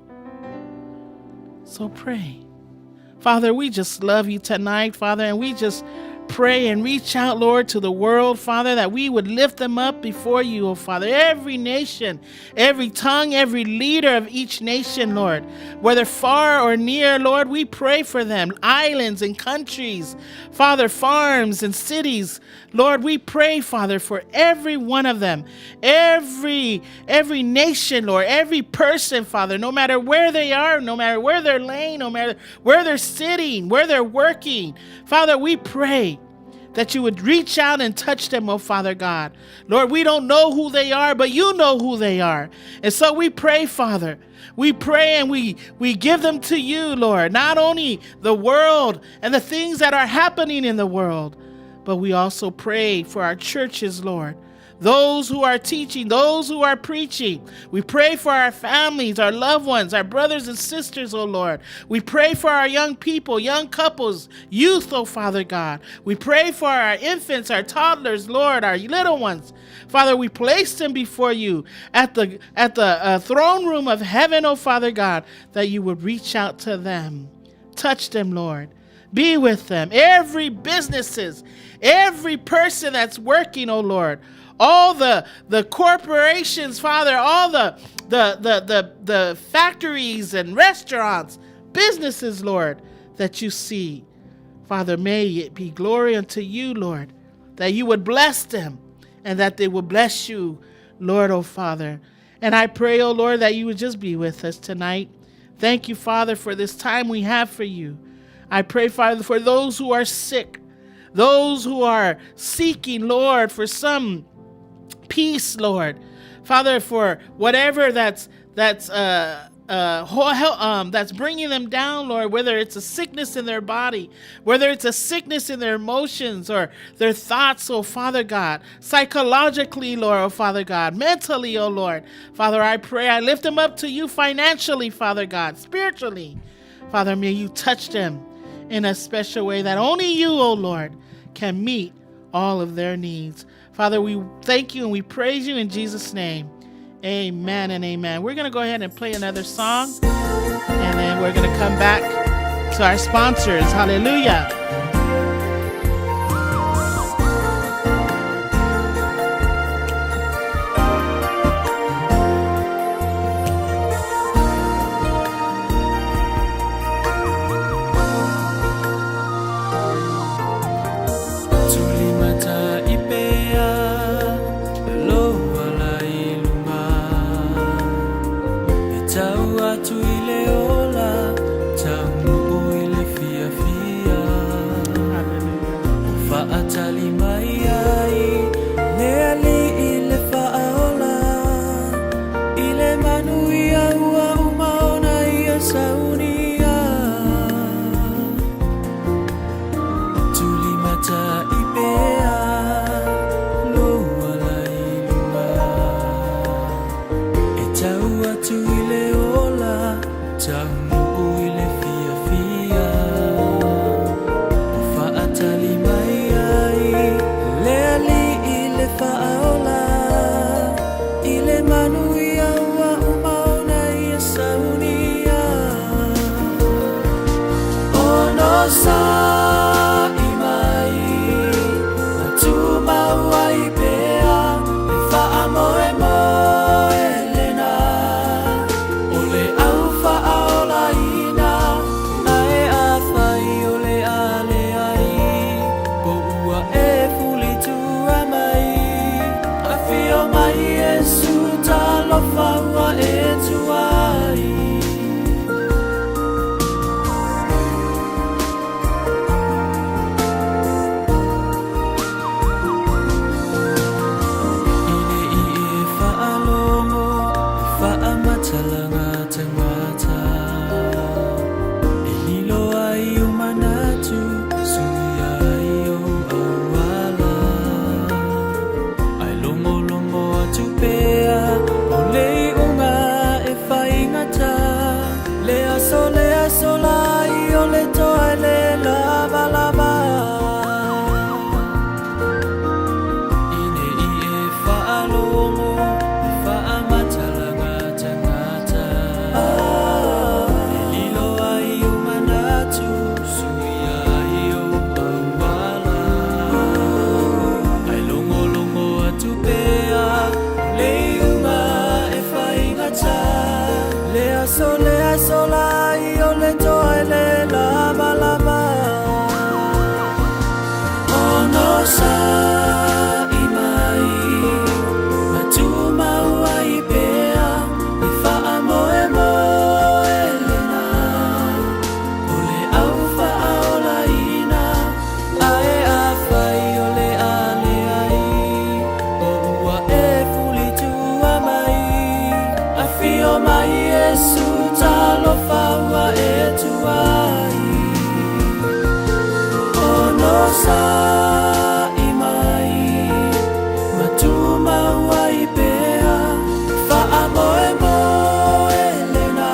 So pray. Father, we just love you tonight, Father, and we just pray and reach out, Lord, to the world, Father, that we would lift them up before you, oh Father. Every nation, every tongue, every leader of each nation, Lord, whether far or near, Lord, we pray for them. Islands and countries, Father, farms and cities, Lord, we pray, Father, for every one of them, every every nation, Lord, every person, Father, no matter where they are, no matter where they're laying, no matter where they're sitting, where they're working. Father, we pray that you would reach out and touch them, oh Father God. Lord, we don't know who they are, but you know who they are. And so we pray, Father. We pray and we, we give them to you, Lord, not only the world and the things that are happening in the world, but we also pray for our churches, Lord. Those who are teaching, those who are preaching. We pray for our families, our loved ones, our brothers and sisters, oh Lord. We pray for our young people, young couples, youth, oh Father God. We pray for our infants, our toddlers, Lord, our little ones. Father, we place them before you at the at the throne room of heaven, oh Father God, that you would reach out to them. Touch them, Lord. Be with them. Every businesses, every person that's working, oh Lord, all the the corporations, Father, all the the the the, the factories and restaurants, businesses, Lord, that you see. Father, may it be glory unto you, Lord, that you would bless them and that they would bless you, Lord, oh Father. And I pray, oh Lord, that you would just be with us tonight. Thank you, Father, for this time we have for you. I pray, Father, for those who are sick, those who are seeking, Lord, for some peace, Lord. Father, for whatever that's that's that's bringing them down, Lord, whether it's a sickness in their body, whether it's a sickness in their emotions or their thoughts, oh Father God, psychologically, Lord, oh Father God, mentally, oh Lord. Father, I pray, I lift them up to you financially, Father God, spiritually. Father, may you touch them in a special way that only you, oh Lord, can meet all of their needs. Father, we thank you and we praise you in Jesus' name. Amen and amen. We're going to go ahead and play another song, and then we're going to come back to our sponsors. Hallelujah. Tulimata i pea lou ala i luma E tau atu i le ola Taunuu i le fiafia. Onosai mai ma tumau ai pea i faamoemoe lena o le au faaolaina ae afai o le a leai o ua e fulitua mai afio mai Iesu talofa ua e tuai Onosai mai ma tumau ai pea faamoemoe lena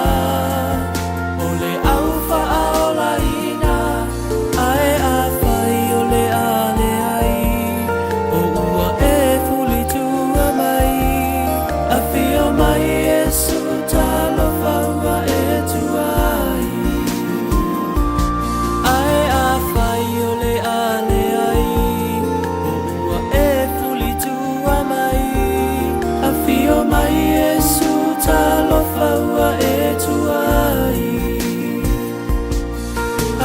o le au faaolaina ae afai o le a leai o ua e fulitua mai afio mai Iesu talofa ua e tuai Ae afai o le a leai o ua e fulitua mai afio mai Iesu talofa ua e tuai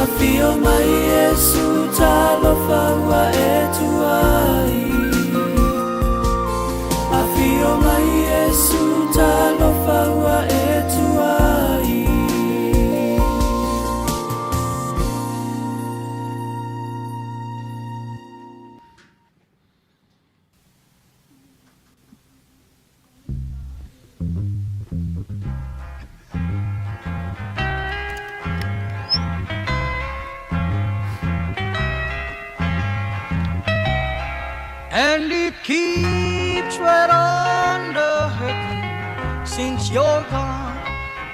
afio mai Iesu talofa ua e tuai afio mai Iesu talofa ua e tuai. And it keeps right on the hurting since you're gone.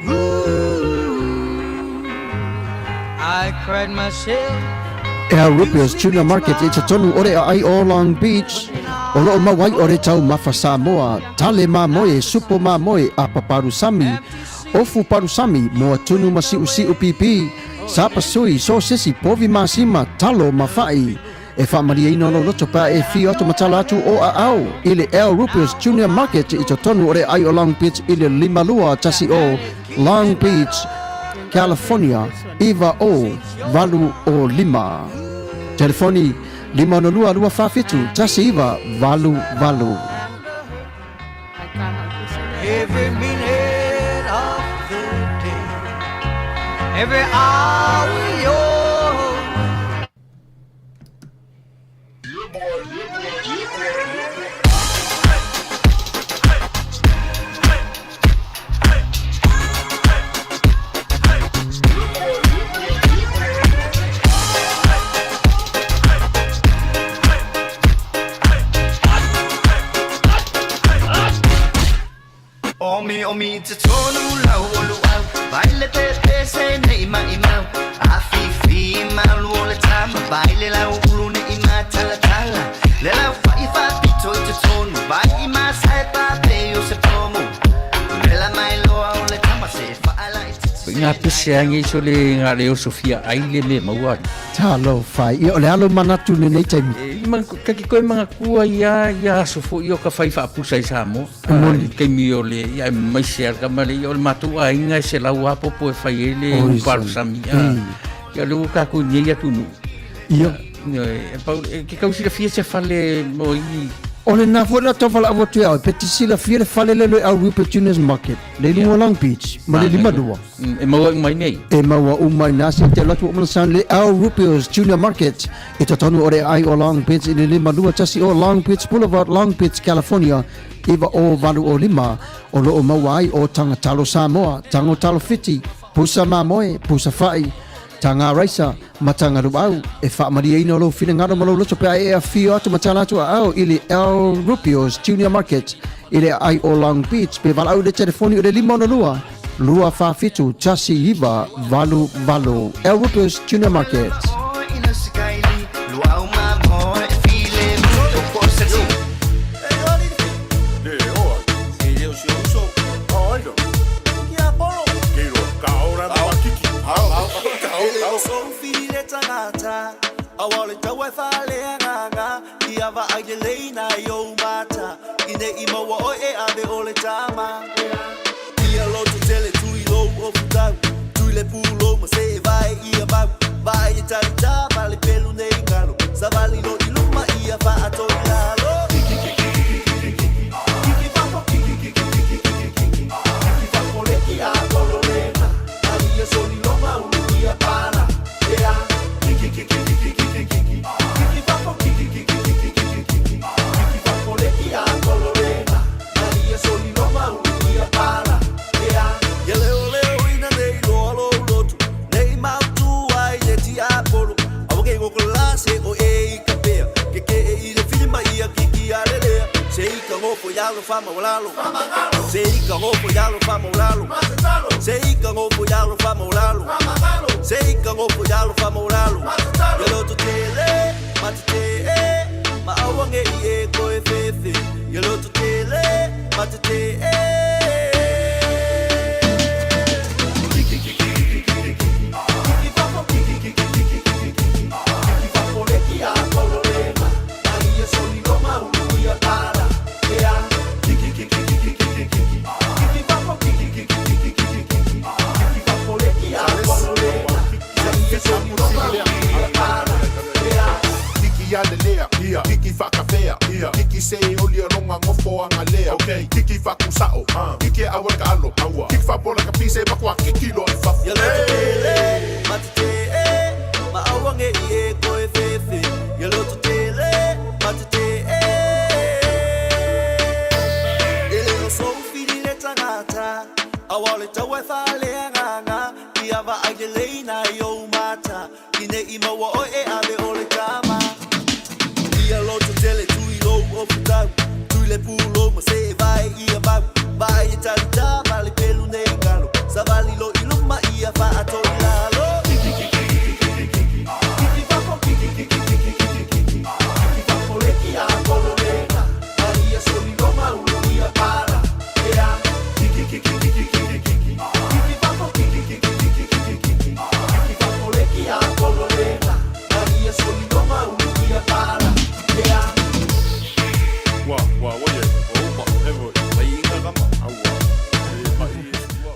Ooh, I cried myself. El Rupio's Tuna Market i totonu o le aai o Long Beach, o loo maua ai o le taumafa Samoa, tale mamoe, supo mamoe, apa palusami, ofu palusami, moa tunu ma siusiu pipi, sapasui, sosesi, povi masima, talo ma fa'i. E faamalieina lou loto pe a e afio atu ma tala atu o aao i le El Rupio's Junior Market i totonu o le aai o Long Beach i le 5210 Long Beach, California 90805. Telefoni 562 247 1988. Every minute of the day, every hour you're. Omi omi te tonu lau o luau Vai le pe pe se nei mai mau A fi fi malu o le tama Vai le lau ulu ne i ma tala tala Le lau fa i fa pito i te tonu Vai i ma sai pa pe o se pomu Le la mai loa o le tama se fa ala i te Ngā pese angi so le ngā leo Sofia ai le me maua. Talofa e. Ia, o le a lou manatu i lenei taimi? E, ka ki koe mangakua ia ia aso fo'i o ka whai whaapusa i Samoa. E moni. I taimi o le, ia e mai se ala ma le, ia o le matou aiga e se lau apopo e whai e le Oi, uparusami. Ia le ua kākou nei atunuu. Ia. E, pau, e, ke kau silafia se fale mo i O lena foi la tau valaau atu ia oe, pe te silafia le fale lea o le Au Juniors Market, le i luga o Long Beach, ma le 52. E maua uma i nei. E maua uma i nā se te alu atu o mana sound le Au Rupio's Junior Market i totonu o le aai o Long Beach i le 521 o Long Beach Boulevard, Long Beach, California, 90805, o lo o maua ai o taga talo Samoa, tago talo Fiti, pusa mamoe, pusa fa'i, Taga raisa ma taga luau e faamalieina lou finagalo ma lou loto pe a e afio atu ma tala atu aao i le El Rupio's Junior Market i le aai o Long Beach pe valaau i le telefoni o le 562 247 1988. El Rupio's Junior Market. gofo i lalo faamaualalo. Se i ka gofo i lalo faamaualalo. Se i ka gofo i lalo faamaualalo. Se i ka gofo i lalo faamaualalo. Ia lototele ma tete'e ma aua ne i e toe fefe. Ia lototele ma tete'e. Kiki alelea, kiki whakawhea, kiki se oli alonga ngofo angalea, kiki whakusao, kiki awa ka alo, kiki whapola ka pise pakua kiki lo i fafo. Ia lototele ma tete'e ma aua ne i e toe fefe. Ia lototele ma tete'e. E le o sou fili le tagata, aua o le taua e faaleagaga, ia vaai lelei nai ou mata, ina ne i maua oe e ave o le tama. Ia lototele tui lou ofutau, tui le pulou ma see vae ia mau, vaai e talita ma le pelu nei galo, savali loa i luma ia faato i lalo. Wa, wa, wa ye, o uma, evo, mai inga kama, aua, e mai e ua.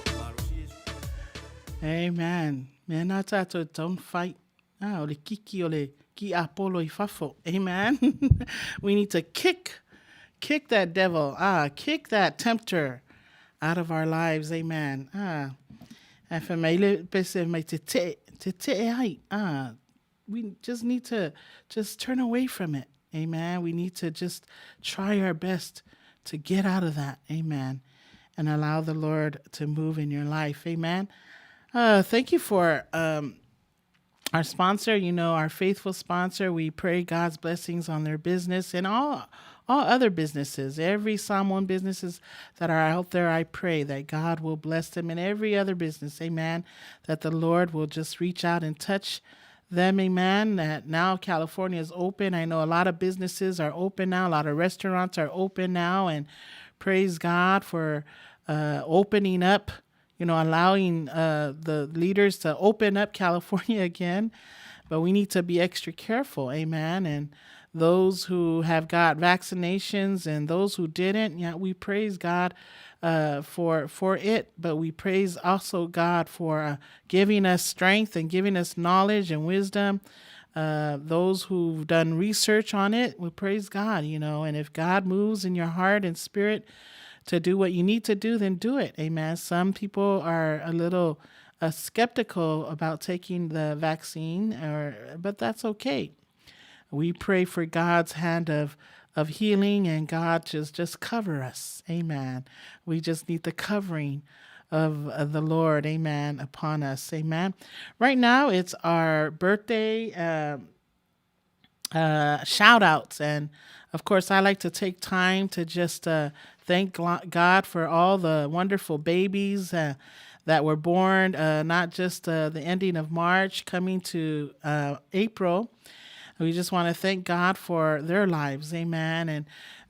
Amen. Mea nā tātou, don't fight. Ah, o le kiki o le ki apolo i fafo. Amen. We need to kick, kick that devil. Ah, kick that tempter out of our lives. Amen. Ah, e wha mai le pese mai te te, te te e ai. Ah, we just need to just turn away from it. Amen. We need to just try our best to get out of that. Amen. And allow the Lord to move in your life. Amen. Thank you for um, our sponsor, you know, our faithful sponsor. We pray God's blessings on their business and all all other businesses, every Samoan businesses that are out there. I pray that God will bless them in every other business. Amen. That the Lord will just reach out and touch them. Amen. That now California is open. I know a lot of businesses are open now. A lot of restaurants are open now. And praise God for opening up, you know, allowing the leaders to open up California again. But we need to be extra careful, amen. And those who have got vaccinations and those who didn't, yeah, we praise God for for it. But we praise also God for giving us strength and giving us knowledge and wisdom. Those who've done research on it, we praise God, you know. And if God moves in your heart and spirit to do what you need to do, then do it. Amen. Some people are a little skeptical about taking the vaccine, or but that's okay. We pray for God's hand of of healing and God just just cover us. Amen. We just need the covering of, of the Lord, amen, upon us. Amen. Right now it's our birthday shout outs. And of course, I like to take time to just thank God for all the wonderful babies that were born, not just the ending of March, coming to April. We just want to thank God for their lives. Amen.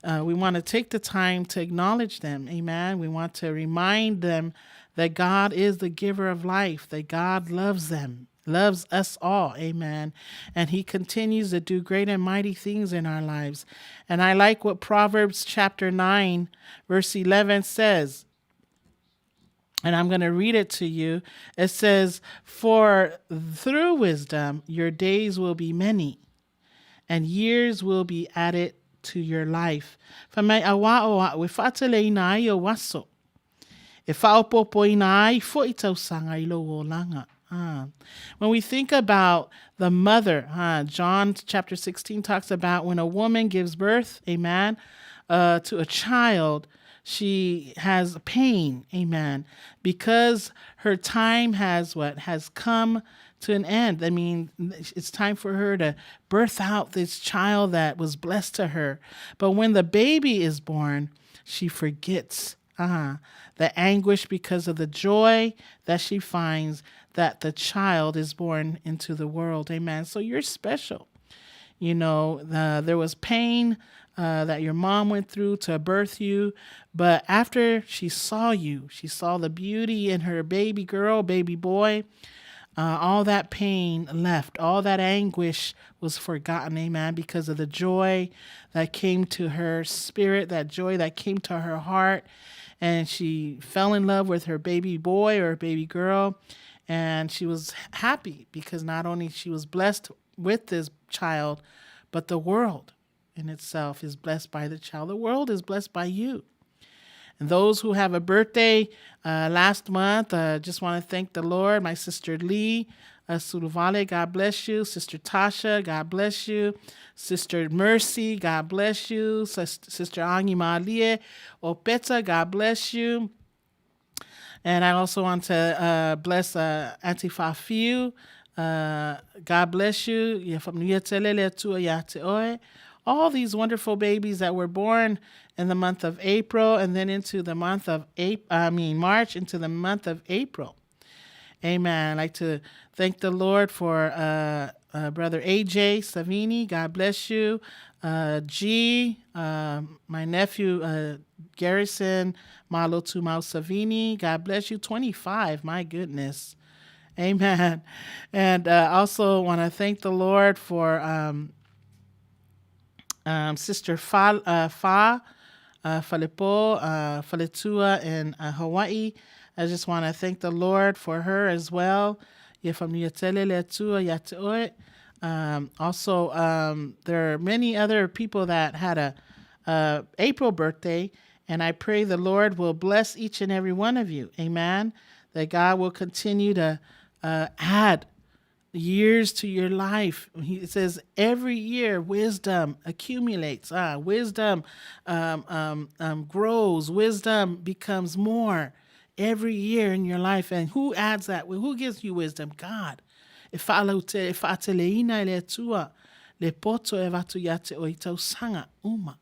And we want to take the time to acknowledge them. Amen. We want to remind them that God is the giver of life, that God loves them, loves us all. Amen. And he continues to do great and mighty things in our lives. And I like what Proverbs chapter 9, verse 11 says. And I'm going to read it to you. It says, For through wisdom your days will be many, and years will be added to your life. Fa mai a wā o a'u e faateleina ai ou aso, e faaopoopoina ai fo'i tausaga i lou olaga. Ah. When we think about the mother, John chapter 16 talks about when a woman gives birth, amen, to a child, she has pain, amen, because her time has what? Has come to an end. I mean, it's time for her to birth out this child that was blessed to her. But when the baby is born, she forgets the anguish because of the joy that she finds that the child is born into the world. Amen. So you're special. You know, there was pain that your mom went through to birth you, but after she saw you, she saw the beauty in her baby girl, baby boy. All that pain left, all that anguish was forgotten, amen, because of the joy that came to her spirit, that joy that came to her heart. And she fell in love with her baby boy or baby girl. And she was happy because not only she was blessed with this child, but the world in itself is blessed by the child. The world is blessed by you. And those who have a birthday last month, just want to thank the Lord. My sister Lee Suluvale, God bless you. Sister Tasha, God bless you. Sister Mercy, God bless you. Sister Angi Malie Opeta, God bless you. And I also want to bless Auntie Fafiu. God bless you. Ia faamanuia tele le Atua ia te oe. All these wonderful babies that were born in the month of April and then into the month of April, I mean March into the month of April. Amen. I'd like to thank the Lord for Brother AJ Savini. God bless you. G, my nephew, Garrison Malo Tumau Savini. God bless you. 25. My goodness. Amen. And also want to thank the Lord for Sister Fa Falepo, Faletua in Hawaii. I just want to thank the Lord for her as well. Ia faamanuia tele le Atua ia te oe. Also, there are many other people that had a April birthday, and I pray the Lord will bless each and every one of you. Amen. That God will continue to add years to your life. He says every year wisdom accumulates. Wisdom grows. Wisdom becomes more every year in your life. And who adds that? Who gives you wisdom? God. E faalaute, e faateleina e le Atua, le poto e avatu ia te oe i tausaga uma.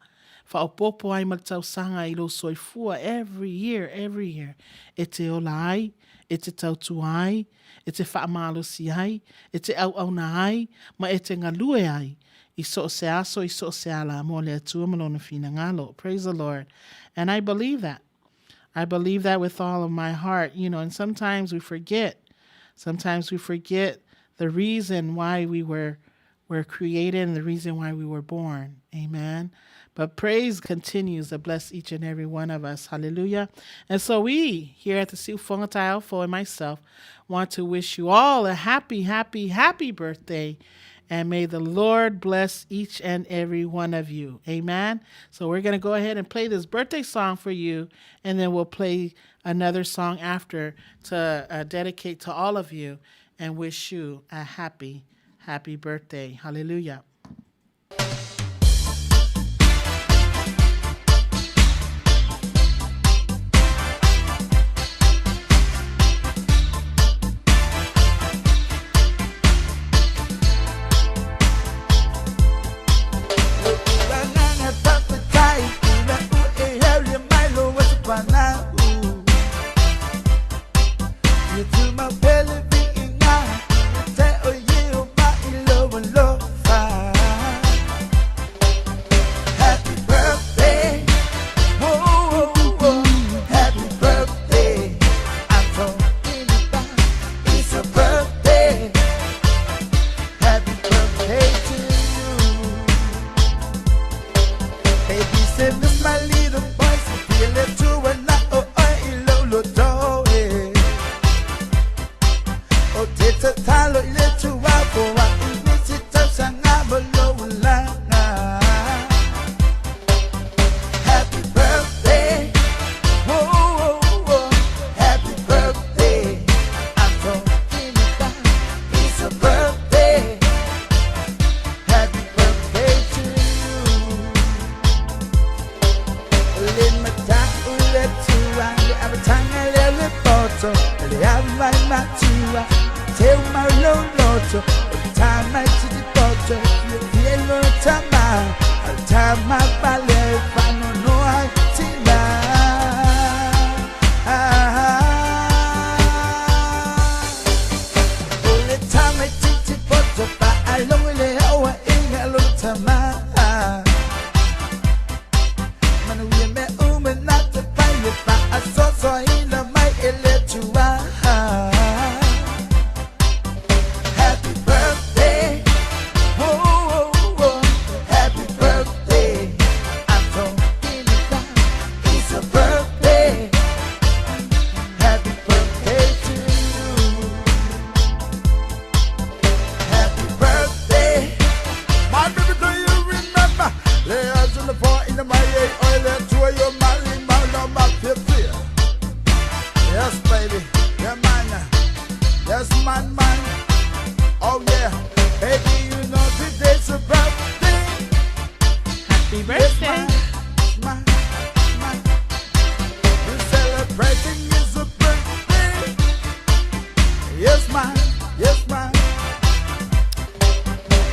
Faaopoopo ai ma le tausaga i lou soifua every year, every year. E te ola ai, e te tautua ai, e te faamalosi ai, e te auauna ai, ma e te galue ai i so o se aso i so o se ala mo le Atua ma lona finagalo. Praise the Lord. And I believe that. I believe that with all of my heart, and sometimes we forget. Sometimes we forget the reason why we were created and the reason why we were born. Amen. But praise continues to bless each and every one of us. Hallelujah. And so we here at the Siufoga Taeao and myself want to wish you all a happy, happy, happy birthday. And may the Lord bless each and every one of you. Amen. So we're going to go ahead and play this birthday song for you, and then we'll play another song after to dedicate to all of you and wish you a happy, happy birthday. Hallelujah. Agaga faafetai ina ua e aulia mai lou aso fanau. Ia tumau pea le viiga ia te oe Ieova i lou alofa. Tama pale fanonoa tina. O le tama titi poto pa alongo le awa inga lo tama. Manuia me uma na te pai pa asoso ina mai ele tua. Happy birthday. Oh, oh, oh, happy birthday. I'm talking about it's a birthday. Happy birthday to you. Happy birthday. My baby, do you remember? Lay eyes on the four in the my oil and two your money, my no my 50. Yes, baby. Yeah, man. Yes, man, man. Oh yeah. Baby, you know today's a birthday. Happy birthday. My, my. We're celebrating is a birthday. Yes, man. Yes, man.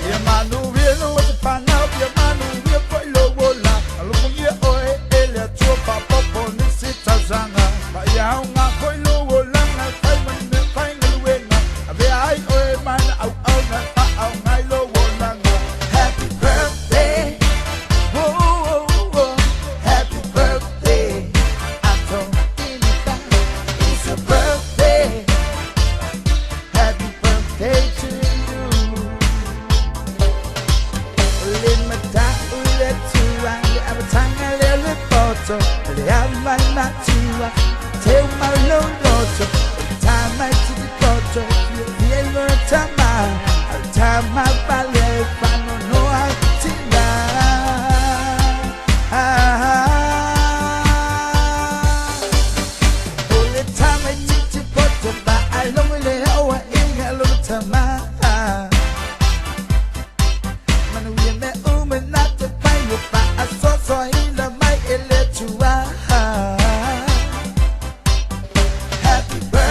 Yeah, man, no, we know what to find out. Yeah, man, we for lo wola. Look, yeah, oh, ele chupa popo ni sita zanga. Ba ya nga koi lo wola nga kai man me kai ngaluenga. Ave ai oi man au au nga pa au ngai lo wola nga. Happy birthday. Oh, oh, oh. Happy birthday. I'm talking about it's a birthday. Happy birthday to you. Le mata ule tua le abatanga le le poto le amai matua te malo loto tama ti poto le le tama tama pale pano no ai tina. O le tama ti poto ba alongo le awa inga lo tama. Manuia me uma na te pai pa asoso ina mai ele tua. Happy birthday.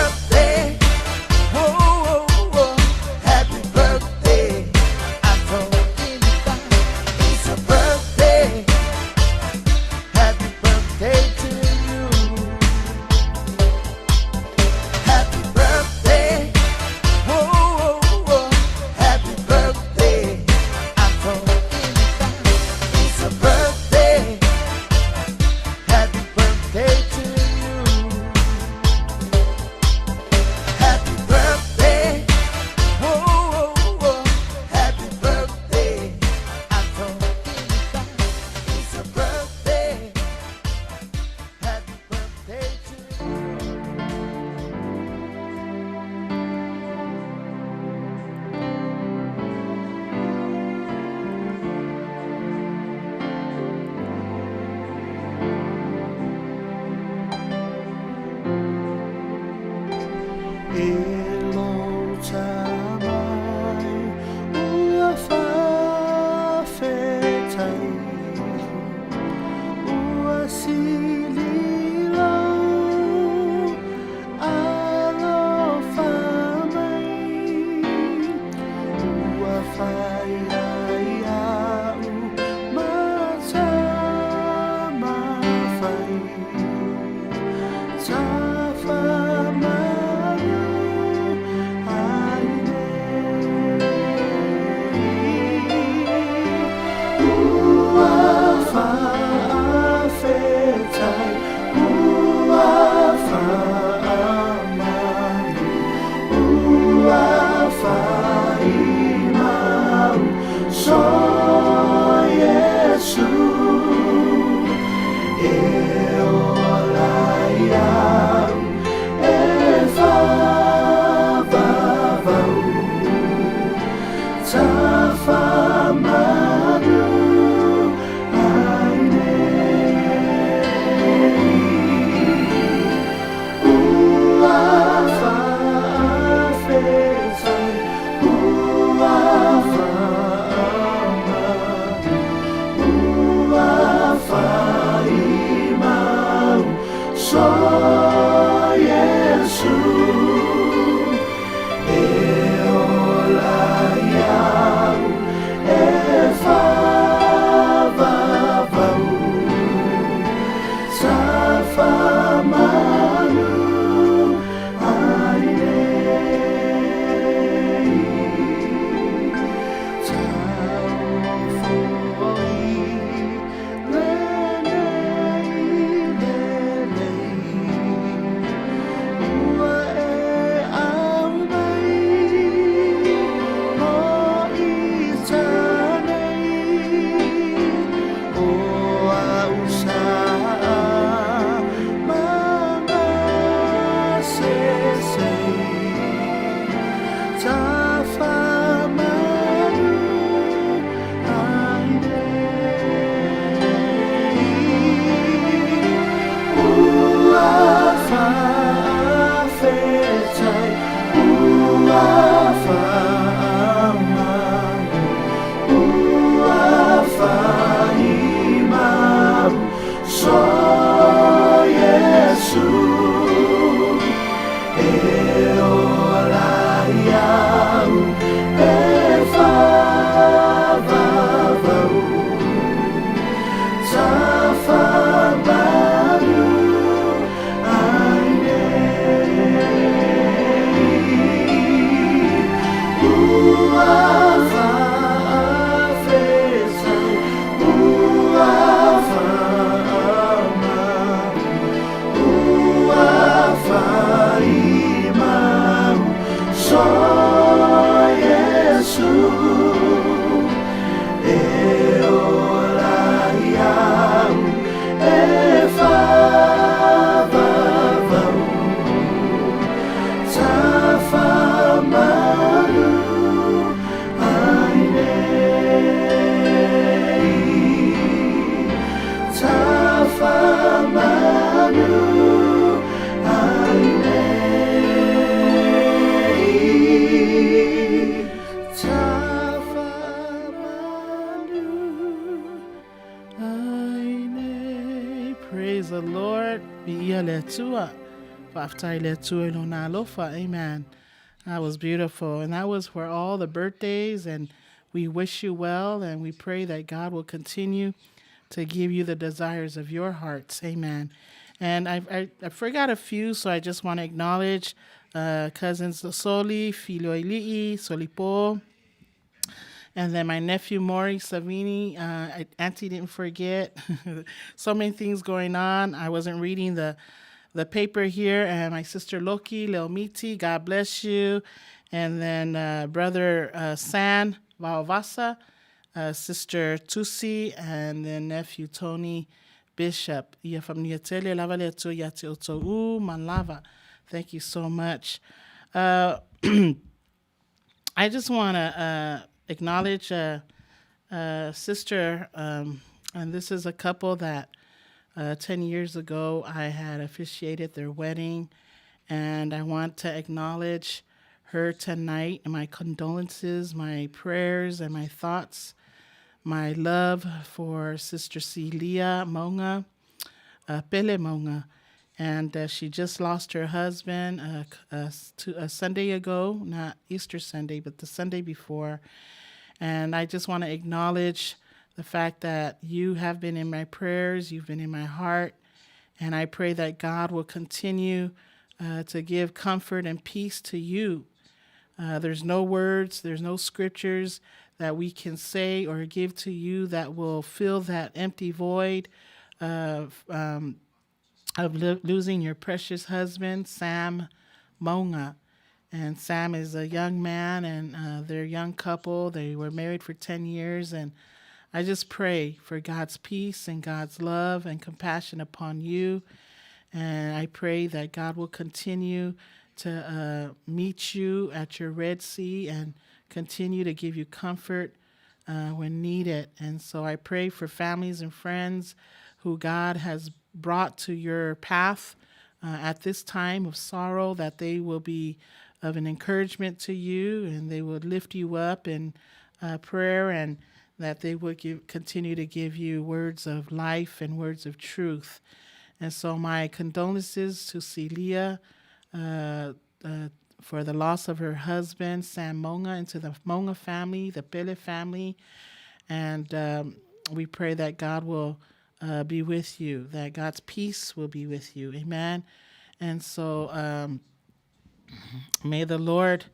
Praise the Lord. Viia le Atua. Faafetai le Atua i lona alofa. Amen. That was beautiful. And that was for all the birthdays. And we wish you well. And we pray that God will continue to give you the desires of your hearts. Amen. And I forgot a few, so I just want to acknowledge cousins Soli, Filoili'i, Solipo, and then my nephew Maury Savini. Auntie didn't forget. So many things going on. I wasn't reading the paper here. And my sister Loki Leomiti, God bless you. And then brother San Vaovasa, sister Tusi, and then nephew Tony Bishop. Ia faamanuia tele lava le Atua ia te outou uma lava. Thank you so much. I just want to acknowledge a sister, and this is a couple that 10 years ago I had officiated their wedding, and I want to acknowledge her tonight and my condolences, my prayers, and my thoughts, my love for Sister Celia Monga, Pele Monga. And she just lost her husband a Sunday ago, not Easter Sunday, but the Sunday before. And I just want to acknowledge the fact that you have been in my prayers, you've been in my heart, and I pray that God will continue to give comfort and peace to you. There's no words, there's no scriptures that we can say or give to you that will fill that empty void of losing your precious husband, Sam Monga. And Sam is a young man, and they're a young couple. They were married for 10 years. And I just pray for God's peace and God's love and compassion upon you. And I pray that God will continue to meet you at your Red Sea and continue to give you comfort when needed. And so I pray for families and friends who God has brought to your path at this time of sorrow, that they will be of an encouragement to you and they will lift you up in prayer and that they would continue to give you words of life and words of truth. And so my condolences to Celia for the loss of her husband, Sam Monga, and to the Monga family, the Pele family. And we pray that God will be with you, that God's peace will be with you. Amen. And so may the Lord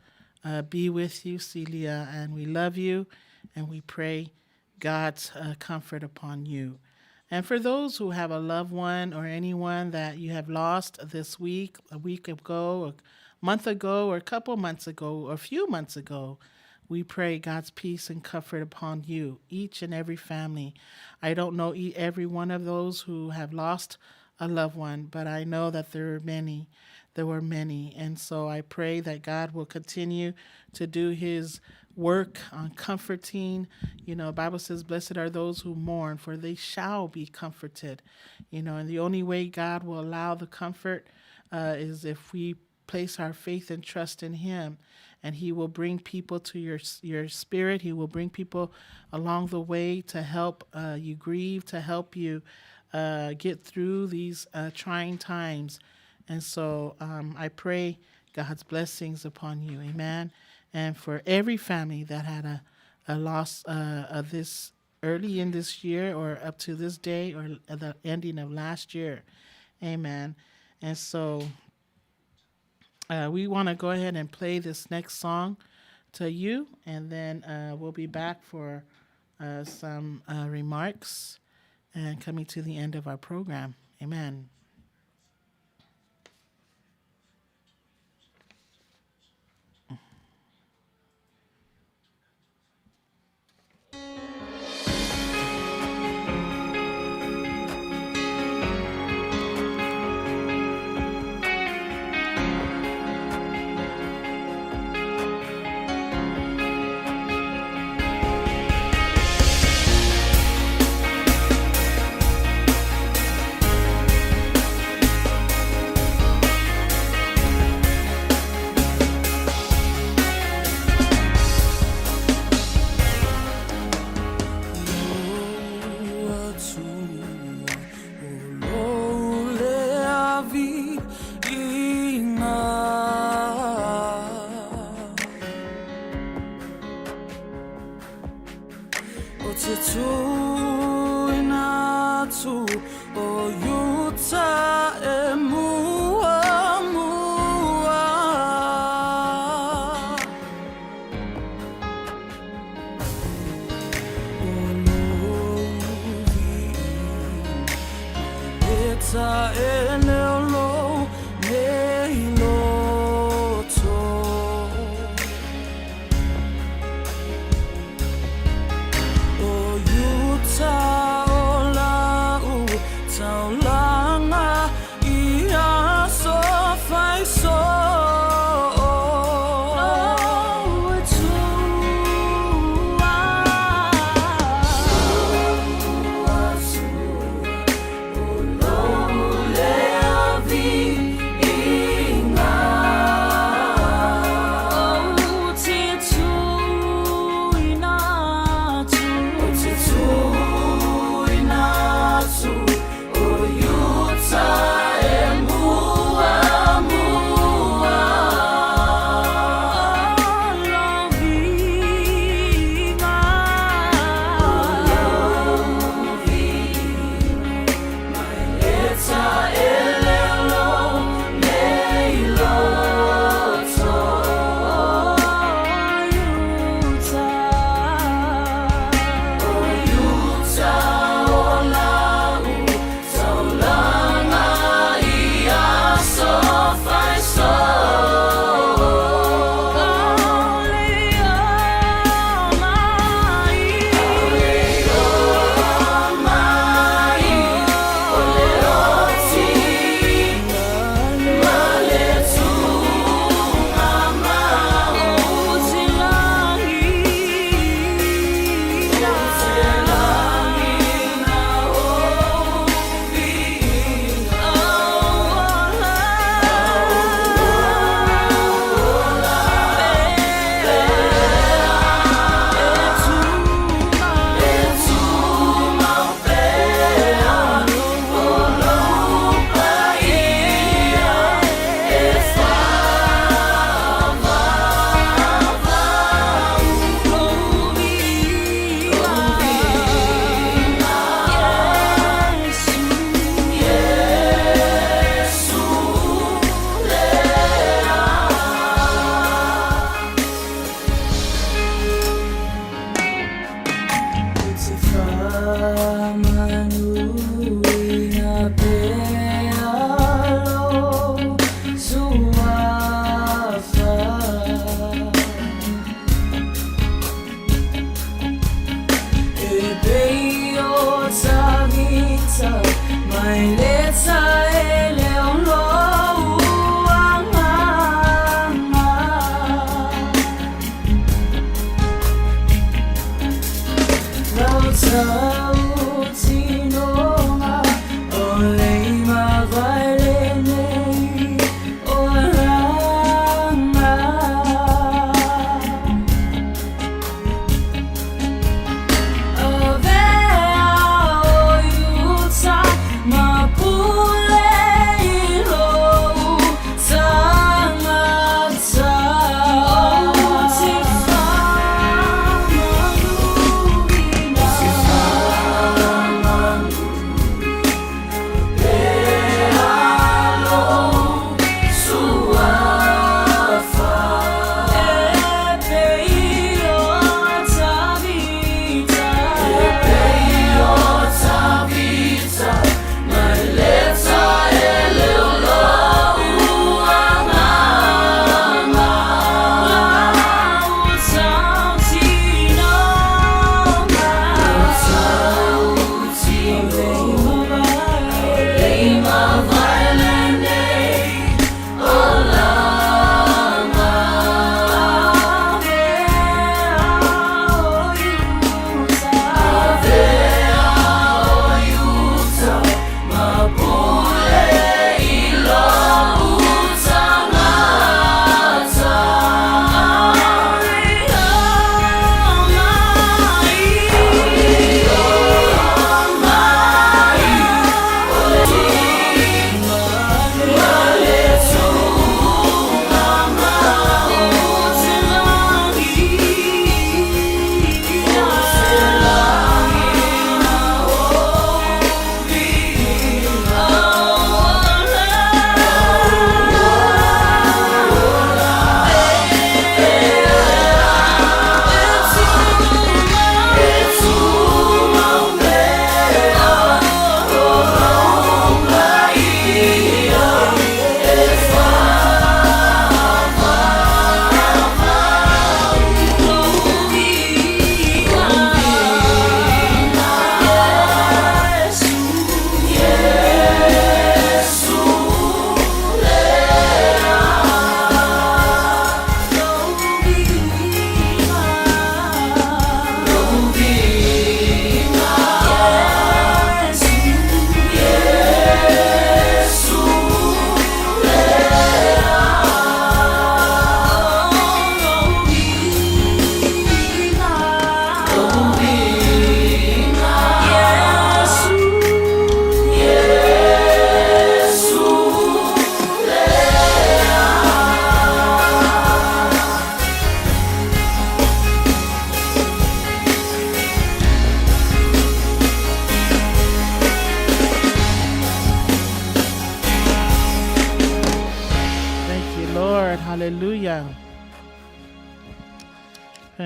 be with you, Celia, and we love you and we pray God's comfort upon you. And for those who have a loved one or anyone that you have lost this week, a week ago, a month ago, or a couple months ago, or a few months ago, we pray God's peace and comfort upon you, each and every family. I don't know every one of those who have lost a loved one, but I know that there are many. There were many. And so I pray that God will continue to do his work on comforting. Bible says, "Blessed are those who mourn, for they shall be comforted." And the only way God will allow the comfort is if we place our faith and trust in him, and he will bring people to your spirit. He will bring people along the way to help you grieve, to help you get through these trying times. And so I pray God's blessings upon you. Amen. And for every family that had a loss of this early in this year or up to this day or the ending of last year. Amen. And so we want to go ahead and play this next song to you, and then we'll be back for some remarks and coming to the end of our program. Amen. tuina atu o Iuta e muamua. O lou viiga e taele o lou nei loto. O Iuta o lau taulaga i aso faiso.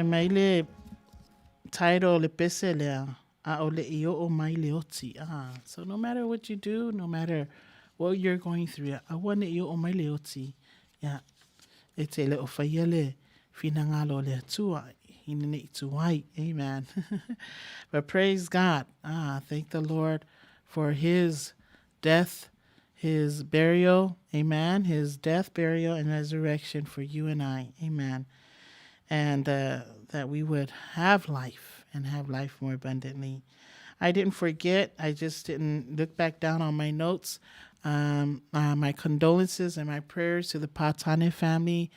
Fai mai le title o le pese lea, ʻAʻole i oʻo mai le oti. Ah, so no matter what you do, no matter what you're going through, aua ne i oʻo mai le oti. Ia, e te le o whaia le finagalo o le Atua ina nei tu ai. Amen. But praise God. Ah, thank the Lord for his death, his burial, amen, his death, burial, and resurrection for you and I, amen. And uh, that we would have life and have life more abundantly. I didn't forget, I just didn't look back down on my notes. Um, uh, my condolences and my prayers to the Patane family,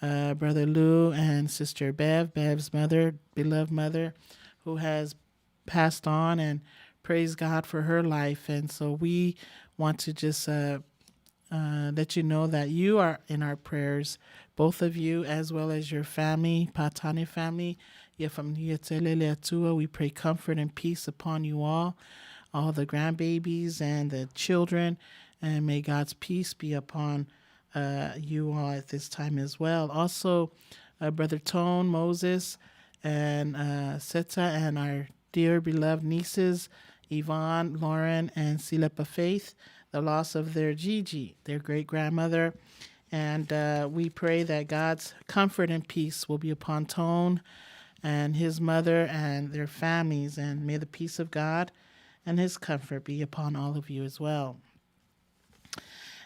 uh, Brother Lou and Sister Bev, Bev's mother, beloved mother, who has passed on, and praise God for her life. And so we want to just uh, uh, let you know that you are in our prayers, both of you as well as your family, Patane family. We pray comfort and peace upon you all the grandbabies and the children, and may God's peace be upon uh, you all at this time as well. Also, uh, Brother Tone, Moses, and uh, Seta, and our dear beloved nieces, Yvonne, Lauren, and Silepa Faith, the loss of their Gigi, their great grandmother. And uh, we pray that God's comfort and peace will be upon Tone and his mother and their families. And may the peace of God and his comfort be upon all of you as well.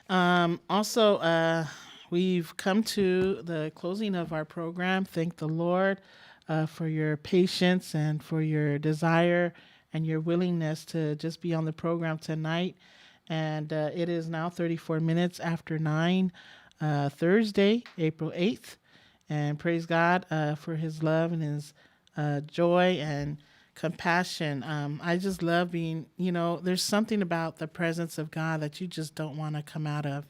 Um, also, uh, we've come to the closing of our program. Thank the Lord uh, for your patience and for your desire and your willingness to just be on the program tonight. And uh, it is now 34 minutes after 9, uh, Thursday, April 8th. And praise God uh, for his love and his uh, joy and compassion. Um, I just love being, you know, there's something about the presence of God that you just don't want to come out of.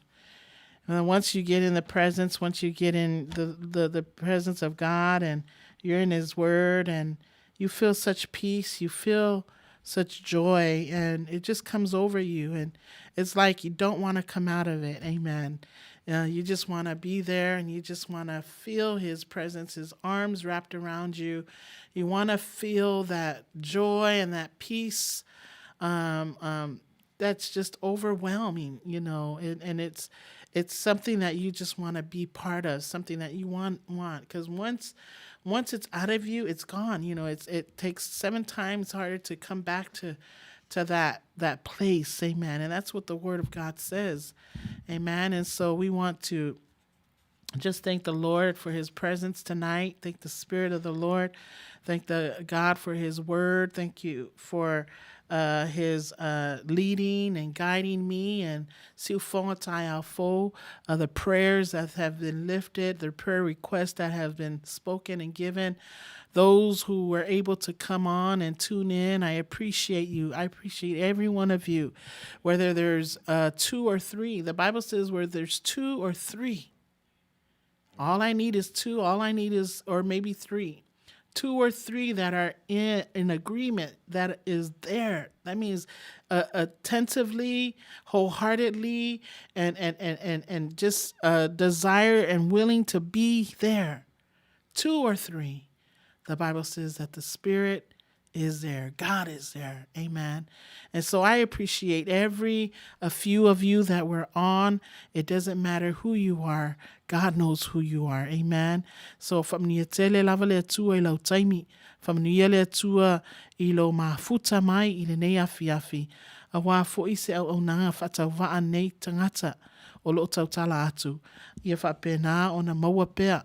And then once you get in the presence, once you get in the, the, the presence of God and you're in His Word and you feel such peace, you feel such joy, and it just comes over you. And it's like you don't want to come out of it. Amen. Uh, you just want to be there and you just want to feel His presence, His arms wrapped around you. You want to feel that joy and that peace. Um, um, that's just overwhelming, you know, and, and it's it's something that you just want to be part of, something that you want want because once once it's out of you, it's gone. You know, it's it takes seven times harder to come back to to that that place, amen. And that's what the word of God says. Amen. And so we want to just thank the Lord for his presence tonight. Thank the Spirit of the Lord. Thank the God for his word. Thank you for uh, his uh, leading and guiding me and siufongataiafo, uh, the prayers that have been lifted, the prayer requests that have been spoken and given. Those who were able to come on and tune in, I appreciate you. I appreciate every one of you. Whether there's uh, two or three, the Bible says where there's two or three all I need is two. All I need is, or maybe three. Two or three that are in, in agreement that is there. That means uh, attentively, wholeheartedly, and, and, and, and, and just uh, desire and willing to be there. Two or three. The Bible says that the Spirit is there. God is there. Amen. And so I appreciate every a few of you that were on. It doesn't matter who you are. God knows who you are. Amen. So faamanuia tele lava le Atua i lau taimi. Faamanuia le Atua i lou mafuta mai i lenei afiafi. Auā foʻi se auaunaga faatauvaa nei tagata o loo tautala atu. Ia faapena ona maua pea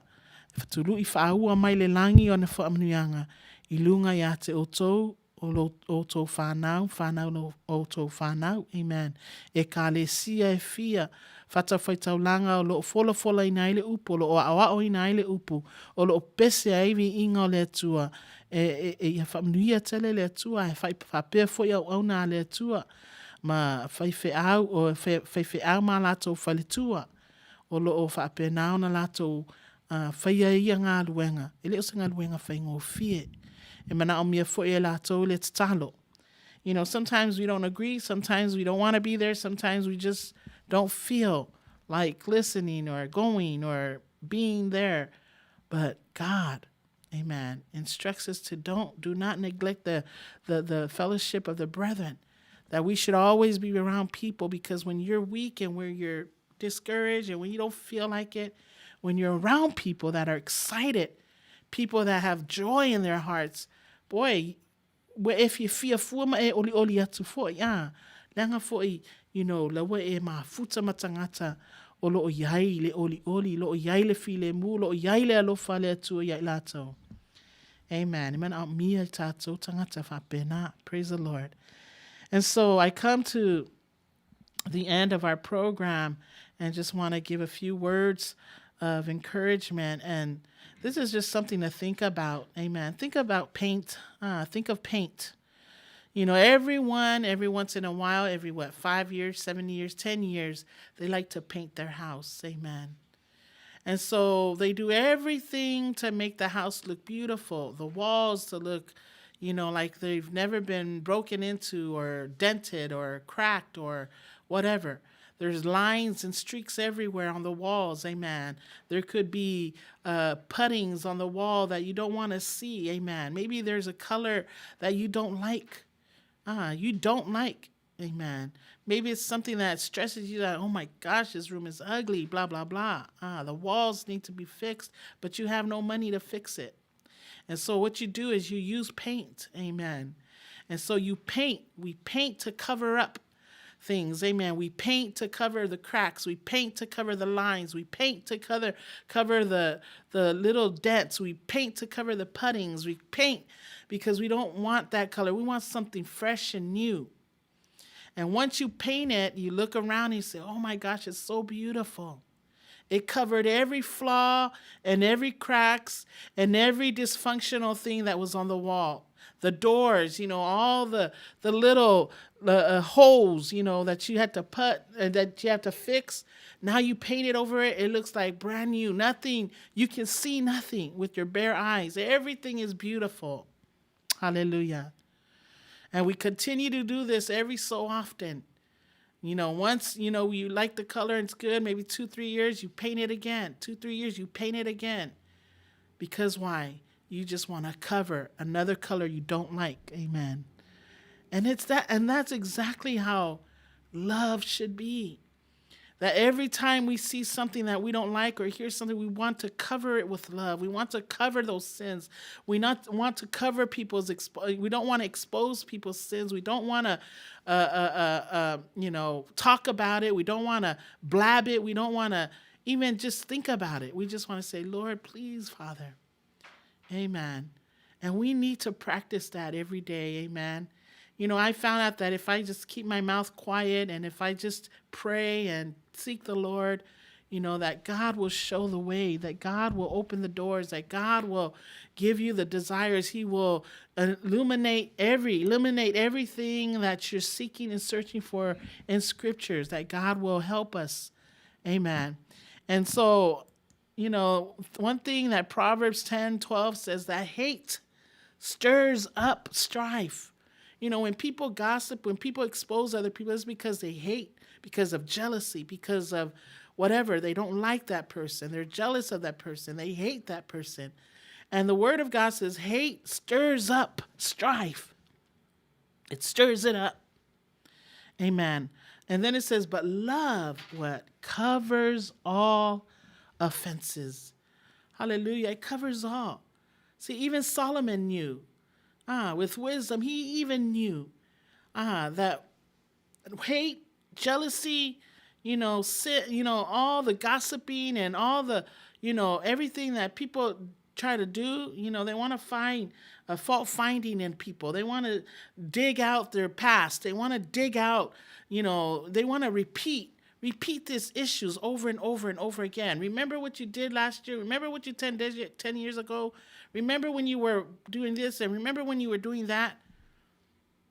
E whatului whaaua mai le langi o na whaamanuiaga i lunga iā te outou o lo outou whānau, whānau lo outou whānau. Amen. Ekalesia e fia, fatafaitaulaga o loo folafolaina ai le upu, o loo aoaoina ai le upu, o loo pese ai viiga o le Atua, e, e, e ia faamanuia tele le Atua, e fai, faapea foi auauna a le Atua, ma faifeau, o faifeau ma latou faletua, o lo o faapena ona latou faia ia galuega, e le o se galuega faigofie. E manaomia foi e latou le tatalo. You know, sometimes we don't agree, sometimes we don't want to be there, sometimes we just don't feel like listening or going or being there. But God, Amen. Instructs us to don't, do not neglect the, the, the fellowship of the brethren. That we should always be around people because when you're weak and when you're discouraged and when you don't feel like it, when you're around people that are excited, people that have joy in their hearts, boy, ua e fiafia fua ma e olioli atu foi, a, leaga foi, you know, la ua e mafuta ma tagata o lo o i ai le olioli, lo o i ai le filemu, lo o i ai le alofa a le Atua ia i latou. Amen. E manaomia i tatou tagata faapena. Praise the Lord. And so I come to the end of our program and just want to give a few words of encouragement. And this is just something to think about. Amen. Think about paint. Think of paint. You know, everyone, every once in a while, every what, 5 years, 7 years, 10 years, they like to paint their house. Amen. And so they do everything to make the house look beautiful, the walls to look, you know, like they've never been broken into or dented or cracked or whatever. There's lines and streaks everywhere on the walls, amen. There could be puttings on the wall that you don't want to see, amen. Maybe there's a color that you don't like. You don't like, amen. Maybe it's something that stresses you that, oh my gosh, this room is ugly, blah, blah, blah. The walls need to be fixed, but you have no money to fix it. And so what you do is you use paint, amen. And so you paint. We paint to cover up things, amen. We paint to cover the cracks. We paint to cover the lines. We paint to cover the little dents. We paint to cover the puttings. We paint because we don't want that color. We want something fresh and new. And once you paint it, you look around and you say, oh my gosh, it's so beautiful. It covered every flaw and every cracks and every dysfunctional thing that was on the wall. The doors, you know, all the little holes, you know, that you had to put and that you have to fix. Now you paint it over it. It looks like brand new. Nothing. You can see nothing with your bare eyes. Everything is beautiful. Hallelujah. And we continue to do this every so often. You know, once, you know, you like the color and it's good, maybe 2-3 years, you paint it again. 2-3 years, you paint it again. Because why? You just want to cover another color you don't like. Amen. And it's that, and that's exactly how love should be. That every time we see something that we don't like or hear something, we want to cover it with love. We want to cover those sins. We not want to cover people's, we don't want to expose people's sins. We don't want to, you know, talk about it. We don't want to blab it. We don't want to even just think about it. We just want to say, Lord, please, Father. Amen. And we need to practice that every day. Amen. You know, I found out that if I just keep my mouth quiet and if I just pray and seek the Lord, you know, that God will show the way, that God will open the doors, that God will give you the desires. He will illuminate everything that you're seeking and searching for in scriptures, that God will help us. Amen. And so, you know, one thing that Proverbs 10:12 says, that hate stirs up strife. You know, when people gossip, when people expose other people, it's because they hate, because of jealousy, because of whatever. They don't like that person. They're jealous of that person. They hate that person. And the word of God says hate stirs up strife. It stirs it up. Amen. And then it says, but love, what? Covers all offenses. Hallelujah. It covers all. See, even Solomon knew. With wisdom, he even knew that hate, jealousy, you know, sin, you know, all the gossiping and all the, you know, everything that people try to do, you know, they want to find a fault finding in people. They want to dig out their past. They want to dig out, you know, they want to repeat these issues over and over and over again. Remember what you did last year? Remember what you 10 years ago? Remember when you were doing this and remember when you were doing that?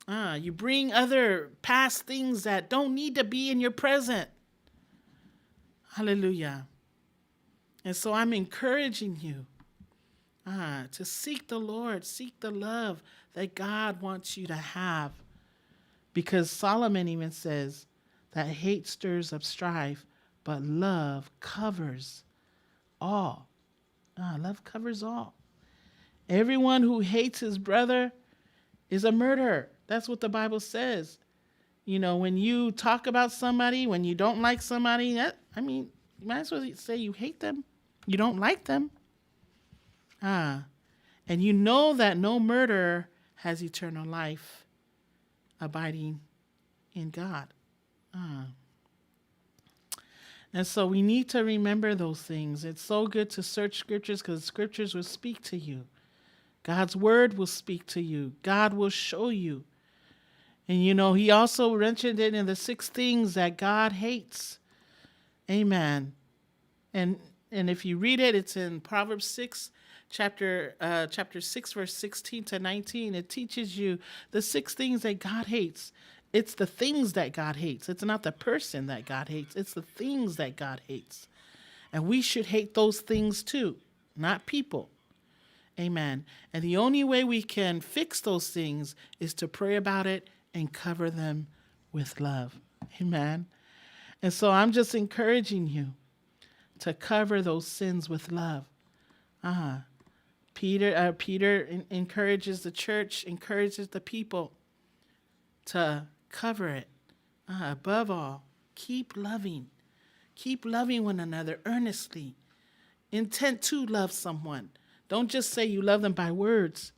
You bring other past things that don't need to be in your present. Hallelujah. And so I'm encouraging you to seek the Lord, seek the love that God wants you to have. Because Solomon even says that hate stirs up strife, but love covers all. Love covers all. Everyone who hates his brother is a murderer. That's what the Bible says. You know, when you talk about somebody, when you don't like somebody, that, I mean, you might as well say you hate them. You don't like them. And you know that no murderer has eternal life abiding in God. And so we need to remember those things. It's so good to search scriptures because scriptures will speak to you. God's word will speak to you. God will show you. And you know, he also mentioned it in the 6 things that God hates. Amen. And if you read it, it's in Proverbs 6, chapter 6, verse 16 to 19. It teaches you the 6 things that God hates. It's the things that God hates. It's not the person that God hates. It's the things that God hates. And we should hate those things too, not people. Amen. And the only way we can fix those things is to pray about it and cover them with love. Amen. And so I'm just encouraging you to cover those sins with love. Peter encourages the church, encourages the people to cover it. Above all, keep loving. Keep loving one another earnestly. Intent to love someone. Don't just say you love them by words,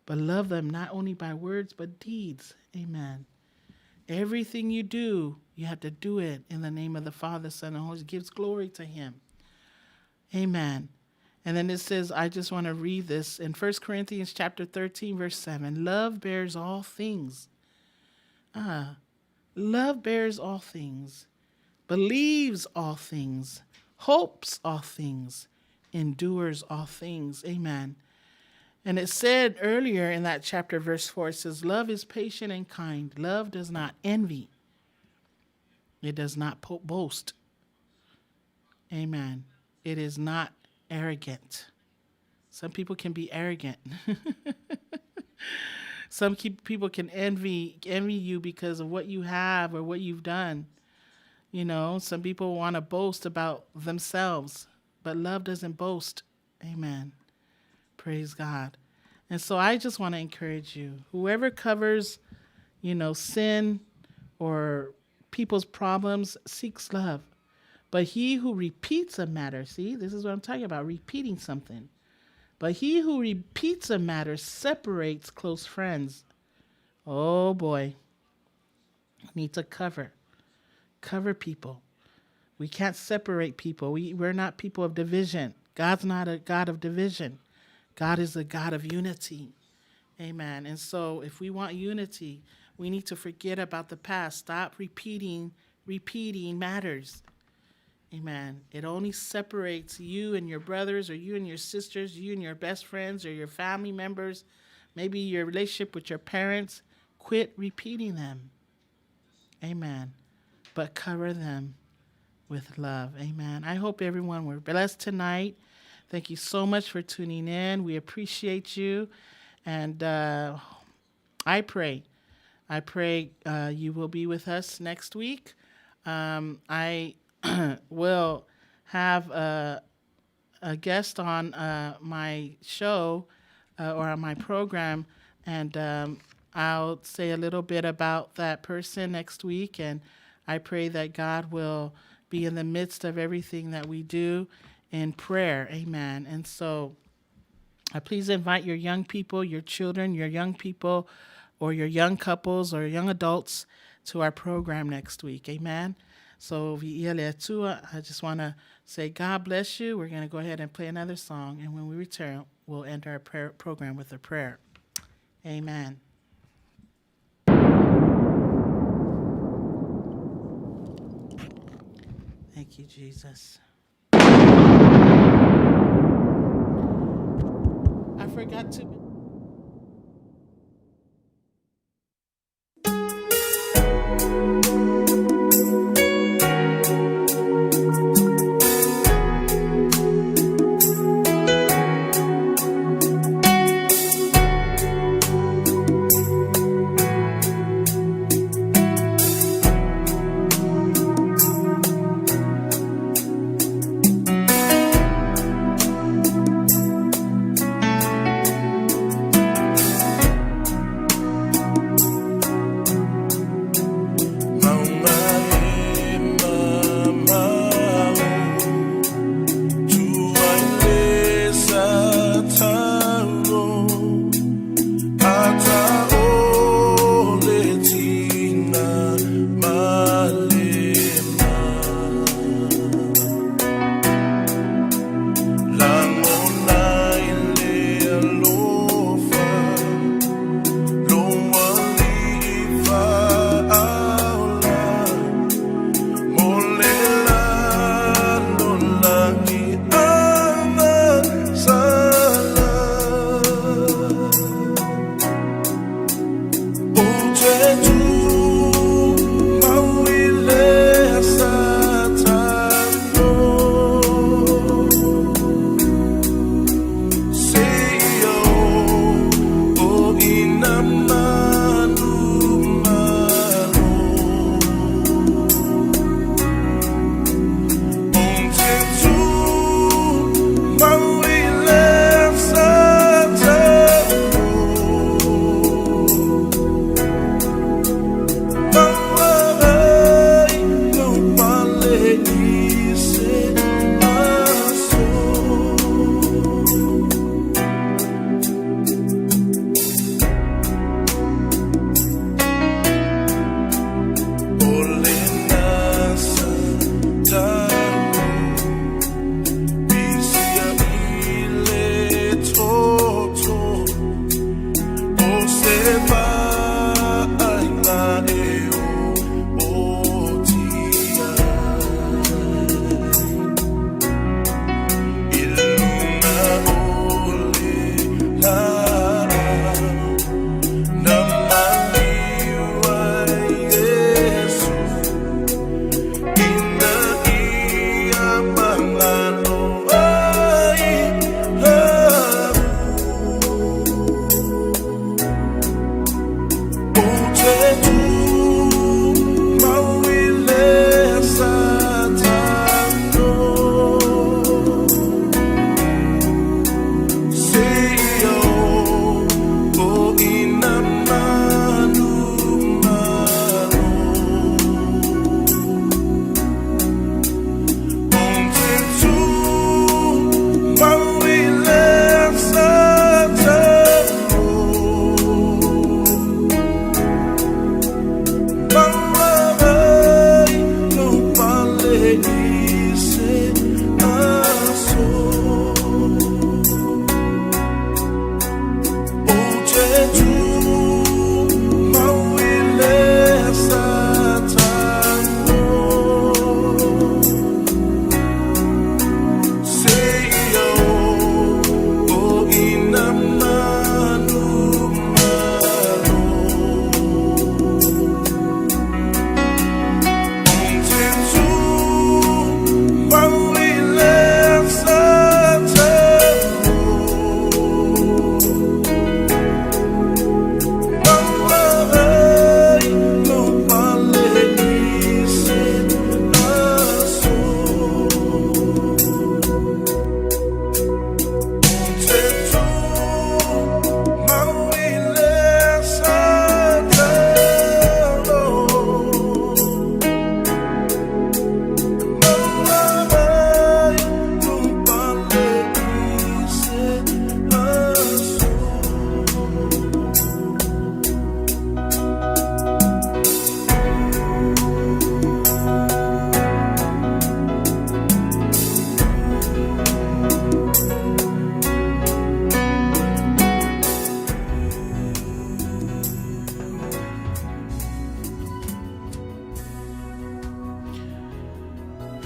but love them not only by words, but deeds. Amen. Everything you do, you have to do it in the name of the Father, Son, and Holy Spirit. Gives glory to him. Amen. And then it says, I just want to read this in 1 Corinthians chapter 13, verse 7. Love bears all things. Love bears all things, believes all things, hopes all things, endures all things. Amen. And it said earlier in that chapter, verse 4, it says, love is patient and kind. Love does not envy. It does not boast. Amen. It is not arrogant. Some people can be arrogant. Some people can envy you because of what you have or what you've done. Some people want to boast about themselves, but love doesn't boast. Amen. Praise God. And so I just want to encourage you. Whoever covers, sin or people's problems seeks love. But he who repeats a matter, see, this is what I'm talking about, repeating something. But he who repeats a matter separates close friends. Oh boy. Need to cover. Cover people. We can't separate people. We're not people of division. God's not a God of division. God is a God of unity. Amen. And so if we want unity, we need to forget about the past. Stop repeating matters. Amen. It only separates you and your brothers or you and your sisters, you and your best friends or your family members, maybe your relationship with your parents. Quit repeating them. Amen. But cover them with love. Amen. I hope everyone were blessed tonight. Thank you so much for tuning in. We appreciate you. And I pray. I pray you will be with us next week. I will have a guest on my show or on my program, and I'll say a little bit about that person next week. And I pray that God will be in the midst of everything that we do in prayer. Amen. And so please invite your young people, your children, your young people, or your young couples or young adults to our program next week. Amen. So, vi'ia le Atua, I just want to say God bless you. We're going to go ahead and play another song. And when we return, we'll end our prayer program with a prayer. Amen. Thank you, Jesus. I forgot to...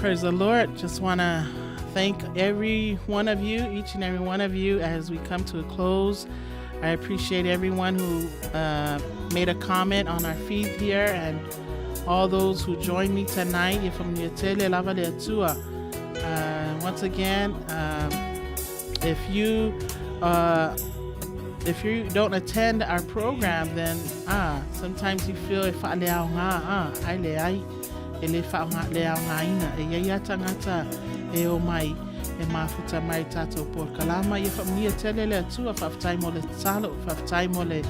Praise the Lord. Just want to thank every one of you, each and every one of you, as we come to a close. I appreciate everyone who uh, made a comment on our feed here and all those who joined me tonight. Uh, once again, um, if you uh, if you don't attend our program, then ah, sometimes you feel if ah, e le whaonga, e ia ia tangata e o mai e mafuta mai tātou porokalama. Ia whamunia tele le atua, whaafetai mo le tatalo, whaafetai mo le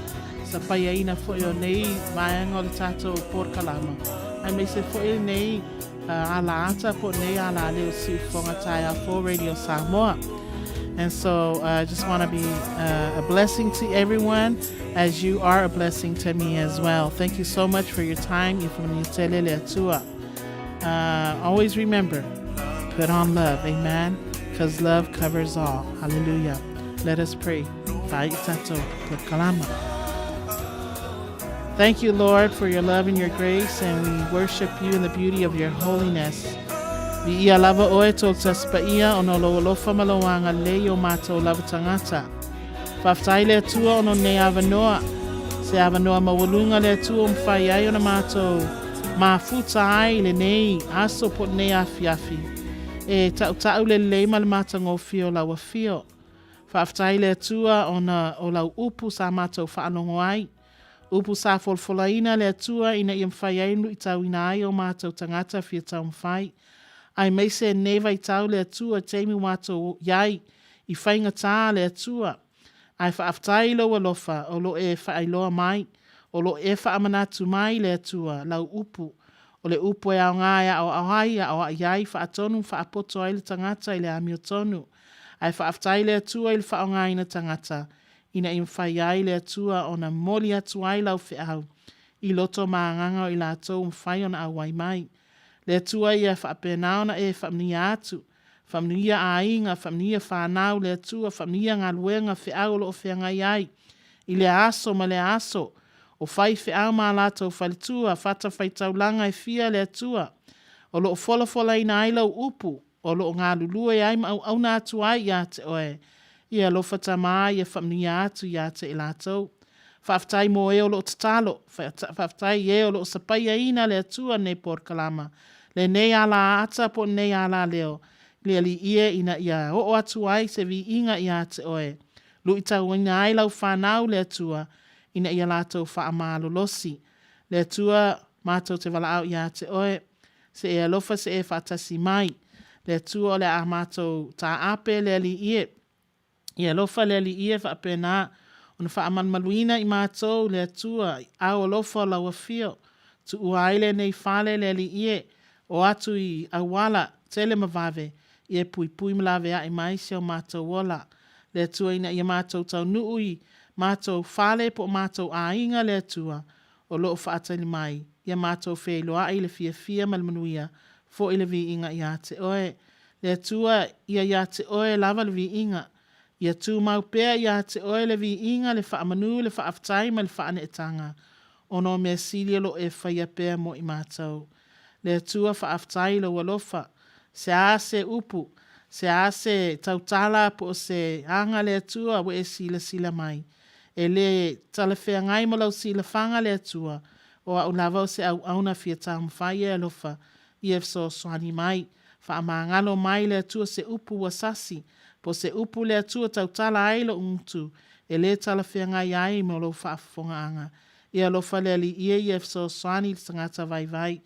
sapaiaina foi o nei vaega o le tātou porokalama. Aemaise foi nei uh, ala ata po nei ala leo Siufofoga Taeao Fou Radio Samoa. And so uh, I just want to be uh, a blessing to everyone as you are a blessing to me as well. Thank you so much for your time. Always remember, put on love. Amen. Because love covers all. Hallelujah. Let us pray. Thank you, Lord, for your love and your grace, and we worship you in the beauty of your holiness. Viia lava oe tō taspaia ona o lou alofa ma lou agalelei i o mātou lava tagata. Faafetai le Atua ona o nei avanoa, se avanoa maualuga le Atua ua mafai ai ona mātou mafuta ai i lenei aso po o lenei afiafi. E taʻutaʻu le lelei ma le matagofie o lau afio. Faafetai le Atua ona o lau upu sa matou faalogo ai. Upu sa folafolaina le Atua ina ia mafai ai ona luitauina ai o matou tagata fia taumafai. Aemaise nei vaitau le Atua i taimi ua matou iai i faigata le Atua. Ae faafetai i lou alofa o lo e faailoa mai, o lo e faamanatu mai le Atua lau upu, o le upu e aoga e aoao ai, aoai ai, faatonu ma faapoto ai le tagata i le amiotonu. Ae faafetai le Atua i le faaaogaina tagata ina ia mafai ai le Atua ona momoli atu ai lau feau i loto ma agaga o i latou ua mafai ona auai mai. Le Atua ia faapena ona e faamanuia atu, faamanuia aiga, faamanuia fanau, le Atua, faamanuia galuega, feau o lo o feagai ai i lea aso ma lea aso, o faifeau ma a latou faletua, fatafaitaulaga e fia le Atua, o lo o folafolaina ai lau upu, o lo o galulue ai ma auauna atu ai ia te oe. Ia alofa Tama, ia faamanuia atu ia te i latou. Faafetai mo e o lo o tatalo, faafetai i e o lo o sapaiaina le Atua nei porokalama, lenei ala ata po o lenei ala leo, i le Alii e ina ia oo atu ai se viiga ia te oe. Luitauina ai lau fanau le Atua, ina ia latou faamalolosi. Le Atua, matou te valaau ia te oe, Se e alofa se e faatasi mai. Le Atua o le a matou taape le Alii e. Ia alofa le Alii e faapena ona faamalumaluina i matou le Atua i ao alofa o lau afio. Tuua ai lenei fale le Alii e, o atu i auala tele ma vave, ia e puipui ma laveai mai si o matou ola. Le Atua ina ia matou taunuu i matou fale po o matou aiga le Atua, o lo o faatali mai, ia matou feiloai i le fiafia ma le manuia, foi le viiga ia te Oe. Le Atua, ia ia te Oe lava le viiga. Ia tumau pea ia te Oe le viiga, le faamanu, le faafetai ma le faaneetaga, ona o mea sili o lo o E faia pea mo i matou. Le Atua, faafetai i Lou alofa. Se a se upu, se a se tautala po o se aga le Atua ua E silasila mai, E le talafeagai ma lau silafaga le Atua, o au lava o se auauna fia taumafai e alofa, ia fesoasoani mai. Faamagalo mai le Atua se upu ua sasi, po se upu le Atua tautala ai lou gutu, e le talafeagai ai mo lou faafofogaaga. Ia alofa le Alii e ia fesoasoani i le tagata vaivai.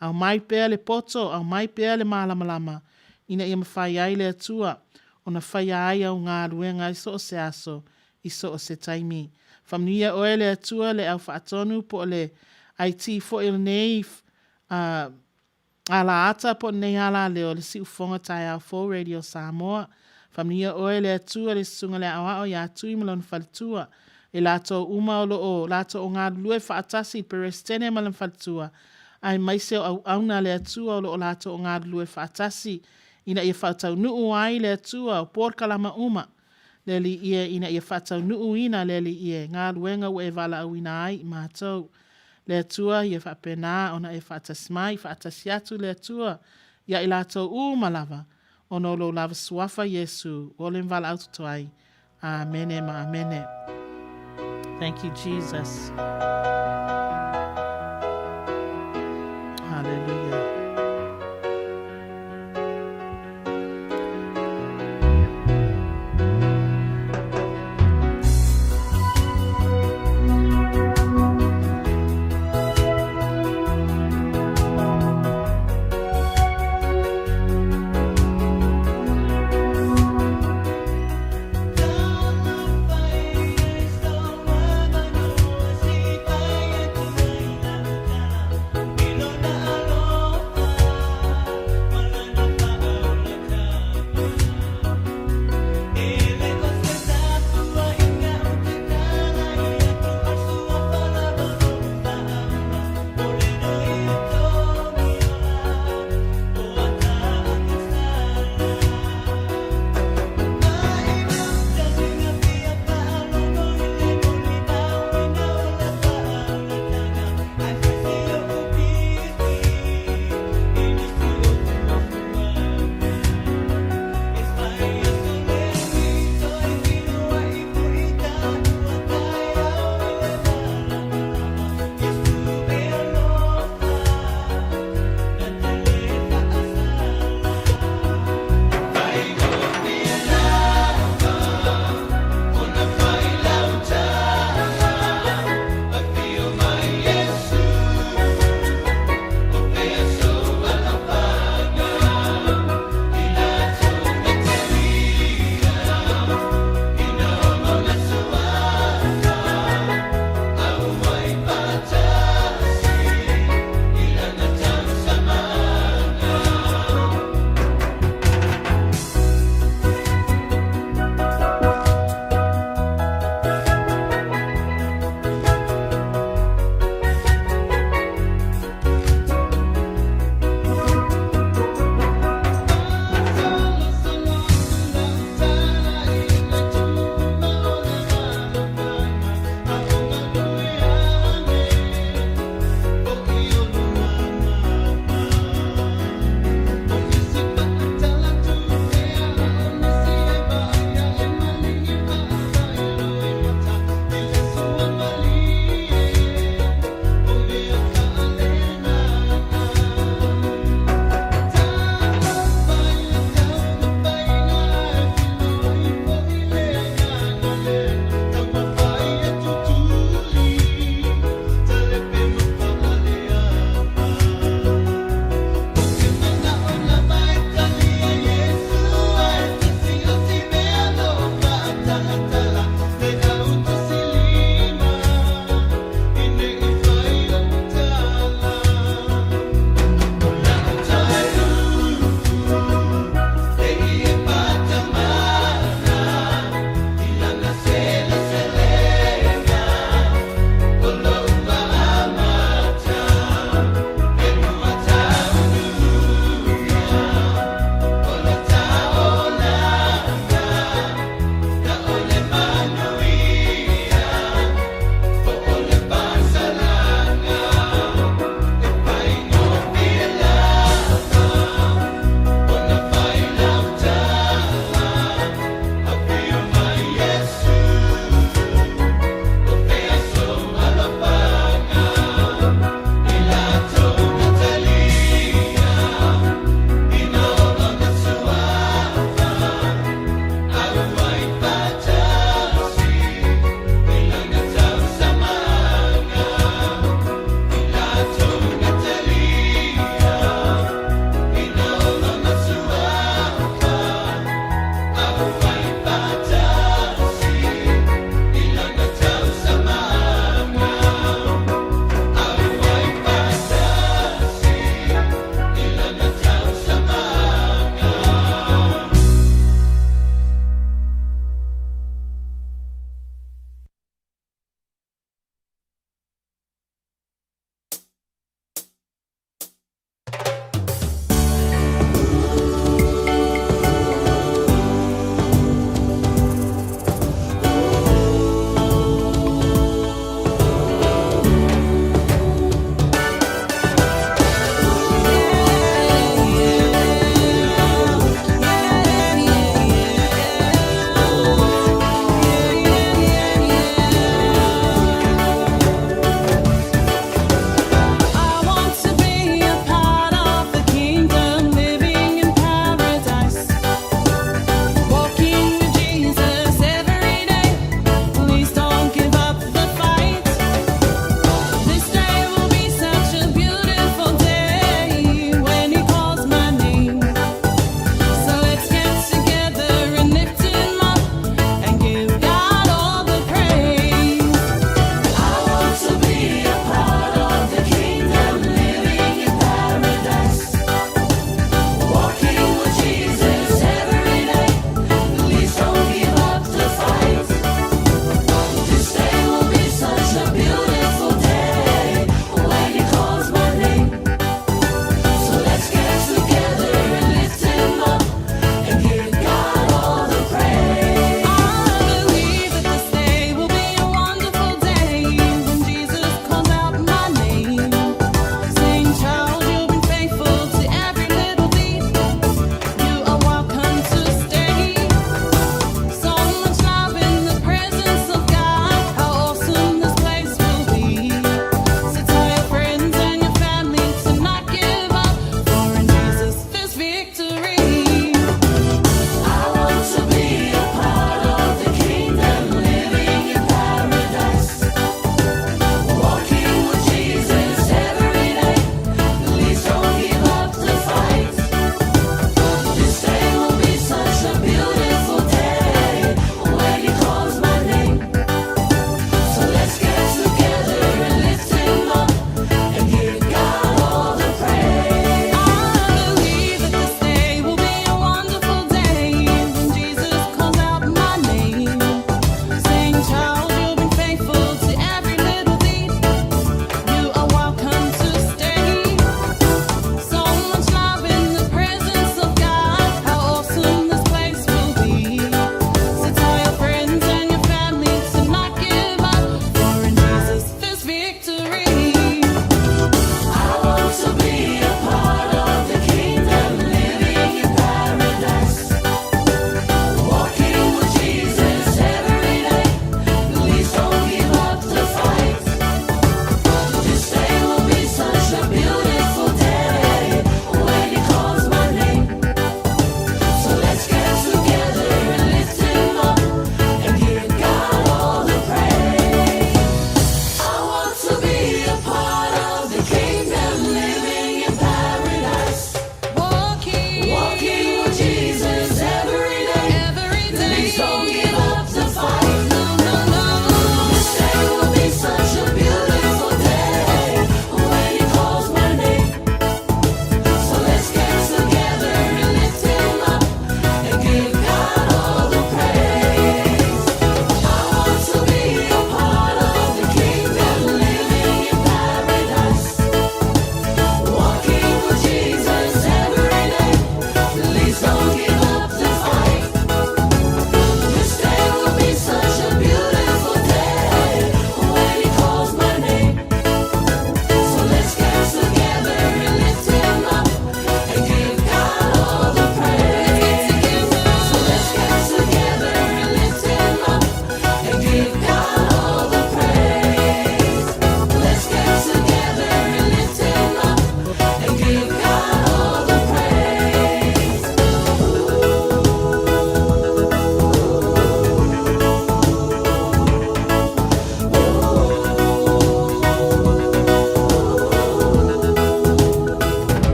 Aumai pea le poto, aumai pea le malamalama, ina ia mafai ai le Atua ona faia ai au galuega i so o se aso, i so o se taimi. Faamanuia oe le Atua le au faatonu po o le IT foi o lenei ala ata po o lenei ala leo le Siufofoga Taeao Fou Radio Samoa. Faamanuia oe le Atua le Susuga le Aoao ia Tui ma lona faletua, i latou uma o lo o latou o galulue faatasi i le Peresetene ma lona faletua, aemaise o auauna a le Atua o lo o latou o galulue faatasi ina ia faataunuu ai le Atua o polokalama uma Le Alii e, ina ia faataunuuina le Alii e, galuega ua e valaauina ai i matou. Le Atua, ia faapena ona e faatasi mai, faatasi atu le Atua. Ia i latou uma lava, ona o lou lava suafa Iesu, ua ole valaau tutu ai. Amene ma amene. Thank you, Jesus. Hallelujah.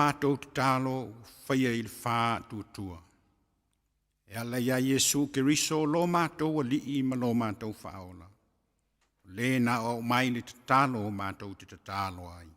Matou tatalo ua faia i le faatuatua. E ala iā Iesu Keriso lo matou Alii ma lo matou Faaola, o le na aoao mai le tatalo matou te tatalo ai.